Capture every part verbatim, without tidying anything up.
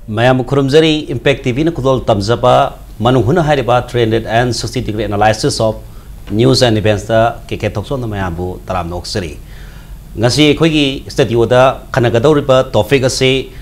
ꯃꯌꯥꯝꯕꯨ ꯈꯨꯔꯨꯝꯖꯔꯤ꯫ Impact T ꯚꯤꯅ ꯈꯨꯗꯣꯜ ꯇꯝꯖꯕ ꯃꯅꯨꯡ ꯍꯨꯠꯅ ꯍꯥꯏꯔꯤꯕ three hundred and sixty degree analysis of news and events ꯇ ꯀꯦ ꯀꯦ ꯊꯣꯛꯆꯣꯝꯅ ꯃꯌꯥꯝꯕꯨ ꯇꯔꯥꯝꯅ ꯑꯣꯛꯆꯔꯤ꯫ ꯉꯁꯤ ꯑꯩꯈꯣꯏꯒꯤ ꯁ꯭ꯇꯨꯗꯤꯑꯣꯗ ꯈꯟꯅꯒꯗꯧꯔꯤꯕ ꯇꯣꯄꯤꯛ ꯑꯁꯤ,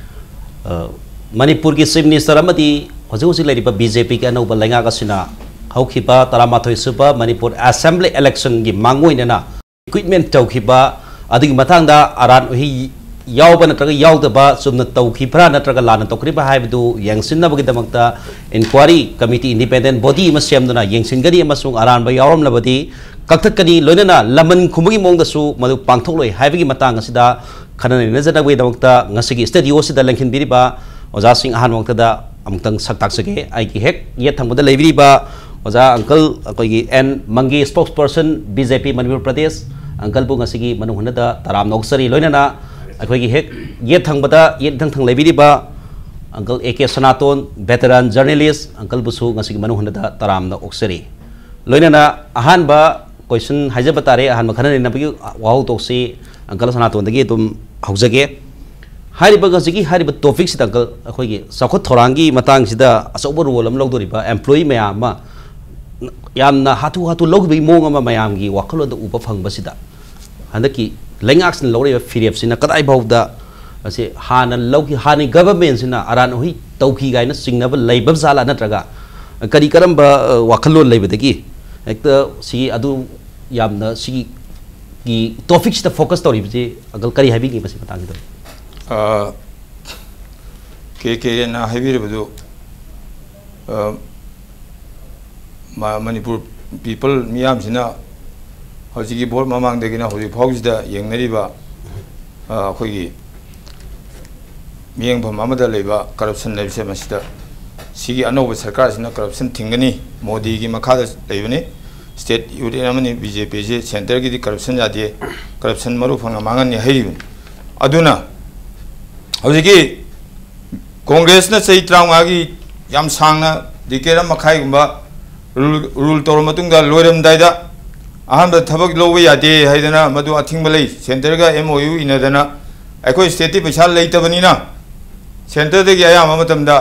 ꯑ, ꯃꯅꯤꯄꯨꯔꯒꯤ ꯆꯤꯐ ꯃꯤꯅꯤꯁꯇꯔ ꯑꯃꯗꯤ ꯍꯧꯖꯤꯛ ꯍꯧꯖꯤꯛ ꯂꯩꯔꯤꯕ ꯕꯤ ꯖꯦ ꯄꯤꯒꯤ ꯑꯅꯧꯕ ꯂꯩꯉꯥꯛ ꯑꯁꯤꯅ ꯍꯧꯈꯤꯕ ꯇꯔꯥꯃꯥꯊꯣꯏ ꯁꯨꯕ ꯃꯅꯤꯄꯨꯔ ꯑꯦꯁꯦꯝꯕ꯭ꯂꯤ ꯏꯂꯦꯛꯁꯟꯒꯤ ꯃꯥꯡꯑꯣꯏꯅꯅ ꯔꯤꯀ꯭ꯔꯨꯠꯃꯦꯟ ꯇꯧꯈꯤꯕ ꯑꯗꯨꯒꯤ ꯃꯇꯥꯡꯗ ꯑꯔꯥꯟ ꯑꯣꯏꯍꯩ ꯌꯥꯎꯕ ꯅꯠꯇ꯭ꯔꯒ ꯌꯥꯎꯗꯕ, ꯆꯨꯝꯅ ꯇꯧꯈꯤꯕ꯭ꯔꯥ ꯅꯠꯇ꯭ꯔꯒ ꯂꯥꯟꯅ ꯇꯧꯈ꯭ꯔꯤꯕ꯭ꯔꯥ ꯍꯥꯏꯕꯗꯨ ꯌꯦꯡꯁꯤꯟꯅꯕꯒꯤꯗꯃꯛꯇ ꯏꯟꯀ꯭ꯋꯥꯔꯤ ꯀꯃꯤꯇꯤ, ꯏꯟꯗꯤꯄꯦꯟꯗꯦꯟ ꯕꯣꯗꯤ ꯑꯃ ꯁꯦꯝꯗꯨꯅ ꯌꯦꯡꯁꯤꯟꯒꯅꯤ ꯑꯃꯁꯨꯡ ꯑꯔꯥꯟꯕ ꯌꯥꯎꯔꯝꯂꯕꯗꯤ ꯀꯛꯊꯠꯀꯅꯤ, ꯂꯣꯏꯅꯅ ꯂꯃꯟ ꯈꯨꯝꯕꯒꯤ ꯃꯑꯣꯡꯗꯁꯨ ꯃꯗꯨ ꯄꯥꯡꯊꯣꯛꯂꯣꯏ ꯍꯥꯏꯕꯒꯤ ꯃꯇꯥꯡ ꯑꯁꯤꯗ ꯈꯟꯅ ꯅꯩꯅꯖꯅꯕꯒꯤꯗꯃꯛꯇ ꯉꯁꯤꯒꯤ ꯁ꯭ꯇꯨꯗꯤꯑꯣꯁꯤꯗ ꯂꯦꯡꯁꯤꯟꯕꯤꯔꯤꯕ ꯑꯣꯖꯥꯁꯤꯡ ꯑꯍꯥꯟꯕ ꯃꯛꯇꯗ ꯑꯃꯨꯛꯇꯪ ꯁꯛ ꯇꯥꯛꯆꯒꯦ꯫ ꯑꯩꯒꯤ ꯍꯦꯛ ꯌꯦꯠ ꯊꯪꯕꯗ ꯂꯩꯕꯤꯔꯤꯕ ꯑꯣꯖꯥ ꯑꯪꯀꯜ, ꯑꯩꯈꯣꯏꯒꯤ ꯑꯦꯟ ꯃꯪꯒꯤ, ꯁ꯭ꯄꯣꯛꯁ ꯄꯔꯁꯟ, ꯕꯤ ꯖꯦ ꯄꯤ ꯃꯅꯤꯄꯨꯔ ꯄ꯭ꯔꯗꯦꯁ, ꯑꯪꯀꯜꯕꯨ ꯉꯁꯤꯒꯤ ꯃꯅꯨꯡ ꯍꯨꯠꯅꯗ ꯇꯔꯥꯝꯅ ꯑꯣꯛꯆꯔꯤ꯫ ꯂꯣꯏꯅꯅ ꯑꯩꯈꯣꯏꯒꯤ ꯍꯦꯛ ꯌꯦꯠ ꯊꯪꯕꯗ, ꯌꯦꯠ ꯏꯊꯪ ꯊꯪ ꯂꯩꯕꯤꯔꯤꯕ ꯑꯪꯀꯜ A K Sanaton, veteran journalist, ꯑꯪꯀꯜꯕꯨꯁꯨ ꯉꯁꯤꯒꯤ ꯃꯅꯨꯡ ꯍꯨꯠꯅꯗ ꯇꯔꯥꯝꯅ ꯑꯣꯛꯆꯔꯤ꯫ ꯂꯣꯏꯅꯅ ꯑꯍꯥꯟꯕ ꯀꯣꯏꯁꯟ ꯍꯥꯏꯖꯕ ꯇꯥꯔꯦ, ꯑꯍꯥꯟꯕ ꯈꯟꯅ ꯅꯩꯅꯕꯒꯤ ꯋꯥꯍꯧꯗꯣꯛꯁꯤ ꯑꯪꯀꯜ ꯁꯅꯥꯇꯣꯟꯗꯒꯤ ꯑꯗꯨꯝ ꯍꯧꯖꯒꯦ꯫ ꯍꯥꯏꯔꯤꯕ ꯉꯁꯤꯒꯤ ꯍꯥꯏꯔꯤꯕ ꯇꯣꯄꯤꯛꯁꯤꯗ ꯑꯪꯀꯜ, ꯑꯩꯈꯣꯏꯒꯤ ꯆꯥꯎꯈꯠ ꯊꯧꯔꯥꯡꯒꯤ ꯃꯇꯥꯡꯁꯤꯗ ꯑꯆꯧꯕ ꯔꯣꯜ ꯑꯃ ꯂꯧꯗꯣꯔꯤꯕ ꯑꯦꯝꯄ꯭ꯂꯣꯌꯤ ꯃꯌꯥꯝ ꯑꯃ ꯌꯥꯝꯅ ꯍꯥꯊꯨ ꯍꯥꯊꯨ ꯂꯧꯈꯤꯕꯒꯤ ꯃꯑꯣꯡ ꯑꯃ ꯃꯌꯥꯝꯒꯤ ꯋꯥꯈꯜꯂꯣꯟꯗ ꯎꯕ ꯐꯪꯕꯁꯤꯗ, ꯍꯟꯗꯛꯀꯤ ꯂꯩꯉꯥꯛꯁꯤꯅ ꯂꯧꯔꯤꯕ ꯐꯤꯔꯦꯞꯁꯤꯅ ꯀꯗꯥꯏ ꯐꯥꯎꯗ ꯑꯁꯤ ꯍꯥꯟꯅ ꯂꯧꯈꯤ, ꯍꯥꯟꯅꯒꯤ ꯒꯚꯔꯟꯃꯦꯟꯁꯤꯅ ꯑꯔꯥꯟ ꯑꯍꯩ ꯇꯧꯈꯤ ꯀꯥꯏꯅ ꯆꯤꯡꯅꯕ ꯂꯩꯕ ꯖꯥꯠꯂꯥ, ꯅꯠꯇ꯭ꯔꯒ ꯀꯔꯤ ꯀꯔꯝꯕ, ꯑ, ꯋꯥꯈꯜꯂꯣꯟ ꯂꯩꯕꯗꯒꯤ ꯍꯦꯛꯇ ꯁꯤ ꯑꯗꯨ ꯌꯥꯝꯅ ꯁꯤꯒꯤ ꯇꯣꯄꯤꯛꯁꯤꯗ ꯐꯣꯀꯁ ꯇꯧꯔꯤꯕꯁꯤ ꯑꯪꯀꯜ ꯀꯔꯤ ꯍꯥꯏꯕꯤꯒꯦ ꯃꯁꯤ ꯃꯇꯥꯡꯁꯤꯗ? ꯑ, ꯀꯦ ꯀꯦ ꯑꯦꯟꯅ ꯍꯥꯏꯕꯤꯔꯤꯕꯗꯨ, ꯑ, ꯃ-, ꯃꯅꯤꯄꯨꯔ ꯄꯤꯄꯜ ꯃꯤꯌꯥꯝꯁꯤꯅ ꯍꯧꯖꯤꯛꯀꯤ ꯚꯣꯠ ꯃꯃꯥꯡꯗꯒꯤꯅ ꯍꯧꯖꯤꯛ ꯐꯥꯎꯁꯤꯗ ꯌꯦꯡꯅꯔꯤꯕ, ꯑ, ꯑꯩꯈꯣꯏꯒꯤ ꯃꯤꯠꯌꯦꯡꯐꯝ ꯑꯃꯗ ꯂꯩꯕ ꯀꯔꯞꯁꯟ ꯂꯩꯕꯁꯦ, ꯃꯁꯤꯗ ꯁꯤꯒꯤ ꯑꯅꯧꯕ ꯁꯔꯀꯥꯔꯁꯤꯅ ꯀꯔꯞꯁꯟ ꯊꯤꯡꯒꯅꯤ, ꯃꯣꯗꯤꯒꯤ ꯃꯈꯥꯗ ꯂꯩꯕꯅꯤ, ꯁ꯭ꯇꯦꯠ ꯌꯨꯅꯤꯌꯟ ꯑꯃꯅꯤ ꯕꯤ ꯖꯦ ꯄꯤꯁꯦ, ꯁꯦꯟꯇꯔꯒꯤꯗꯤ ꯀꯔꯞꯁꯟ ꯌꯥꯗꯦ, ꯀꯔꯞꯁꯟ ꯃꯔꯨ ꯐꯪꯅ ꯃꯥꯡꯍꯟꯅꯤ ꯍꯥꯏꯔꯤꯕꯅꯤ꯫ ꯑꯗꯨꯅ ꯍꯧꯖꯤꯛꯀꯤ ꯀꯣꯡꯒ꯭ꯔꯦꯁꯅ ꯆꯍꯤ ꯇꯔꯥꯃꯉꯥꯒꯤ ꯌꯥꯝ ꯁꯥꯡꯅ ꯗꯤꯀꯦꯠ ꯑꯃ ꯃꯈꯥꯏꯒꯨꯝꯕ ꯔꯨꯜ, ꯔꯨꯜ ꯇꯧꯔ ꯃꯇꯨꯡꯗ ꯂꯣꯏꯔꯝꯗꯥꯏꯗ ꯑꯍꯥꯟꯕ ꯊꯕꯛ ꯂꯧꯕ ꯌꯥꯗꯦ ꯍꯥꯏꯗꯅ ꯃꯗꯨ ꯑꯊꯤꯡꯕ ꯂꯩ, ꯁꯦꯟꯇꯔꯒ ꯑꯦꯝ ꯑꯣ ꯌꯨ ꯏꯅꯗꯅ ꯑꯩꯈꯣꯏ ꯁ꯭ꯇꯦꯠꯇꯤ ꯄꯩꯁꯥ ꯂꯩꯇꯕꯅꯤꯅ ꯁꯦꯟꯇꯔꯗꯒꯤ ꯑꯌꯥꯝꯕ ꯃꯇꯝꯗ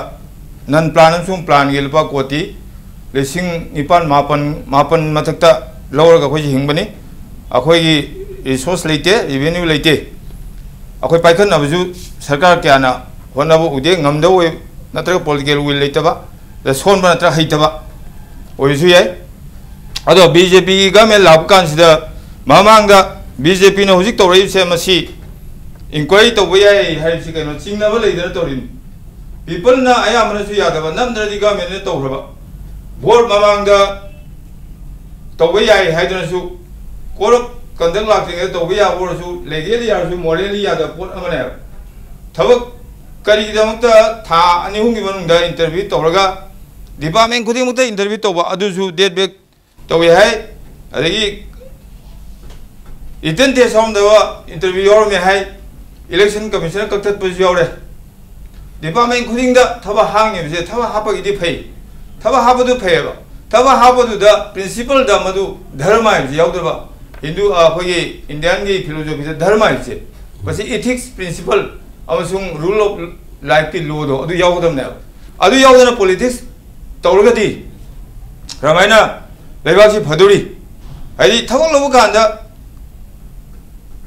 ꯅꯟ ꯄ꯭ꯂꯥꯟ ꯑꯃꯁꯨꯡ ꯄ꯭ꯂꯥꯟꯒꯤ ꯂꯨꯄꯥ ꯀꯣꯇꯤ ꯂꯤꯁꯤꯡ ꯅꯤꯄꯥꯟ, ꯃꯥꯄꯟ, ꯃꯥꯄꯟ ꯃꯊꯛꯇ ꯂꯧꯔꯒ ꯑꯩꯈꯣꯏꯁꯦ ꯍꯤꯡꯕꯅꯤ꯫ ꯑꯩꯈꯣꯏꯒꯤ ꯔꯤꯁꯣꯔꯁ ꯂꯩꯇꯦ, ꯔꯤꯚꯦꯅ꯭ꯌꯨ ꯂꯩꯇꯦ꯫ ꯑꯩꯈꯣꯏ ꯄꯥꯏꯈꯠꯅꯕꯁꯨ ꯁꯔꯀꯥꯔ ꯀꯌꯥꯅ ꯍꯣꯠꯅꯕ ꯎꯗꯦ, ꯉꯝꯗꯕ ꯑꯣꯏ, ꯅꯠꯇ꯭ꯔꯒ ꯄꯣꯂꯤꯇꯤꯀꯦꯜ ꯋꯤꯜ ꯂꯩꯇꯕ, ꯁꯣꯟꯕ ꯅꯠꯇ꯭ꯔꯒ ꯍꯩꯇꯕ ꯑꯣꯏꯕꯁꯨ ꯌꯥꯏ꯫ ꯑꯗꯣ ꯕꯤ ꯖꯦ ꯄꯤꯒꯤ ꯒꯃꯦꯟ ꯂꯥꯛꯄ ꯀꯥꯟꯁꯤꯗ, ꯃꯃꯥꯡꯗ ꯕꯤ ꯖꯦ ꯄꯤꯅ ꯍꯧꯖꯤꯛ ꯇꯧꯔꯛꯏꯕꯁꯦ, ꯃꯁꯤ ꯏꯟꯀ꯭ꯋꯥꯏꯔꯤ ꯇꯧꯕ ꯌꯥꯏ ꯍꯥꯏꯕꯁꯤ ꯀꯩꯅꯣ, ꯆꯤꯡꯅꯕ ꯂꯩꯗꯅ ꯇꯧꯔꯤꯅꯤ꯫ ꯄꯤꯄꯜꯅ ꯑꯌꯥꯝꯕꯅꯁꯨ ꯌꯥꯗꯕ, ꯅꯝꯗꯅꯗꯤ ꯒꯃꯦꯟꯅ ꯇꯧꯈ꯭ꯔꯕ꯫ ꯚꯣꯠ ꯃꯃꯥꯡꯗ ꯇꯧꯕ ꯌꯥꯏ ꯍꯥꯏꯗꯨꯅꯁꯨ, ꯀꯣꯔꯠ ꯑꯣꯐ ꯀꯟꯗꯛ ꯂꯥꯛꯇ꯭ꯔꯤꯉꯩꯗ ꯇꯧꯕ ꯌꯥꯕ ꯑꯣꯏꯔꯁꯨ, ꯂꯦꯒꯦꯜꯂꯤ ꯌꯥꯔꯁꯨ, ꯃꯣꯔꯦꯜꯂꯤ ꯌꯥꯗꯕ ꯄꯣꯠ ꯑꯃꯅꯦꯕ꯫ ꯊꯕꯛ ꯀꯔꯤꯒꯤꯗꯃꯛꯇ ꯊꯥ ꯑꯅꯤ ꯑꯍꯨꯝꯒꯤ ꯃꯅꯨꯡꯗ ꯏꯟꯇꯔꯚ꯭ꯌꯨ ꯇꯧꯔꯒ ꯗꯤꯄꯥꯔꯠꯃꯦꯟ ꯈꯨꯗꯤꯡꯃꯛꯇ ꯏꯟꯇꯔꯚ꯭ꯌꯨ ꯇꯧꯕ, ꯑꯗꯨꯁꯨ ꯗꯦꯠ ꯕꯦꯛ ꯇꯧꯏ ꯍꯥꯏ꯫ ꯑꯗꯒꯤ ꯔꯤꯇꯟ ꯇꯦꯁ ꯌꯥꯎꯔꯝꯗꯕ ꯏꯟꯇꯔꯚ꯭ꯌꯨ ꯌꯥꯎꯔꯝꯃꯦ ꯍꯥꯏ꯫ ꯏꯂꯦꯛꯁꯟ ꯀꯃꯤꯁꯟꯅ ꯀꯛꯊꯠꯄꯁꯨ ꯌꯥꯎꯔꯦ꯫ ꯗꯤꯄꯥꯔꯠꯃꯦꯟ ꯈꯨꯗꯤꯡꯗ ꯊꯕꯛ ꯍꯥꯡꯉꯤꯕꯁꯦ, ꯊꯕꯛ ꯍꯥꯞꯄꯒꯤꯗꯤ ꯐꯩ, ꯊꯕꯛ ꯍꯥꯞꯄꯗꯨ ꯐꯩꯌꯦꯕ꯫ ꯊꯕꯛ ꯍꯥꯞꯄꯗꯨꯗ ꯄ꯭ꯔꯤꯟꯁꯤꯄꯜꯗ ꯃꯗꯨ ꯙꯔꯃ ꯍꯥꯏꯕꯁꯤ ꯌꯥꯎꯗꯕ, ꯍꯤꯟꯗꯨ, ꯑ, ꯑꯩꯈꯣꯏꯒꯤ ꯏꯟꯗꯤꯌꯥꯟꯒꯤ ꯐꯤꯂꯣꯁꯣꯐꯤꯗ ꯙꯔꯃ ꯍꯥꯏꯕꯁꯦ, ꯃꯁꯤ ꯏꯊꯤꯛꯁ ꯄ꯭ꯔꯤꯟꯁꯤꯄꯜ ꯑꯃꯁꯨꯡ ꯔꯨꯜ ꯑꯣꯐ ꯂꯥꯏꯐꯀꯤ ꯂꯣꯗꯣ ꯑꯗꯨ ꯌꯥꯎꯒꯗꯕꯅꯦꯕ꯫ ꯑꯗꯨ ꯌꯥꯎꯗꯅ ꯄꯣꯂꯤꯇꯤꯛꯁ ꯇꯧꯔꯒꯗꯤ ꯀꯔꯝꯍꯥꯏꯅ ꯂꯩꯕꯥꯛꯁꯤ ꯐꯗꯣꯔꯤ? ꯍꯥꯏꯗꯤ ꯊꯕꯛ ꯂꯧꯕ ꯀꯥꯟꯗ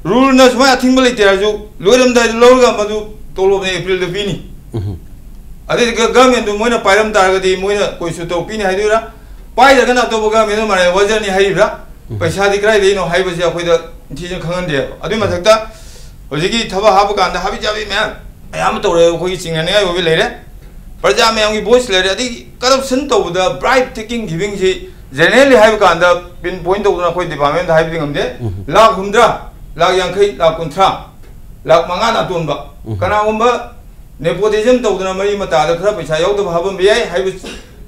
ꯔꯨꯜꯅ ꯁꯨꯃꯥꯏꯅ ꯑꯊꯤꯡꯕ ꯂꯩꯇꯦ ꯍꯥꯏꯔꯁꯨ, ꯂꯣꯏꯔꯝꯗꯥꯏꯗ ꯂꯧꯔꯒ ꯃꯗꯨ ꯇꯣꯂꯣꯞꯅ ꯑꯦꯄ꯭ꯔꯤꯜꯗ ꯄꯤꯅꯤ꯫ ꯎꯝ꯫ ꯑꯗꯩꯗꯤ ꯒ-, ꯒꯚꯔꯟꯃꯦꯟꯗꯨ ꯃꯣꯏꯅ ꯄꯥꯏꯔꯝ ꯇꯥꯔꯒꯗꯤ ꯃꯣꯏꯅ ꯀꯣꯏꯁꯨ ꯇꯧ ꯄꯤꯅꯤ ꯍꯥꯏꯗꯣꯏꯔꯥ? ꯄꯥꯏꯗ꯭ꯔꯒꯅ ꯑꯇꯣꯞꯄ ꯒꯚꯔꯟꯃꯦꯟꯗ ꯃꯔꯥꯏ ꯋꯥꯖꯅꯤ ꯍꯥꯏꯔꯤꯕ꯭ꯔꯥ? ꯎꯝ꯫ ꯄꯩꯁꯥꯗꯤ ꯀꯗꯥꯏꯗꯒꯤꯅꯣ ꯍꯥꯏꯕꯁꯦ ꯑꯩꯈꯣꯏꯗ ꯅꯤꯡꯊꯤꯖꯅ ꯈꯪꯍꯟꯗꯦꯕ꯫ ꯑꯗꯨꯏ ꯃꯊꯛꯇ ꯍꯧꯖꯤꯛꯀꯤ ꯊꯕꯛ ꯍꯥꯞꯄ ꯀꯥꯟꯗ ꯍꯥꯕꯤ ꯖꯥꯕꯤ ꯃꯌꯥꯝ, ꯃꯌꯥꯝ ꯑꯃ ꯇꯧꯔꯦ, ꯑꯩꯈꯣꯏꯒꯤ ꯆꯤꯡꯅꯅꯤꯡꯉꯥꯏ ꯑꯣꯏꯕ ꯂꯩꯔꯦ꯫ ꯄ꯭ꯔꯖꯥ ꯃꯌꯥꯝꯒꯤ ꯚꯣꯏꯁ ꯂꯩꯔꯦ꯫ ꯑꯗꯒꯤ ꯀꯔꯞꯁꯟ ꯇꯧꯕꯗ, ꯕ꯭ꯔꯥꯏꯕ ꯇꯦꯀꯤꯡ ꯒꯤꯚꯤꯡꯁꯤ ꯖꯦꯅꯔꯦꯜꯂꯤ ꯍꯥꯏꯕ ꯀꯥꯟꯗ ꯄꯤꯟ ꯄꯣꯏꯟ ꯇꯧꯗꯅ ꯑꯩꯈꯣꯏ ꯗꯤꯄꯥꯔꯠꯃꯦꯟꯗ ꯍꯥꯏꯕꯗꯤ ꯉꯝꯗꯦ꯫ ꯎꯝ꯫ ꯂꯥꯈ ꯍꯨꯝꯗ꯭ꯔꯥ, ꯂꯥꯈ ꯌꯥꯡꯈꯩ, ꯂꯥꯈ ꯀꯨꯟꯊ꯭ꯔꯥ, ꯂꯥꯈ ꯃꯉꯥꯅ ꯑꯇꯣꯟꯕ꯫ ꯎꯝ꯫ ꯀꯅꯥꯒꯨꯝꯕ ꯅꯦꯄꯣꯇꯤꯖꯝ ꯇꯧꯗꯅ ꯃꯔꯤ ꯃꯇꯥꯗ ꯈꯔ ꯄꯩꯁꯥ ꯌꯥꯎꯗꯕ ꯍꯥꯞꯄꯝꯕ ꯌꯥꯏ ꯍꯥꯏꯕ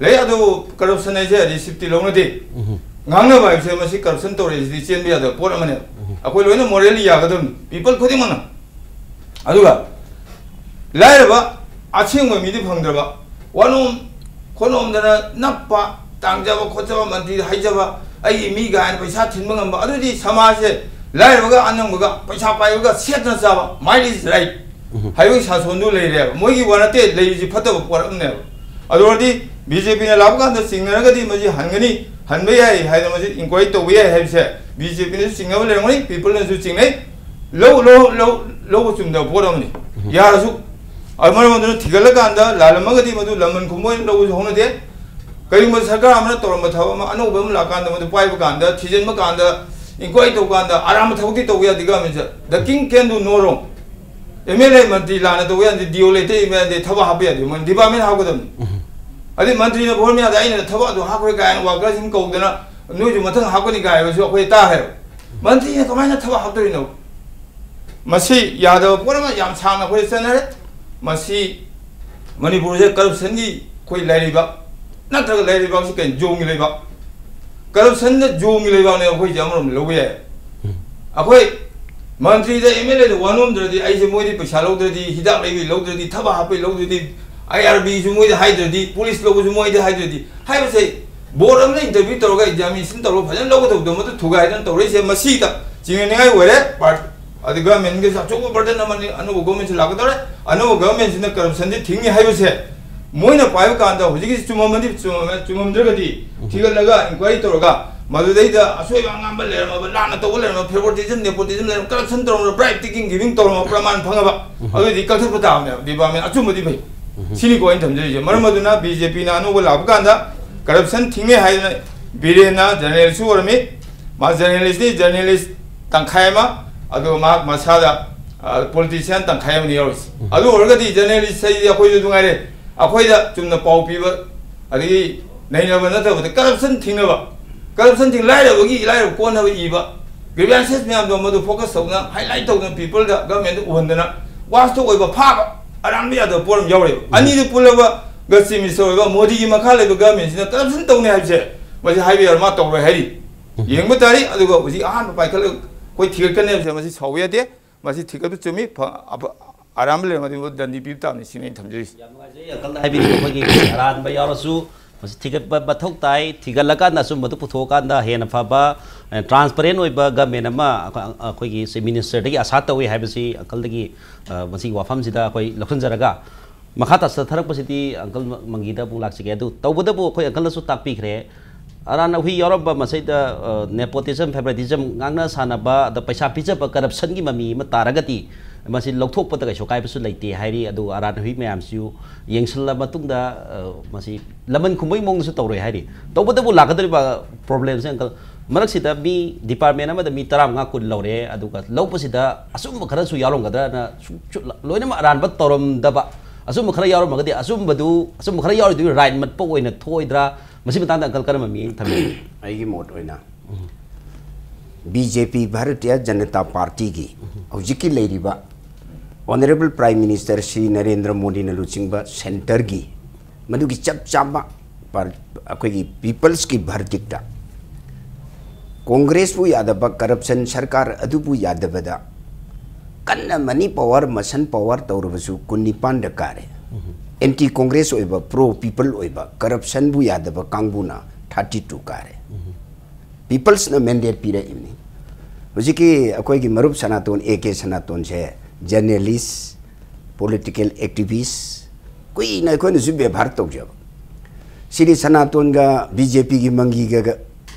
ꯂꯩ, ꯑꯗꯨꯕꯨ ꯀꯔꯞꯁꯟ ꯍꯥꯏꯁꯦ ꯔꯤꯁꯤꯞꯇꯤ ꯂꯧꯅꯗꯦ꯫ ꯎꯝ꯫ ꯉꯥꯡꯅꯕ ꯍꯥꯏꯕꯁꯦ ꯃꯁꯤ ꯀꯔꯞꯁꯟ ꯇꯧꯔꯛꯏꯁꯤꯗꯤ ꯆꯦꯟꯕ ꯌꯥꯗꯕ ꯄꯣꯠ ꯑꯃꯅꯦꯕ꯫ ꯎꯝ꯫ ꯑꯩꯈꯣꯏ ꯂꯣꯏꯅ ꯃꯣꯔꯦꯜꯂꯤ ꯌꯥꯒꯗꯕꯅꯤ, ꯄꯤꯄꯜ ꯈꯨꯗꯤꯡꯃꯛꯅ꯫ ꯑꯗꯨꯒ ꯂꯥꯏꯔꯕ ꯑꯁꯦꯡꯕ ꯃꯤꯗꯤ ꯐꯪꯗ꯭ꯔꯕ, ꯋꯥꯅꯣꯝ ꯈꯣꯠꯅꯣꯝꯗꯅ ꯅꯞꯄ, ꯇꯥꯡꯖꯕ ꯈꯣꯠꯆꯕ, ꯃꯟꯇ꯭ꯔꯤꯗ ꯍꯥꯏꯖꯕ, ꯑꯩꯒꯤ ꯃꯤ ꯀꯥꯏꯅ ꯄꯩꯁꯥ ꯊꯤꯟꯕ ꯉꯝꯕ, ꯑꯗꯨꯗꯤ ꯁꯃꯥꯖꯁꯦ ꯂꯥꯏꯔꯕꯒ ꯑꯅꯪꯕꯒ, ꯄꯩꯁꯥ ꯄꯥꯏꯕꯒ ꯁꯦꯠꯇꯅ ꯆꯥꯕ, might is right꯫ ꯍꯥꯏꯕꯒꯤ ꯁꯥꯁꯣꯟꯗꯨ ꯂꯩꯔꯦꯕ꯫ ꯃꯣꯏꯒꯤ ꯋꯥ ꯅꯠꯇꯦ, ꯂꯩꯔꯤꯁꯤ ꯐꯠꯇꯕ ꯄꯣꯠ ꯑꯃꯅꯦꯕ꯫ ꯑꯗꯨ ꯑꯣꯏꯔꯗꯤ ꯕꯤ ꯖꯦ ꯄꯤꯅ ꯂꯥꯛꯄ ꯀꯥꯟꯗ ꯆꯤꯡꯅꯔꯒꯗꯤ ꯃꯁꯤ ꯍꯟꯒꯅꯤ, ꯍꯟꯕ ꯌꯥꯏ ꯍꯥꯏꯗꯅ ꯃꯁꯤ ꯏꯟꯀ꯭ꯋꯥꯏꯔꯤ ꯇꯧꯕ ꯌꯥꯏ ꯍꯥꯏꯕꯁꯦ ꯕꯤ ꯖꯦ ꯄꯤꯅꯁꯨ ꯆꯤꯡꯅꯕ ꯂꯩꯔꯝꯒꯅꯤ, ꯄꯤꯄꯜꯅꯁꯨ ꯆꯤꯡꯅꯩ꯫ ꯂꯧ ꯂꯧ ꯂꯧ ꯂꯧꯕ ꯆꯨꯝꯗꯕ ꯄꯣꯠ ꯑꯃꯅꯤ꯫ ꯌꯥꯔꯁꯨ, ꯑꯗꯨ ꯃꯔꯝ ꯑꯗꯨꯅ ꯊꯤꯒꯠꯂꯀꯥꯟꯗ ꯂꯥꯜꯂꯝꯃꯒꯗꯤ ꯃꯗꯨ ꯂꯃꯟ ꯈꯨꯝꯕ ꯑꯣꯏꯅ ꯂꯧꯕꯁꯨ ꯍꯧꯅꯗꯦ꯫ ꯀꯔꯤꯒꯨꯝꯕ ꯁꯔꯀꯥꯔ ꯑꯃꯅ ꯇꯧꯔꯝꯕ ꯊꯕꯛ ꯑꯃ ꯑꯅꯧꯕ ꯑꯃ ꯂꯥꯛꯀꯥꯟꯗ, ꯃꯗꯨ ꯄꯥꯏꯕ ꯀꯥꯟꯗ, ꯊꯤꯖꯤꯟꯕ ꯀꯥꯟꯗ, ꯏꯟꯀ꯭ꯋꯥꯏꯔꯤ ꯇꯧꯕ ꯀꯥꯟꯗ ꯑꯔꯥꯟꯕ ꯊꯕꯛꯇꯤ ꯇꯧꯕ ꯌꯥꯗꯦ꯫ ꯒꯃꯦꯟꯁꯦ, the king can do no wrong꯫ M L ꯑꯦ ꯃꯟꯇ꯭ꯔꯤ ꯂꯥꯟꯅ ꯇꯧꯕ ꯌꯥꯗꯦ, ꯗꯤ ꯑꯣ ꯂꯩꯇꯦ, ꯑꯦꯝ ꯑꯦꯜ ꯑꯦ ꯊꯕꯛ ꯍꯥꯞꯄ ꯌꯥꯗꯦ, ꯃꯣꯏ ꯗꯤꯄꯥꯔꯠꯃꯦꯟ ꯍꯥꯞꯀꯗꯕꯅꯤ꯫ ꯑꯗꯩ ꯃꯟꯇ꯭ꯔꯤꯅ ꯐꯣꯔꯝ ꯌꯥꯗꯦ, ꯑꯩꯅ ꯊꯕꯛ ꯑꯗꯨ ꯍꯥꯞꯈ꯭ꯔꯦ ꯀꯥꯏꯅ ꯋꯥꯀꯔꯁꯤꯡ ꯀꯧꯗꯅ ꯅꯣꯏꯁꯨ ꯃꯊꯪ ꯍꯥꯞꯀꯅꯤ ꯀꯥꯏ ꯍꯥꯏꯕꯁꯨ ꯑꯩꯈꯣꯏ ꯇꯥꯈ꯭ꯔꯦꯕ꯫ ꯃꯟꯇ꯭ꯔꯤꯅ ꯀꯃꯥꯏꯅ ꯊꯕꯛ ꯍꯥꯞꯇꯣꯔꯤꯅꯣ? ꯃꯁꯤ ꯌꯥꯗꯕ ꯄꯣꯠ ꯑꯃ ꯌꯥꯝ ꯁꯥꯡꯅ ꯑꯩꯈꯣꯏ ꯆꯠꯅꯔꯦ꯫ ꯃꯁꯤ ꯃꯅꯤꯄꯨꯔꯁꯦ ꯀꯔꯞꯁꯟꯒꯤ ꯑꯩꯈꯣꯏ ꯂꯩꯔꯤꯕ, ꯅꯠꯇ꯭ꯔꯒ ꯂꯩꯔꯤꯕꯁꯤ ꯀꯩꯅꯣ, ꯖꯣꯡꯒꯤ ꯂꯩꯕꯥꯛ꯫ ꯀꯔꯞꯁꯟꯗ ꯖꯣꯡꯒꯤ ꯂꯩꯕꯥꯛꯅꯦ ꯑꯩꯈꯣꯏꯁꯦ ꯑꯃꯔꯣꯝꯗ ꯂꯧꯕ ꯌꯥꯏ꯫ ꯑꯩꯈꯣꯏ ꯃꯟꯇ꯭ꯔꯤꯗ ꯑꯦꯝ ꯑꯦꯜ ꯑꯦꯗ ꯋꯥ ꯅꯣꯝꯗ꯭ꯔꯗꯤ, ꯑꯩꯁꯦ ꯃꯣꯏꯗꯤ ꯄꯩꯁꯥ ꯂꯧꯗ꯭ꯔꯗꯤ, ꯍꯤꯗꯥꯛ ꯂꯩꯕꯩ ꯂꯧꯗ꯭ꯔꯗꯤ, ꯊꯕꯛ ꯍꯥꯞꯄꯩ ꯂꯧꯗ꯭ꯔꯗꯤ, ꯑꯥꯏ ꯑꯥꯔ ꯕꯤꯁꯨ ꯃꯣꯏꯗ ꯍꯥꯏꯗ꯭ꯔꯗꯤ, ꯄꯨꯂꯤꯁ ꯂꯧꯕꯁꯨ ꯃꯣꯏꯗ ꯍꯥꯏꯗ꯭ꯔꯗꯤ, ꯍꯥꯏꯕꯁꯦ ꯕꯣꯔꯗ ꯑꯃꯅ ꯏꯟꯇꯔꯚ꯭ꯌꯨ ꯇꯧꯔꯒ ꯑꯦꯛꯖꯥꯃꯤꯅꯦꯁꯟ ꯇꯧꯔꯒ ꯐꯖꯅ ꯂꯧꯒꯗꯧꯕꯗꯣ ꯃꯗꯨ ꯊꯨꯒꯥꯏꯗꯅ ꯇꯧꯔꯛꯏꯁꯦ, ꯃꯁꯤꯗ ꯆꯤꯡꯅꯅꯤꯡꯉꯥꯏ ꯑꯣꯏꯔꯦ꯫ ꯄꯥꯔꯠ-, ꯑꯗ ꯒꯚꯔꯟꯃꯦꯟꯒꯤꯁꯨ ꯑꯆꯧꯕ ꯕꯔꯗꯟ ꯑꯃꯅꯤ꯫ ꯑꯅꯧꯕ ꯒꯚꯔꯟꯃꯦꯟꯁꯤ ꯂꯥꯛꯀꯗꯧꯔꯦ꯫ ꯑꯅꯧꯕ ꯒꯚꯔꯟꯃꯦꯟꯁꯤꯅ ꯀꯔꯞꯁꯟꯁꯤ ꯊꯤꯡꯅꯤ ꯍꯥꯏꯕꯁꯦ ꯃꯣꯏꯅ ꯄꯥꯏꯕ ꯀꯥꯟꯗ ꯍꯧꯖꯤꯛꯀꯤꯁꯤ ꯆꯨꯝꯃꯝꯃꯗꯤ ꯆꯨꯝꯃꯝꯃꯦ, ꯆꯨꯝꯃꯝꯗ꯭ꯔꯒꯗꯤ ꯊꯤꯒꯠꯂꯒ ꯏꯟꯀ꯭ꯋꯥꯏꯔꯤ ꯇꯧꯔꯒ ꯃꯗꯨꯗꯩꯗ ꯑꯁꯣꯏꯕ ꯑꯉꯥꯝꯕ ꯂꯩꯔꯝꯃꯕ, ꯂꯥꯟꯅ ꯇꯧꯕ ꯂꯩꯔꯝꯃꯕ, favoritism, nepotism ꯂꯩꯔꯝꯕ, corruption ꯇꯧꯔꯝꯕ, bribe taking, giving ꯇꯧꯔꯝꯕ ꯄ꯭ꯔꯃꯥꯟ ꯐꯪꯉꯕ, ꯑꯗꯨꯗꯤ ꯀꯛꯊꯠꯄ ꯇꯥꯕꯅꯦꯕ꯫ ꯗꯤꯄꯥꯔꯠꯃꯦꯟ ꯑꯆꯨꯝꯕꯗꯤ ꯐꯩ꯫ ꯁꯤꯅꯤꯀꯣ ꯑꯩꯅ ꯊꯝꯖꯔꯤꯁꯦ꯫ ꯃꯔꯝ ꯑꯗꯨꯅ ꯕꯤ ꯖꯦ ꯄꯤꯅ ꯑꯅꯧꯕ ꯂꯥꯛꯄ ꯀꯥꯟꯗ ꯀꯔꯞꯁꯟ ꯊꯤꯡꯉꯦ ꯍꯥꯏꯗꯅ ꯕꯤꯔꯦꯟꯅ ꯖꯔꯅꯦꯂꯤꯁꯁꯨ ꯑꯣꯏꯔꯝꯃꯤ, ꯃꯥ ꯖꯔꯅꯦꯂꯤꯁꯅꯤ, ꯖꯔꯅꯦꯂꯤꯁ ꯇꯪꯈꯥꯏ ꯑꯃ, ꯑꯗꯨꯒ ꯃꯍꯥꯛ ꯃꯁꯥꯗ, ꯑ, ꯄꯣꯂꯤꯇꯤꯁꯤꯌꯥꯟ ꯇꯪꯈꯥꯏ ꯑꯃꯅꯤ ꯌꯥꯎꯔꯤꯁꯦ꯫ ꯑꯗꯨ ꯑꯣꯏꯔꯒꯗꯤ ꯖꯔꯅꯦꯂꯤꯁ ꯍꯥꯏꯁꯤꯗꯤ ꯑꯩꯈꯣꯏꯁꯨ ꯑꯗꯨ ꯉꯥꯏꯔꯦ, ꯑꯩꯈꯣꯏꯗ ꯆꯨꯝꯅ ꯄꯥꯎ ꯄꯤꯕ, ꯑꯗꯒꯤ ꯅꯩꯅꯕ ꯅꯠꯇꯕꯗ ꯀꯔꯞꯁꯟ ꯊꯤꯡꯅꯕ, ꯀꯔꯞꯁꯟ ꯊꯤꯡ-, ꯂꯥꯏꯔꯕꯒꯤ ꯂꯥꯏꯔꯕ ꯀꯣꯟꯅꯕ ꯏꯕ, grievances ꯃꯌꯥꯝꯗꯣ ꯃꯗꯨ focus ꯇꯧꯗꯅ, highlight ꯇꯧꯗꯅ, ꯄꯤꯄꯜꯗ, ꯒꯚꯔꯟꯃꯦꯟꯗ ꯎꯍꯟꯗꯅ, ꯋꯥꯁꯇ ꯑꯣꯏꯕ ꯐꯥꯕ, ꯑꯔꯥꯟꯕ ꯌꯥꯗꯕ ꯄꯣꯠ ꯑꯃ ꯌꯥꯎꯔꯦꯕ꯫ ꯑꯅꯤꯗꯨ ꯄꯨꯜꯂꯕ ꯆꯤꯐ ꯃꯤꯅꯤꯁꯇꯔ ꯑꯣꯏꯕ ꯃꯣꯗꯤꯒꯤ ꯃꯈꯥ ꯂꯩꯕ ꯒꯚꯔꯟꯃꯦꯟꯁꯤꯅ ꯀꯔꯞꯁꯟ ꯇꯧꯅꯤ ꯍꯥꯏꯕꯁꯦ ꯃꯁꯤ ꯍꯥꯏꯕ ꯌꯥꯔꯣꯏ, ꯃꯥ ꯇꯧꯔꯣꯏ ꯍꯥꯏꯔꯤ꯫ ꯌꯦꯡꯕ ꯇꯥꯔꯤ꯫ ꯑꯗꯨꯒ ꯍꯧꯖꯤꯛ ꯑꯍꯥꯟꯕ ꯄꯥꯏꯈꯠꯂꯒ ꯑꯩꯈꯣꯏ ꯊꯤꯒꯠꯀꯅꯤ ꯍꯥꯏꯕꯁꯦ ꯃꯁꯤ ꯁꯥꯎꯕ ꯌꯥꯗꯦ꯫ ꯃꯁꯤ ꯊꯤꯒꯠꯄ ꯆꯨꯝꯃꯤ꯫ ꯐ-, ꯑꯄ-, ꯑꯔꯥꯟꯕ ꯂꯩꯔꯝꯃꯗꯤ ꯃꯗꯨ ꯗꯟꯗꯤ ꯄꯤꯕ ꯇꯥꯕꯅꯤ꯫ ꯁꯤꯅꯤ ꯑꯩꯅ ꯊꯝꯖꯔꯤꯁꯤ꯫ ꯌꯥꯝ ꯅꯨꯡꯉꯥꯏꯖꯩ, ꯑꯪꯀꯜꯅ ꯍꯥꯏꯕꯤꯔꯤꯕ ꯑꯩꯈꯣꯏꯒꯤ ꯑꯔꯥꯟꯕ ꯌꯥꯎꯔꯁꯨ ꯃꯁꯤ ꯊꯤꯒꯠꯄ ꯃꯊꯧ ꯇꯥꯏ꯫ ꯊꯤꯒꯠꯂꯀꯥꯟꯗ ꯑꯆꯨꯝꯕꯗꯨ ꯄꯨꯊꯣꯛꯑꯀꯥꯟꯗ ꯍꯦꯟꯅ ꯐꯕ ꯇ꯭ꯔꯥꯟꯁꯄꯔꯦꯟ ꯑꯣꯏꯕ ꯒꯃꯦꯟ ꯑꯃ ꯑꯩꯈꯣꯏ- ꯑꯩꯈꯣꯏꯒꯤ ꯆꯤꯐ ꯃꯤꯅꯤꯁꯇꯔꯗꯒꯤ ꯑꯥꯁꯥ ꯇꯧꯏ ꯍꯥꯏꯕꯁꯤ ꯑꯪꯀꯜꯗꯒꯤ, ꯑ, ꯃꯁꯤꯒꯤ ꯋꯥꯐꯝꯁꯤꯗ ꯑꯩꯈꯣꯏ ꯂꯧꯁꯤꯟꯖꯔꯒ, ꯃꯈꯥ ꯇꯥ ꯆꯠꯊꯔꯛꯄꯁꯤꯗꯤ ꯑꯪꯀꯜ ꯃꯪꯒꯤꯗ ꯑꯃꯨꯛ ꯂꯥꯛꯆꯒꯦ꯫ ꯑꯗꯨ ꯇꯧꯕꯇꯕꯨ ꯑꯩꯈꯣꯏ ꯑꯪꯀꯜꯅꯁꯨ ꯇꯥꯛꯄꯤꯈ꯭ꯔꯦ, ꯑꯔꯥꯟ ꯑꯍꯨꯏ ꯌꯥꯎꯔꯝꯕ ꯃꯁꯤꯗ, ꯑ, nepotism, favoritism, ꯉꯥꯡꯅ ꯁꯥꯟꯅꯕ, ꯑꯗ ꯄꯩꯁꯥ ꯄꯤꯖꯕ, corruptionꯒꯤ ꯃꯃꯤ ꯑꯃ ꯇꯥꯔꯒꯗꯤ ꯃꯁꯤ ꯂꯧꯊꯣꯛꯄꯗ ꯀꯩꯁꯨ ꯀꯥꯏꯕꯁꯨ ꯂꯩꯇꯦ ꯍꯥꯏꯔꯤ꯫ ꯑꯗꯨꯒ ꯑꯔꯥꯟ ꯑꯍꯨꯏ ꯃꯌꯥꯝꯁꯤꯁꯨ ꯌꯦꯡꯁꯤꯜꯂ ꯃꯇꯨꯡꯗ, ꯑ, ꯃꯁꯤ ꯂꯃꯟ ꯈꯨꯝꯕꯒꯤ ꯃꯑꯣꯡꯗꯁꯨ ꯇꯧꯔꯣꯏ ꯍꯥꯏꯔꯤ꯫ ꯇꯧꯕꯇꯕꯨ ꯂꯥꯛꯀꯗꯧꯔꯤꯕ problemꯁꯦ ꯑꯪꯀꯜ, ꯃꯔꯛꯁꯤꯗ ꯃꯤ department ꯑꯃꯗ ꯃꯤ ꯇꯔꯥꯃꯉꯥ ꯀꯨꯟ ꯂꯧꯔꯦ, ꯑꯗꯨꯒ ꯂꯧꯕꯁꯤꯗ ꯑꯆꯨꯝꯕ ꯈꯔꯁꯨ ꯌꯥꯎꯔꯝꯒꯗ꯭ꯔꯅ ꯁꯨ-, ꯁꯨ-, ꯂꯣꯏꯅꯃꯛ ꯑꯔꯥꯟꯕ ꯇꯧꯔꯝꯗꯕ, ꯑꯆꯨꯝꯕ ꯈꯔ ꯌꯥꯎꯔꯝꯃꯒꯗꯤ ꯑꯆꯨꯝꯕꯗꯨ, ꯑꯆꯨꯝꯕ ꯈꯔ ꯌꯥꯎꯔꯤꯗꯨꯒꯤ right ꯃꯠꯄ ꯑꯣꯏꯅ ꯊꯣꯛꯑꯣꯏꯗ꯭ꯔꯥ? ꯃꯁꯤ ꯃꯇꯥꯡꯗ ꯑꯪꯀꯜ ꯀꯔꯝꯕ ꯃꯤꯠꯌꯦꯡ ꯊꯝꯕꯤꯕꯒꯦ? ꯑꯩꯒꯤ ꯃꯣꯠ ꯑꯣꯏꯅ ꯕꯤ ꯖꯦ ꯄꯤ, ꯚꯥꯔꯇꯤꯌ ꯖꯅꯇꯥ ꯄꯥꯔꯇꯤꯒꯤ ꯍꯧꯖꯤꯛꯀꯤ ꯂꯩꯔꯤꯕ Honourable Prime Minister Shri Narendra ꯃꯣꯗꯤꯅ ꯂꯨꯆꯤꯡꯕ centreꯒꯤ ꯃꯗꯨꯒꯤ ꯆꯞ ꯆꯥꯕ ꯄꯥꯔ-, ꯑꯩꯈꯣꯏꯒꯤ peopleꯁꯀꯤ verdictꯇ ꯀꯣꯡꯒ꯭ꯔꯦꯁꯄꯨ ꯌꯥꯗꯕ, corruption ꯁꯔꯀꯥꯔ ꯑꯗꯨꯕꯨ ꯌꯥꯗꯕꯗ ꯀꯟꯅ money power, muscle power ꯇꯧꯔꯕꯁꯨ ꯀꯨꯟꯅꯤꯄꯥꯟꯗ ꯀꯥꯔꯦ꯫ Anti Congress ꯑꯣꯏꯕ, pro people ꯑꯣꯏꯕ, corruptionꯕꯨ ꯌꯥꯗꯕ ꯀꯥꯡꯕꯨꯅ thirty two ꯀꯥꯔꯦ꯫ Peopleꯁꯅ mandate ꯄꯤꯔꯛꯏꯕꯅꯤ꯫ ꯍꯧꯖꯤꯛꯀꯤ ꯑꯩꯈꯣꯏꯒꯤ ꯃꯔꯨꯞ ꯁꯅꯥꯇꯣꯟ, A K ꯁꯅꯥꯇꯣꯟꯁꯦ journalist, political activist, ꯀꯨꯏꯅ ꯑꯩꯈꯣꯏꯅꯁꯨ ꯕꯦꯕꯥꯔ ꯇꯧꯖꯕ꯫ ꯁꯤꯗꯤ ꯁꯅꯥꯇꯣꯟꯒ ꯕꯤ ꯖꯦ ꯄꯤꯒꯤ ꯃꯪꯒꯤꯒ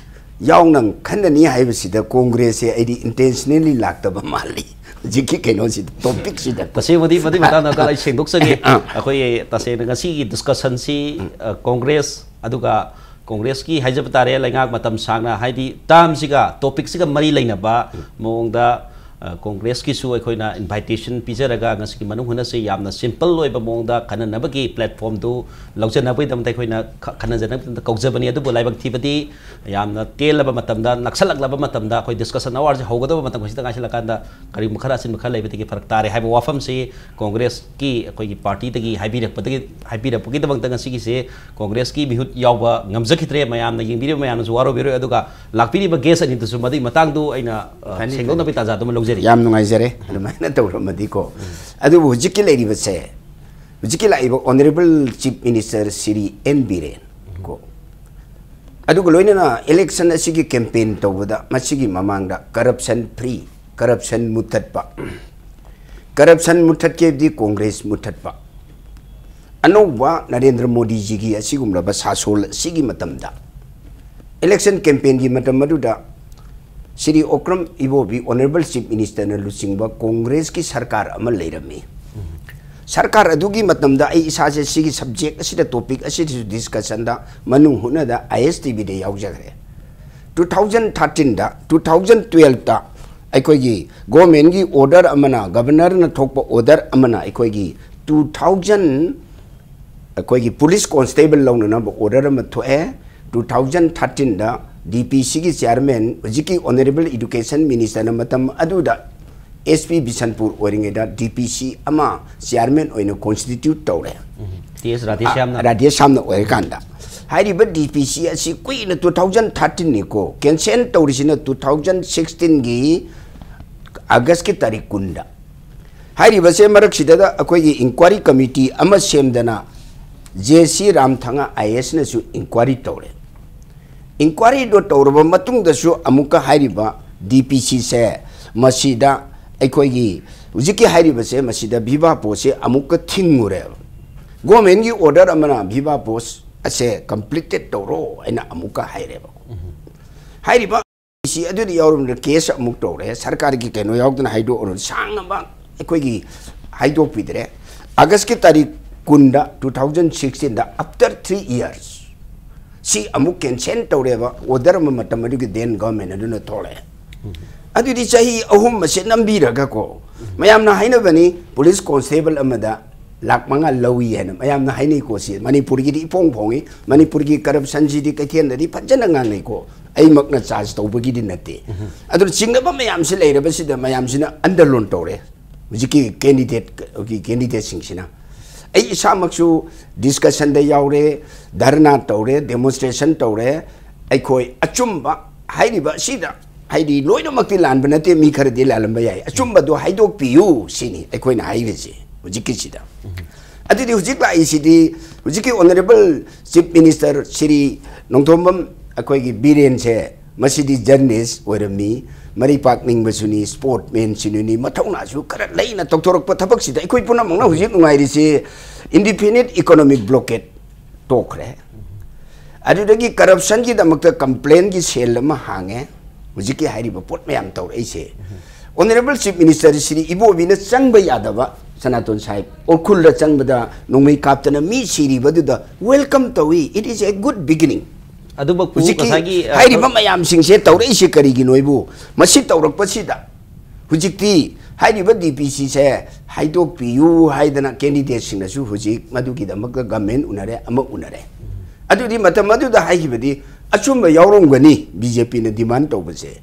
ꯌꯥꯎꯅ ꯈꯟꯅꯅꯤ ꯍꯥꯏꯕꯁꯤꯗ ꯀꯣꯡꯒ꯭ꯔꯦꯁꯁꯦ ꯑꯩꯗꯤ intentionally ꯂꯥꯛꯇꯕ ꯃꯥꯜꯂꯤ꯫ ꯍꯧꯖꯤꯛꯀꯤ ꯀꯩꯅꯣꯁꯤꯗ, topicꯁꯤꯗ꯫ ꯇꯁꯦꯡꯕꯗꯤ, ꯃꯗꯨꯒꯤ ꯃꯇꯥꯡꯗ ꯑꯪꯀꯜ ꯑꯩ ꯁꯦꯡꯗꯣꯛꯆꯒꯦ꯫ ꯑꯥ꯫ ꯑꯩꯈꯣꯏ ꯇꯁꯦꯡꯅ ꯉꯁꯤꯒꯤ discussionꯁꯤ, ꯑ, ꯀꯣꯡꯒ꯭ꯔꯦꯁ ꯑꯗꯨꯒ ꯀꯣꯡꯒ꯭ꯔꯦꯁꯀꯤ ꯍꯥꯏꯖꯕ ꯇꯥꯔꯦ, ꯂꯩꯉꯥꯛ ꯃꯇꯝ ꯁꯥꯡꯅ, ꯍꯥꯏꯗꯤ termꯁꯤꯒ topicꯁꯤꯒ ꯃꯔꯤ ꯂꯩꯅꯕ ꯃꯑꯣꯡꯗ, ꯑ, ꯀꯣꯡꯒ꯭ꯔꯦꯁꯀꯤꯁꯨ ꯑꯩꯈꯣꯏꯅ invitation ꯄꯤꯖꯔꯒ ꯉꯁꯤꯒꯤ ꯃꯅꯨꯡ ꯍꯨꯠꯅꯁꯤ ꯌꯥꯝꯅ simple ꯑꯣꯏꯕ ꯃꯑꯣꯡꯗ ꯈꯟꯅꯅꯕꯒꯤ platformꯗꯨ ꯂꯧꯖꯅꯕꯒꯤꯗꯃꯛꯇ ꯑꯩꯈꯣꯏꯅ ꯈ-, ꯈꯟꯅꯖꯅꯕꯒꯤꯗꯃꯛꯇ ꯀꯧꯖꯕꯅꯤ꯫ ꯑꯗꯨꯕꯨ ꯂꯥꯏꯕꯛ ꯊꯤꯕꯗꯤ ꯌꯥꯝꯅ ꯇꯦꯜꯂꯕ ꯃꯇꯝꯗ, ꯅꯛꯁꯜꯂꯛꯂꯕ ꯃꯇꯝꯗ, ꯑꯩꯈꯣꯏ discussion hourꯁꯤ ꯍꯧꯒꯗꯕ ꯃꯇꯝ ꯑꯁꯤꯗ ꯉꯥꯏꯁꯤꯜꯂꯛꯀꯥꯟꯗ ꯀꯔꯤꯒꯨꯝꯕ ꯈꯔ ꯑꯆꯤꯟꯕ ꯈꯔ ꯂꯩꯕꯗꯒꯤ ꯐꯔꯛ ꯇꯥꯔꯦ ꯍꯥꯏꯕ ꯋꯥꯐꯝꯁꯤ ꯀꯣꯡꯒ꯭ꯔꯦꯁꯀꯤ ꯑꯩꯈꯣꯏꯒꯤ ꯄꯥꯔꯇꯤꯗꯒꯤ ꯍꯥꯏꯕꯤꯔꯛꯄꯗꯒꯤ, ꯍꯥꯏꯕꯤꯔꯛꯄꯒꯤꯗꯃꯛꯇ ꯉꯁꯤꯒꯤꯁꯦ ꯀꯣꯡꯒ꯭ꯔꯦꯁꯀꯤ ꯃꯤꯍꯨꯠ ꯌꯥꯎꯕ ꯉꯝꯖꯈꯤꯗ꯭ꯔꯦ꯫ ꯃꯌꯥꯝꯅ ꯌꯦꯡꯕꯤꯔꯤꯕ ꯃꯌꯥꯝꯅꯁꯨ ꯋꯥꯔꯧꯕꯤꯔꯣꯏ꯫ ꯑꯗꯨꯒ ꯂꯥꯛꯄꯤꯔꯤꯕ guest ꯑꯅꯤꯗꯨꯁꯨ ꯃꯗꯨꯒꯤ ꯃꯇꯥꯡꯗꯨ ꯑꯩꯅ, ꯑ, ꯐꯅꯤ, ꯁꯦꯡꯗꯣꯛꯅꯕꯒꯤ ꯐꯅꯤ꯫ ꯇꯥꯟꯖꯥꯗꯨꯃ ꯂꯧꯖꯔꯤ꯫ ꯌꯥꯝ ꯅꯨꯡꯉꯥꯏꯖꯔꯦ ꯑꯗꯨꯃꯥꯏꯅ ꯇꯧꯔꯝꯃꯗꯤꯀꯣ꯫ ꯑꯗꯨꯕꯨ ꯍꯧꯖꯤꯛꯀꯤ ꯂꯩꯔꯤꯕꯁꯦ, ꯍꯧꯖꯤꯛꯀꯤ ꯂꯥꯛꯏꯕ Honourable Chief Minister Shri N Biren ꯀꯣ, ꯑꯗꯨꯒ ꯂꯣꯏꯅꯅ election ꯑꯁꯤꯒꯤ campaign ꯇꯧꯕꯗ ꯃꯁꯤꯒꯤ ꯃꯃꯥꯡꯗ corruption free, corruption ꯃꯨꯠꯊꯠꯄ, corruption ꯃꯨꯠꯊꯠꯀꯦꯗꯤ Congress ꯃꯨꯠꯊꯠꯄ, ꯑꯅꯧꯕ ꯅꯔꯦꯟꯗ꯭ꯔ ꯃꯣꯗꯤꯖꯤꯒꯤ ꯑꯁꯤꯒꯨꯝꯂꯕ ꯁꯥꯁꯣꯜ ꯑꯁꯤꯒꯤ ꯃꯇꯝꯗ, election campaignꯒꯤ ꯃꯇꯝ ꯑꯗꯨꯗ ꯁ꯭ꯔꯤ ꯑꯣꯀ꯭ꯔꯝ ꯏꯕꯣꯕꯤ, Honourable Chief Ministerꯅ ꯂꯨꯆꯤꯡꯕ Congressꯀꯤ ꯁꯔꯀꯥꯔ ꯑꯃ ꯂꯩꯔꯝꯃꯤ꯫ ꯁꯔꯀꯥꯔ ꯑꯗꯨꯒꯤ ꯃꯇꯝꯗ ꯑꯩ ꯏꯁꯥꯁꯦ ꯁꯤꯒꯤ subject ꯑꯁꯤꯗ, topic ꯑꯁꯤꯗꯁꯨ discussionꯗ ꯃꯅꯨꯡ ꯍꯨꯠꯅꯗ ISTVꯗ ꯌꯥꯎꯖꯈ꯭ꯔꯦ꯫ Two thousand thirteenꯗ, two thousand twelveꯇ ꯑꯩꯈꯣꯏꯒꯤ governmentꯀꯤ order ꯑꯃꯅ, governorꯅ ꯊꯣꯛꯄ order ꯑꯃꯅ ꯑꯩꯈꯣꯏꯒꯤ two thousand, ꯑꯩꯈꯣꯏꯒꯤ police constable ꯂꯧꯅꯅꯕ order ꯑꯃ ꯊꯣꯛꯑꯦ꯫ Two thousand thirteenꯗ DPCꯒꯤ chairman, ꯍꯧꯖꯤꯛꯀꯤ Honourable Education Ministerꯅ ꯃꯇꯝ ꯑꯗꯨꯗ SP ꯕꯤꯁꯟꯄꯨꯔ ꯑꯣꯏꯔꯤꯉꯩꯗ DPC ꯑꯃ chairman ꯑꯣꯏꯅ constitute ꯇꯧꯔꯦ꯫ ꯇꯤ ꯑꯦꯁ ꯔꯥꯙꯦꯁ꯭ꯌꯥꯝꯅ꯫ ꯔꯥꯙꯦꯁ꯭ꯌꯥꯝꯅ ꯑꯣꯏꯔꯀꯥꯟꯗ꯫ ꯍꯥꯏꯔꯤꯕ DPC ꯑꯁꯤ ꯀꯨꯏꯅ, two thousand thirteenꯅꯤꯀꯣ, cancel ꯇꯧꯔꯤꯁꯤꯅ two thousand sixteenꯒꯤ Augustꯀꯤ ꯇꯥꯔꯤꯛ ꯀꯨꯟꯗ꯫ ꯍꯥꯏꯔꯤꯕꯁꯦ ꯃꯔꯛꯁꯤꯗ ꯑꯩꯈꯣꯏꯒꯤ inquiry committee ꯑꯃ ꯁꯦꯝꯗꯅ JC ꯔꯥꯝꯊꯉꯥ IASꯅꯁꯨ inquiry ꯇꯧꯔꯦ꯫ Inquiryꯗꯣ ꯇꯧꯔꯕ ꯃꯇꯨꯡꯗꯁꯨ ꯑꯃꯨꯛꯀ ꯍꯥꯏꯔꯤꯕ DPCꯁꯦ ꯃꯁꯤꯗ ꯑꯩꯈꯣꯏꯒꯤ ꯍꯧꯖꯤꯛꯀꯤ ꯍꯥꯏꯔꯤꯕꯁꯦ ꯃꯁꯤꯗ viva postꯁꯦ ꯑꯃꯨꯛꯀ ꯊꯤꯡꯉꯨꯔꯦꯕ꯫ Governmentꯀꯤ order ꯑꯃꯅ viva post ꯑꯁꯦ completed ꯇꯧꯔꯣ ꯍꯥꯏꯅ ꯑꯃꯨꯛꯀ ꯍꯥꯏꯔꯦꯕ꯫ ꯍꯥꯏꯔꯤꯕ ꯁꯤ ꯑꯗꯨꯗꯤ ꯌꯥꯎꯔꯝꯗ꯭ꯔꯦ, case ꯑꯃꯨꯛ ꯇꯧꯔꯦ, ꯁꯔꯀꯥꯔꯒꯤ ꯀꯩꯅꯣ ꯌꯥꯎꯗꯅ ꯍꯥꯏꯗꯣꯛꯑꯔꯣꯏ, ꯁꯥꯡꯅ ꯑꯃ ꯑꯩꯈꯣꯏꯒꯤ ꯍꯥꯏꯗꯣꯛꯄꯤꯗ꯭ꯔꯦ꯫ Augustꯀꯤ ꯇꯥꯔꯤꯛ ꯀꯨꯟꯗ, two thousand sixteenꯗ, after three years, ꯁꯤ ꯑꯃꯨꯛ cancel ꯇꯧꯔꯦꯕ, order ꯑꯃ ꯃꯇꯝ ꯑꯗꯨꯒꯤ then government ꯑꯗꯨꯅ ꯊꯣꯛꯂꯛꯑꯦ꯫ ꯑꯗꯨꯗꯤ ꯆꯍꯤ ꯑꯍꯨꯝ ꯑꯁꯦ ꯅꯝꯕꯤꯔꯒꯀꯣ, ꯃꯌꯥꯝꯅ ꯍꯥꯏꯅꯕꯅꯤ, police constable ꯑꯃꯗ ꯂꯥꯛ ꯃꯉꯥ ꯂꯧꯏ ꯍꯥꯏꯅ ꯃꯌꯥꯝꯅ ꯍꯥꯏꯅꯩꯀꯣ꯫ ꯁꯤ ꯃꯅꯤꯄꯨꯔꯒꯤꯗꯤ ꯏꯐꯣꯡ ꯐꯣꯡꯉꯤ, ꯃꯅꯤꯄꯨꯔꯒꯤ corruptionꯁꯤꯗꯤ ꯀꯩꯊꯦꯜꯗꯗꯤ ꯐꯖꯅ ꯉꯥꯡꯅꯩꯀꯣ꯫ ꯑꯩꯃꯛꯅ charge ꯇꯧꯕꯒꯤꯗꯤ ꯅꯠꯇꯦ꯫ ꯑꯗꯨꯅ ꯆꯤꯡꯅꯕ ꯃꯌꯥꯝꯁꯤ ꯂꯩꯔꯕꯁꯤꯗ ꯃꯌꯥꯝꯁꯤꯅ ꯑꯟꯗꯔꯂꯣꯟ ꯇꯧꯔꯦ꯫ ꯍꯧꯖꯤꯛꯀꯤ candidate, ꯍꯧꯖꯤꯛꯀꯤ candidateꯁꯤꯡꯁꯤꯅ ꯑꯩ ꯏꯁꯥꯃꯛꯁꯨ discussionꯗ ꯌꯥꯎꯔꯦ, ꯙꯔꯅꯥ ꯇꯧꯔꯦ, demonstration ꯇꯧꯔꯦ꯫ ꯑꯩꯈꯣꯏ ꯑꯆꯨꯝꯕ ꯍꯥꯏꯔꯤꯕ ꯑꯁꯤꯗ, ꯍꯥꯏꯗꯤ, ꯂꯣꯏꯅꯃꯛꯇꯤ ꯂꯥꯟꯕ ꯅꯠꯇꯦ, ꯃꯤ ꯈꯔꯗꯤ ꯂꯥꯜꯂꯝꯕ ꯌꯥꯏ, ꯑꯆꯨꯝꯕꯗꯣ ꯍꯥꯏꯗꯣꯛꯄꯤꯌꯨ ꯁꯤꯅꯤ ꯑꯩꯈꯣꯏꯅ ꯍꯥꯏꯔꯤꯁꯦ ꯍꯧꯖꯤꯛꯀꯤꯁꯤꯗ꯫ ꯑꯗꯨꯗꯤ ꯍꯧꯖꯤꯛ ꯂꯥꯛꯏꯁꯤꯗꯤ ꯍꯧꯖꯤꯛꯀꯤ Honourable Chief Minister Shri Nongthombam ꯑꯩꯈꯣꯏꯒꯤ ꯕꯤꯔꯦꯟꯁꯦ, ꯃꯁꯤꯗꯤ ꯖꯔꯅꯦꯂꯤꯁ ꯑꯣꯏꯔꯝꯃꯤ, ꯃꯔꯩ ꯄꯥꯛꯅꯤꯡꯕꯁꯨꯅꯤ, ꯁ꯭ꯄꯣꯔꯠꯃꯦꯟꯁꯤꯅꯤ, ꯃꯊꯧꯅꯥꯁꯨ ꯈꯔ ꯂꯩꯅ ꯇꯧꯊꯣꯔꯛꯄ ꯊꯕꯛꯁꯤꯗ ꯑꯩꯈꯣꯏ ꯄꯨꯝꯅꯃꯛꯅ ꯍꯧꯖꯤꯛ ꯅꯨꯡꯉꯥꯏꯔꯤꯁꯤ ꯏꯟꯗꯤꯐꯤꯅꯤꯠ ꯏꯀꯣꯅꯣꯃꯤꯛ ꯕ꯭ꯂꯣꯀꯦꯠ ꯇꯣꯛꯈ꯭ꯔꯦ꯫ ꯑꯗꯨꯗꯒꯤ ꯀꯔꯞꯁꯟꯒꯤꯗꯃꯛꯇ ꯀꯝꯄ꯭ꯂꯦꯟꯒꯤ ꯁꯦꯜ ꯑꯃ ꯍꯥꯡꯉꯦ꯫ ꯍꯧꯖꯤꯛꯀꯤ ꯍꯥꯏꯔꯤꯕ ꯄꯣꯠ ꯃꯌꯥꯝ ꯇꯧꯔꯛꯏꯁꯦ꯫ ꯑꯣꯅꯔꯦꯕꯜ ꯆꯤꯐ ꯃꯤꯅꯤꯁꯇꯔ ꯁ꯭ꯔꯤ ꯏꯕꯣꯕꯤꯅ ꯆꯪꯕ ꯌꯥꯗꯕ ꯁꯅꯥꯇꯣꯟ ꯁꯥꯍꯦꯕ ꯎꯈ꯭ꯔꯨꯜꯗ ꯆꯪꯕꯗ ꯅꯣꯡꯃꯩ ꯀꯥꯞꯇꯅ ꯃꯤ ꯁꯤꯔꯤꯕꯗꯨꯗ welcome ꯇꯧꯏ, it is a good beginning꯫ ꯑꯗꯨꯃꯛꯄꯨ ꯍꯧꯖꯤꯛꯀꯤ ꯉꯁꯥꯏꯒꯤ, ꯑ, ꯍꯥꯏꯔꯤꯕ ꯃꯌꯥꯝꯁꯤꯡꯁꯦ ꯇꯧꯔꯛꯏꯁꯦ ꯀꯔꯤꯒꯤꯅꯣ ꯍꯥꯏꯕꯨ, ꯃꯁꯤ ꯇꯧꯔꯛꯄꯁꯤꯗ ꯍꯧꯖꯤꯛꯇꯤ ꯍꯥꯏꯔꯤꯕ ꯗꯤ ꯄꯤ ꯁꯤꯁꯦ ꯍꯥꯏꯗꯣꯛꯄꯤꯌꯨ ꯍꯥꯏꯗꯅ ꯀꯦꯟꯗꯤꯗꯦꯠꯁꯤꯡꯅꯁꯨ ꯍꯧꯖꯤꯛ ꯃꯗꯨꯒꯤꯗꯃꯛꯇ ꯒꯃꯦꯟ ꯎꯅꯔꯦ, ꯑꯃ ꯎꯅꯔꯦ꯫ ꯑꯗꯨꯗꯤ ꯃꯇꯝ ꯑꯗꯨꯗ ꯍꯥꯏꯈꯤꯕꯗꯤ ꯑꯆꯨꯝꯕ ꯌꯥꯎꯔꯝꯒꯅꯤ ꯕꯤ ꯖꯦ ꯄꯤꯅ ꯗꯤꯃꯥꯟ ꯇꯧꯕꯁꯦ꯫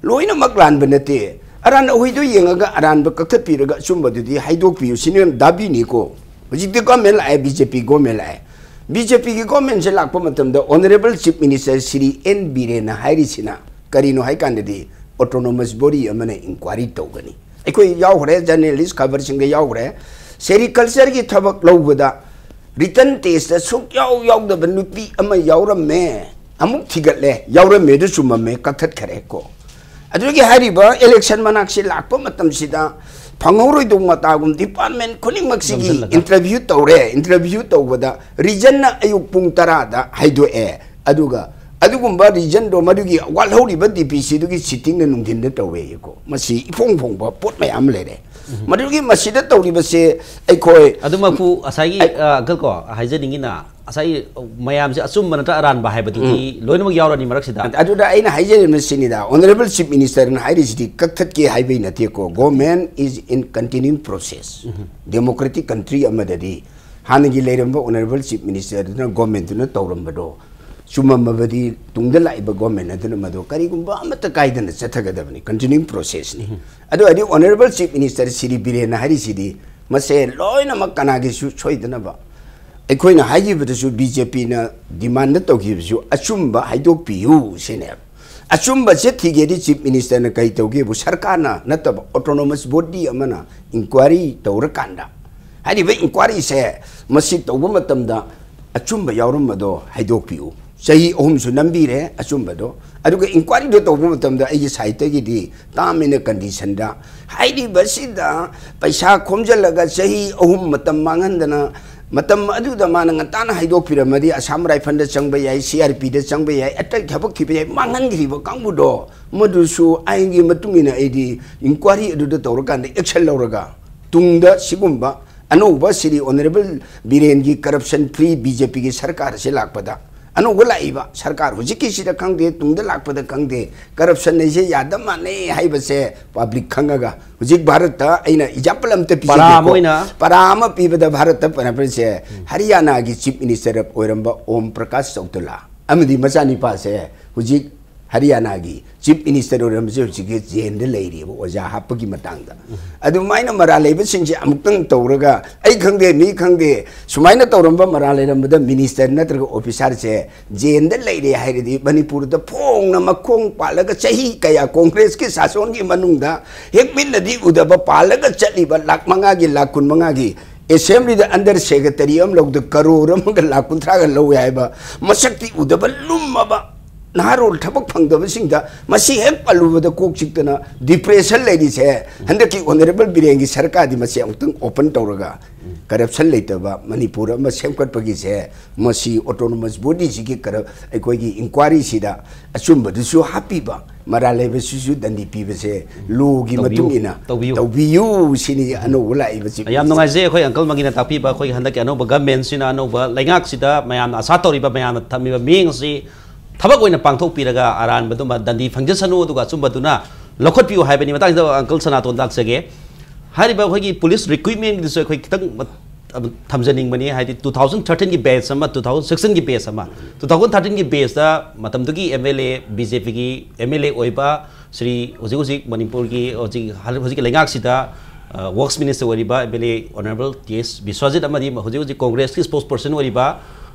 ꯂꯣꯏꯅꯃꯛ ꯂꯥꯟꯕ ꯅꯠꯇꯦ꯫ ꯑꯔꯥꯟ ꯑꯍꯣꯏꯗꯣ ꯌꯦꯡꯉꯒ ꯑꯔꯥꯟꯕ ꯀꯛꯊꯠꯄꯤꯔꯒ ꯑꯆꯨꯝꯕꯗꯨꯗꯤ ꯍꯥꯏꯗꯣꯛꯄꯤꯌꯨ ꯁꯤꯅ ꯗꯥꯕꯤꯅꯤꯀꯣ꯫ ꯍꯧꯖꯤꯛꯇꯤ ꯒꯣꯔꯃꯦꯟ ꯂꯥꯛꯑꯦ, ꯕꯤ ꯖꯦ ꯄꯤ ꯒꯣꯔꯃꯦꯟ ꯂꯥꯛꯑꯦ꯫ ꯕꯤ ꯖꯦ ꯄꯤꯒꯤ ꯒꯣꯔꯃꯦꯟꯁꯦ ꯂꯥꯛꯄ ꯃꯇꯝꯗ honourable chief minister Shri N ꯕꯤꯔꯦꯟꯅ ꯍꯥꯏꯔꯤꯁꯤꯅ ꯀꯔꯤꯅꯣ ꯍꯥꯏ ꯀꯥꯟꯗꯗꯤ ꯑꯣꯇꯣꯅꯣꯃꯁ ꯕꯣꯗꯤ ꯑꯃꯅ ꯏꯟꯀ꯭ꯋꯥꯏꯔꯤ ꯇꯧꯒꯅꯤ꯫ ꯑꯩꯈꯣꯏ ꯌꯥꯎꯈ꯭ꯔꯦ, ꯖꯔꯅꯦꯂꯤꯁ ꯈꯕꯔꯁꯤꯡꯗ ꯌꯥꯎꯈ꯭ꯔꯦ꯫ ꯁꯦꯔꯤꯀꯜꯆꯔꯒꯤ ꯊꯕꯛ ꯂꯧꯕꯗ ꯔꯤꯇꯟ ꯇꯦꯁꯇ ꯁꯨꯛꯌꯥꯎ ꯌꯥꯎꯗꯕ ꯅꯨꯄꯤ ꯑꯃ ꯌꯥꯎꯔꯝꯃꯦ, ꯑꯃꯨꯛ ꯊꯤꯒꯠꯂꯦ, ꯌꯥꯎꯔꯝꯃꯦ, ꯑꯗꯨ ꯆꯨꯝꯃꯝꯃꯦ, ꯀꯛꯊꯠꯈꯔꯦ ꯀꯣ꯫ ꯑꯗꯨꯗꯒꯤ ꯍꯥꯏꯔꯤꯕ ꯏꯂꯦꯛꯁꯟ ꯃꯅꯥꯛꯁꯤ ꯂꯥꯛꯄ ꯃꯇꯝꯁꯤꯗ ꯐꯪꯍꯧꯔꯣꯏꯗꯧ ꯃꯇꯥꯒꯨꯝ ꯗꯤꯄꯥꯔꯠꯃꯦꯟ ꯈꯨꯗꯤꯡꯃꯛꯁꯤꯒꯤ ꯅꯝꯁꯤꯜꯂꯒ꯫ ꯏꯟꯇꯔꯚ꯭ꯌꯨ ꯇꯧꯔꯦ꯫ ꯏꯟꯇꯔꯚ꯭ꯌꯨ ꯇꯧꯕꯗ ꯔꯤꯖꯟꯅ ꯑꯌꯨꯛ ꯄꯨꯡ ꯇꯔꯥꯗ ꯍꯥꯏꯗꯣꯛꯑꯦ꯫ ꯑꯗꯨꯒ ꯑꯗꯨꯒꯨꯝꯕ ꯔꯤꯖꯟꯗꯣ ꯃꯗꯨꯒꯤ ꯋꯥꯠꯍꯧꯔꯤꯕ ꯗꯤ ꯄꯤ ꯁꯤꯗꯨꯒꯤ ꯁꯤꯇꯤꯡꯅ ꯅꯨꯡꯊꯤꯟꯗ ꯇꯧꯋꯦꯀꯣ꯫ ꯃꯁꯤ ꯏꯐꯣꯡ ꯐꯣꯡꯕ ꯄꯣꯠ ꯃꯌꯥꯝ ꯑꯃ ꯂꯩꯔꯦ꯫ ꯃꯗꯨꯒꯤ ꯃꯁꯤꯗ ꯇꯧꯔꯤꯕꯁꯦ ꯑꯩꯈꯣꯏ ꯑꯗꯨꯃꯛꯄꯨ ꯉꯁꯥꯏꯒꯤ, ꯑ, ꯑꯪꯀꯜ ꯀꯣ, ꯍꯥꯏꯖꯅꯤꯡꯉꯤꯅ, ꯉꯁꯥꯏ ꯃꯌꯥꯝꯁꯦ ꯑꯆꯨꯝꯕ ꯅꯠꯇ꯭ꯔ ꯑꯔꯥꯟꯕ ꯍꯥꯏꯕꯗꯨꯗꯤ ꯂꯣꯏꯅꯃꯛ ꯌꯥꯎꯔꯅꯤ ꯃꯔꯛꯁꯤꯗ꯫ ꯑꯗꯨꯗ ꯑꯩꯅ ꯍꯥꯏꯖꯔꯤꯕꯁꯤꯅꯤꯗ, ꯑꯣꯅꯔꯦꯕꯜ ꯆꯤꯐ ꯃꯤꯅꯤꯁꯇꯔꯅ ꯍꯥꯏꯔꯤꯁꯤꯗꯤ ꯀꯛꯊꯠꯀꯦ ꯍꯥꯏꯕꯩ ꯅꯠꯇꯦꯀꯣ꯫ Government is in continuing process. Democratic country ꯑꯃꯗꯗꯤ ꯍꯥꯟꯅꯒꯤ ꯂꯩꯔꯝꯕ ꯑꯣꯅꯔꯦꯕꯜ ꯆꯤꯐ ꯃꯤꯅꯤꯁꯇꯔꯗꯨꯅ ꯒꯣꯔꯃꯦꯟꯗꯨꯅ ꯇꯧꯔꯝꯕꯗꯣ ꯆꯨꯝꯃꯝꯃꯕꯗꯤ ꯇꯨꯡꯗ ꯂꯥꯛꯏꯕ ꯒꯣꯔꯃꯦꯟ ꯑꯗꯨꯅ ꯃꯗꯨ ꯀꯔꯤꯒꯨꯝꯕ ꯑꯃꯠꯇ ꯀꯥꯏꯗꯅ ꯆꯠꯊꯒꯗꯕꯅꯤ, continuing processꯅꯤ꯫ ꯑꯗꯨ ꯑꯣꯏꯔꯗꯤ ꯑꯣꯅꯔꯦꯕꯜ ꯆꯤꯐ ꯃꯤꯅꯤꯁꯇꯔ ꯁꯤꯔꯤ ꯕꯤꯔꯦꯟꯅ ꯍꯥꯏꯔꯤꯁꯤꯗꯤ ꯃꯁꯦ ꯂꯣꯏꯅꯃꯛ ꯀꯅꯥꯒꯤꯁꯨ ꯁꯣꯏꯗꯅꯕ ꯑꯩꯈꯣꯏꯅ ꯍꯥꯏꯈꯤꯕꯗꯁꯨ ꯕꯤ ꯖꯦ ꯄꯤꯅ ꯗꯤꯃꯥꯟꯗ ꯇꯧꯈꯤꯕꯁꯨ ꯑꯆꯨꯝꯕ ꯍꯥꯏꯗꯣꯛꯄꯤꯌꯨ ꯁꯤꯅꯦꯕ꯫ ꯑꯆꯨꯝꯕꯁꯦ ꯊꯤꯒꯦꯗꯤ ꯆꯤꯐ ꯃꯤꯅꯤꯁꯇꯔꯅ ꯀꯔꯤ ꯇꯧꯒꯦꯕꯨ ꯁꯔꯀꯥꯔꯅ ꯅꯠꯇꯕ ꯑꯣꯇꯣꯅꯣꯃꯁ ꯕꯣꯗꯤ ꯑꯃꯅ ꯏꯟꯀ꯭ꯋꯥꯏꯔꯤ ꯇꯧꯔꯀꯥꯟꯗ ꯍꯥꯏꯔꯤꯕ ꯏꯟꯀ꯭ꯋꯥꯏꯔꯤꯁꯦ ꯃꯁꯤ ꯇꯧꯕ ꯃꯇꯝꯗ ꯑꯆꯨꯝꯕ ꯌꯥꯎꯔꯝꯕꯗꯣ ꯍꯥꯏꯗꯣꯛꯄꯤꯌꯨ꯫ ꯆꯍꯤ ꯑꯍꯨꯝꯁꯨ ꯅꯝꯕꯤꯔꯦ ꯑꯆꯨꯝꯕꯗꯣ꯫ ꯑꯗꯨꯒ ꯏꯟꯀ꯭ꯋꯥꯔꯤꯗꯣ ꯇꯧꯕ ꯃꯇꯝꯗ ꯑꯩꯒꯤ ꯁꯥꯏꯠꯇꯒꯤꯗꯤ ꯇꯥꯝ ꯑꯦꯟ ꯀꯟꯗꯤꯁꯟꯗ ꯍꯥꯏꯔꯤꯕꯁꯤꯗ ꯄꯩꯁꯥ ꯈꯣꯝꯖꯤꯜꯂꯒ ꯆꯍꯤ ꯑꯍꯨꯝ ꯃꯇꯝ ꯃꯥꯡꯍꯟꯗꯅ, ꯃꯇꯝ ꯑꯗꯨꯗ ꯃꯥꯅ ꯉꯟꯇꯥꯅ ꯍꯥꯏꯗꯣꯛꯄꯤꯔꯝꯃꯗꯤ ꯑꯁꯥꯝ ꯔꯥꯏꯐꯜꯗ ꯆꯪꯕ ꯌꯥꯏ, ꯁꯤ ꯑꯥꯔ ꯄꯤꯗ ꯆꯪꯕ ꯌꯥꯏ, ꯑꯇꯩ ꯊꯕꯛ ꯊꯤꯕ ꯌꯥꯏ꯫ ꯃꯥꯡꯍꯟꯈ꯭ꯔꯤꯕ ꯀꯥꯡꯕꯨꯗꯣ ꯃꯗꯨꯁꯨ ꯑꯥꯏꯟꯒꯤ ꯃꯇꯨꯡ ꯏꯟꯅ ꯑꯩꯗꯤ ꯏꯟꯀ꯭ꯋꯥꯔꯤ ꯑꯗꯨꯗ ꯇꯧꯔꯀꯥꯟꯗ ꯑꯦꯛꯁꯟ ꯂꯧꯔꯒ ꯇꯨꯡꯗ ꯁꯤꯒꯨꯝꯕ ꯑꯅꯧꯕ ꯁ꯭ꯔꯤ ꯑꯣꯅꯔꯦꯕꯜ ꯕꯤꯔꯦꯟꯒꯤ ꯀꯔꯞꯁꯟ ꯐ꯭ꯔꯤ ꯕꯤ ꯖꯦ ꯄꯤꯒꯤ ꯁꯔꯀꯥꯔ ꯑꯁꯤ ꯂꯥꯛꯄꯗ, ꯑꯅꯧꯕ ꯂꯥꯛꯏꯕ ꯁꯔꯀꯥꯔ ꯍꯧꯖꯤꯛꯀꯤꯁꯤꯗ ꯈꯪꯗꯦ, ꯇꯨꯡꯗ ꯂꯥꯛꯄꯗ ꯈꯪꯗꯦ, ꯀꯔꯞꯁꯟ ꯑꯁꯦ ꯌꯥꯗ ꯃꯥꯟꯅꯩ ꯍꯥꯏꯕꯁꯦ ꯄꯕ꯭ꯂꯤꯛ ꯈꯪꯉꯒ, ꯍꯧꯖꯤꯛ ꯚꯥꯔꯠꯇ ꯑꯩꯅ ꯑꯦꯛꯖꯥꯝꯄꯜ ꯑꯝꯇ ꯄꯤꯖꯒꯦꯀꯣ꯫ ꯄꯔꯥ ꯑꯃ ꯑꯣꯏꯅ ꯄꯔꯥ ꯑꯃ ꯄꯤꯕꯗ ꯚꯥꯔꯠꯇ ꯄꯔꯥꯄꯔꯁꯦ ꯍꯔꯤꯌꯥꯅꯥꯒꯤ ꯆꯤꯐ ꯃꯤꯅꯤꯁꯇꯔ ꯑꯣꯏꯔꯝꯕ ꯑꯣꯝ ꯄ꯭ꯔꯀꯥꯁ ꯆꯧꯇꯂꯥ ꯑꯃꯗꯤ ꯃꯆꯥꯅꯤꯄꯥꯁꯦ ꯍꯧꯖꯤꯛ ꯍꯔꯤꯌꯥꯅꯥꯒꯤ ꯆꯤꯐ ꯃꯤꯅꯤꯁꯇꯔ ꯑꯣꯏꯔꯝꯕꯁꯦ ꯍꯧꯖꯤꯛꯀꯤ ꯖꯦꯟꯗ ꯂꯩꯔꯤꯕ ꯑꯣꯖꯥ ꯍꯥꯞꯄꯒꯤ ꯃꯇꯥꯡꯗ꯫ ꯑꯗꯨꯃꯥꯏꯅ ꯃꯔꯥꯜ ꯂꯩꯕꯁꯤꯡꯁꯦ ꯑꯃꯨꯛꯇꯪ ꯇꯧꯔꯒ, ꯑꯩ ꯈꯪꯗꯦ ꯃꯤ ꯈꯪꯗꯦ, ꯁꯨꯃꯥꯏꯅ ꯇꯧꯔꯝꯕ ꯃꯔꯥꯜ ꯂꯩꯔꯝꯕꯗ ꯃꯤꯅꯤꯁꯇꯔ ꯅꯠꯇ꯭ꯔꯒ ꯑꯣꯐꯤꯁꯥꯔꯁꯦ ꯖꯦꯟꯗ ꯂꯩꯔꯦ ꯍꯥꯏꯔꯗꯤ ꯃꯅꯤꯄꯨꯔꯗ ꯐꯣꯡꯅ ꯃꯈꯣꯡ ꯄꯥꯜꯂꯒ ꯆꯍꯤ ꯀꯌꯥ ꯀꯣꯡꯒ꯭ꯔꯦꯁꯀꯤ ꯁꯥꯁꯣꯟꯒꯤ ꯃꯅꯨꯡꯗ ꯍꯦꯛ ꯃꯤꯠꯅꯗꯤ ꯎꯗꯕ ꯄꯥꯜꯂꯒ ꯆꯠꯂꯤꯕ ꯂꯥꯛ ꯃꯉꯥꯒꯤ, ꯂꯥꯛ ꯀꯨꯟ ꯃꯉꯥꯒꯤ ꯑꯦꯁꯦꯝꯕ꯭ꯂꯤꯗ ꯑꯟꯗꯔ ꯁꯦꯀ꯭ꯔꯦꯇꯔꯤ ꯑꯃ ꯂꯧꯗ ꯀꯔꯣꯔ ꯑꯃꯒ ꯂꯥꯛ ꯀꯨꯟꯊ꯭ꯔꯥꯒ ꯂꯧꯋꯦ ꯍꯥꯏꯕ ꯃꯁꯛꯇꯤ ꯎꯗꯕ ꯂꯨꯝꯃꯕ ꯅꯍꯥꯔꯣꯜ ꯊꯕꯛ ꯐꯪꯗꯕꯁꯤꯡꯗ ꯃꯁꯤ ꯍꯦꯛ ꯄꯜꯂꯨꯕꯗ ꯀꯣꯛ ꯆꯤꯛꯇꯅ ꯗꯤꯄ꯭ꯔꯦꯁꯟ ꯂꯩꯔꯤꯁꯦ꯫ ꯍꯟꯗꯛꯀꯤ ꯑꯣꯅꯔꯦꯕꯜ ꯕꯤꯔꯦꯟꯒꯤ ꯁꯔꯀꯥꯔꯗꯤ ꯃꯁꯤ ꯑꯃꯨꯛꯇꯪ ꯑꯣꯄꯟ ꯇꯧꯔꯒ ꯀꯔꯞꯁꯟ ꯂꯩꯇꯕ ꯃꯅꯤꯄꯨꯔ ꯑꯃ ꯁꯦꯝꯒꯠꯄꯒꯤꯁꯦ ꯃꯁꯤ ꯑꯣꯇꯣꯅꯣꯃꯁ ꯕꯣꯗꯤꯁꯤꯒꯤ ꯀꯔꯞ ꯑꯩꯈꯣꯏꯒꯤ ꯏꯟꯀ꯭ꯋꯥꯔꯤꯁꯤꯗ ꯑꯆꯨꯝꯕꯗꯨꯁꯨ ꯍꯥꯞꯄꯤꯕ, ꯃꯔꯥꯜ ꯂꯩꯕꯁꯤꯁꯨ ꯗꯟꯗꯤ ꯄꯤꯕꯁꯦ ꯂꯣꯒꯤ ꯇꯧꯕꯤꯌꯨ, ꯃꯇꯨꯡ ꯏꯟꯅ ꯇꯧꯕꯤꯌꯨ꯫ ꯇꯧꯕꯤꯌꯨ ꯁꯤꯅꯤ ꯑꯅꯧꯕ ꯂꯥꯛꯏꯕ ꯆꯤꯐ ꯌꯥꯝ ꯃꯤꯅꯤꯁꯇꯔ꯫ ꯅꯨꯡꯉꯥꯏꯖꯩ ꯑꯩꯈꯣꯏ ꯑꯪꯀꯜ ꯃꯪꯒꯤꯅ ꯇꯥꯛꯄꯤꯕ ꯑꯩꯈꯣꯏꯒꯤ ꯍꯟꯗꯛꯀꯤ ꯑꯅꯧꯕ ꯒꯃꯦꯟꯁꯤꯅ ꯑꯅꯧꯕ ꯂꯩꯉꯥꯛꯁꯤꯗ ꯃꯌꯥꯝꯅ ꯑꯁꯥ ꯇꯧꯔꯤꯕ, ꯃꯌꯥꯝꯅ ꯊꯝꯃꯤꯕ ꯃꯤꯠꯌꯦꯡ ꯑꯁꯤ ꯊꯕꯛ ꯑꯣꯏꯅ ꯄꯥꯡꯊꯣꯛꯄꯤꯔꯒ ꯑꯔꯥꯟꯕꯗꯨꯃ ꯗꯟꯗꯤ ꯐꯪꯖꯁꯅꯨ, ꯑꯗꯨꯒ ꯑꯆꯨꯝꯕꯗꯨꯅ ꯂꯧꯈꯠꯄꯤꯌꯨ ꯍꯥꯏꯕꯅꯤ꯫ ꯃꯇꯥꯡꯁꯤꯗ ꯑꯪꯀꯜ ꯁꯅꯥꯇꯣꯟ ꯂꯥꯛꯆꯒꯦ꯫ ꯍꯥꯏꯔꯤꯕ ꯑꯩꯈꯣꯏꯒꯤ ꯄꯨꯂꯤꯁ ꯔꯤꯀ꯭ꯔꯨꯏꯠꯃꯦꯟꯒꯤꯗꯨꯁꯨ ꯑꯩꯈꯣꯏ ꯈꯤꯇꯪ ꯃ-, ꯑꯗꯨ ꯊꯝꯖꯅꯤꯡꯕꯅꯤ꯫ ꯍꯥꯏꯗꯤ two thousand thirteen ꯒꯤ ꯕꯦꯆ ꯑꯃ, two thousand sixteen ꯒꯤ ꯕꯦꯆ ꯑꯃ, two thousand thirteen ꯒꯤ ꯕꯦꯆꯇ ꯃꯇꯝꯗꯨꯒꯤ M L A, B J ꯄꯤꯒꯤ ꯑꯦꯝ ꯑꯦꯜ ꯑꯦ ꯑꯣꯏꯕ ꯁ꯭ꯔꯤ ꯍꯧꯖꯤꯛ ꯍꯧꯖꯤꯛ ꯃꯅꯤꯄꯨꯔꯒꯤ ꯍꯧꯖꯤꯛ ꯍꯧꯖꯤꯛꯀꯤ ꯂꯩꯉꯥꯛꯁꯤꯗ ꯋꯥꯔꯛꯁ ꯃꯤꯅꯤꯁꯇꯔ ꯑꯣꯏꯔꯤꯕ M L A honourable T S Biswajit ꯑꯃꯗꯤ ꯍꯧꯖꯤꯛ ꯍꯧꯖꯤꯛ ꯀꯣꯡꯒ꯭ꯔꯦꯁꯀꯤ ꯁ꯭ꯄꯣꯛꯁ ꯄꯔꯁꯟ ꯑꯣꯏꯔꯤꯕ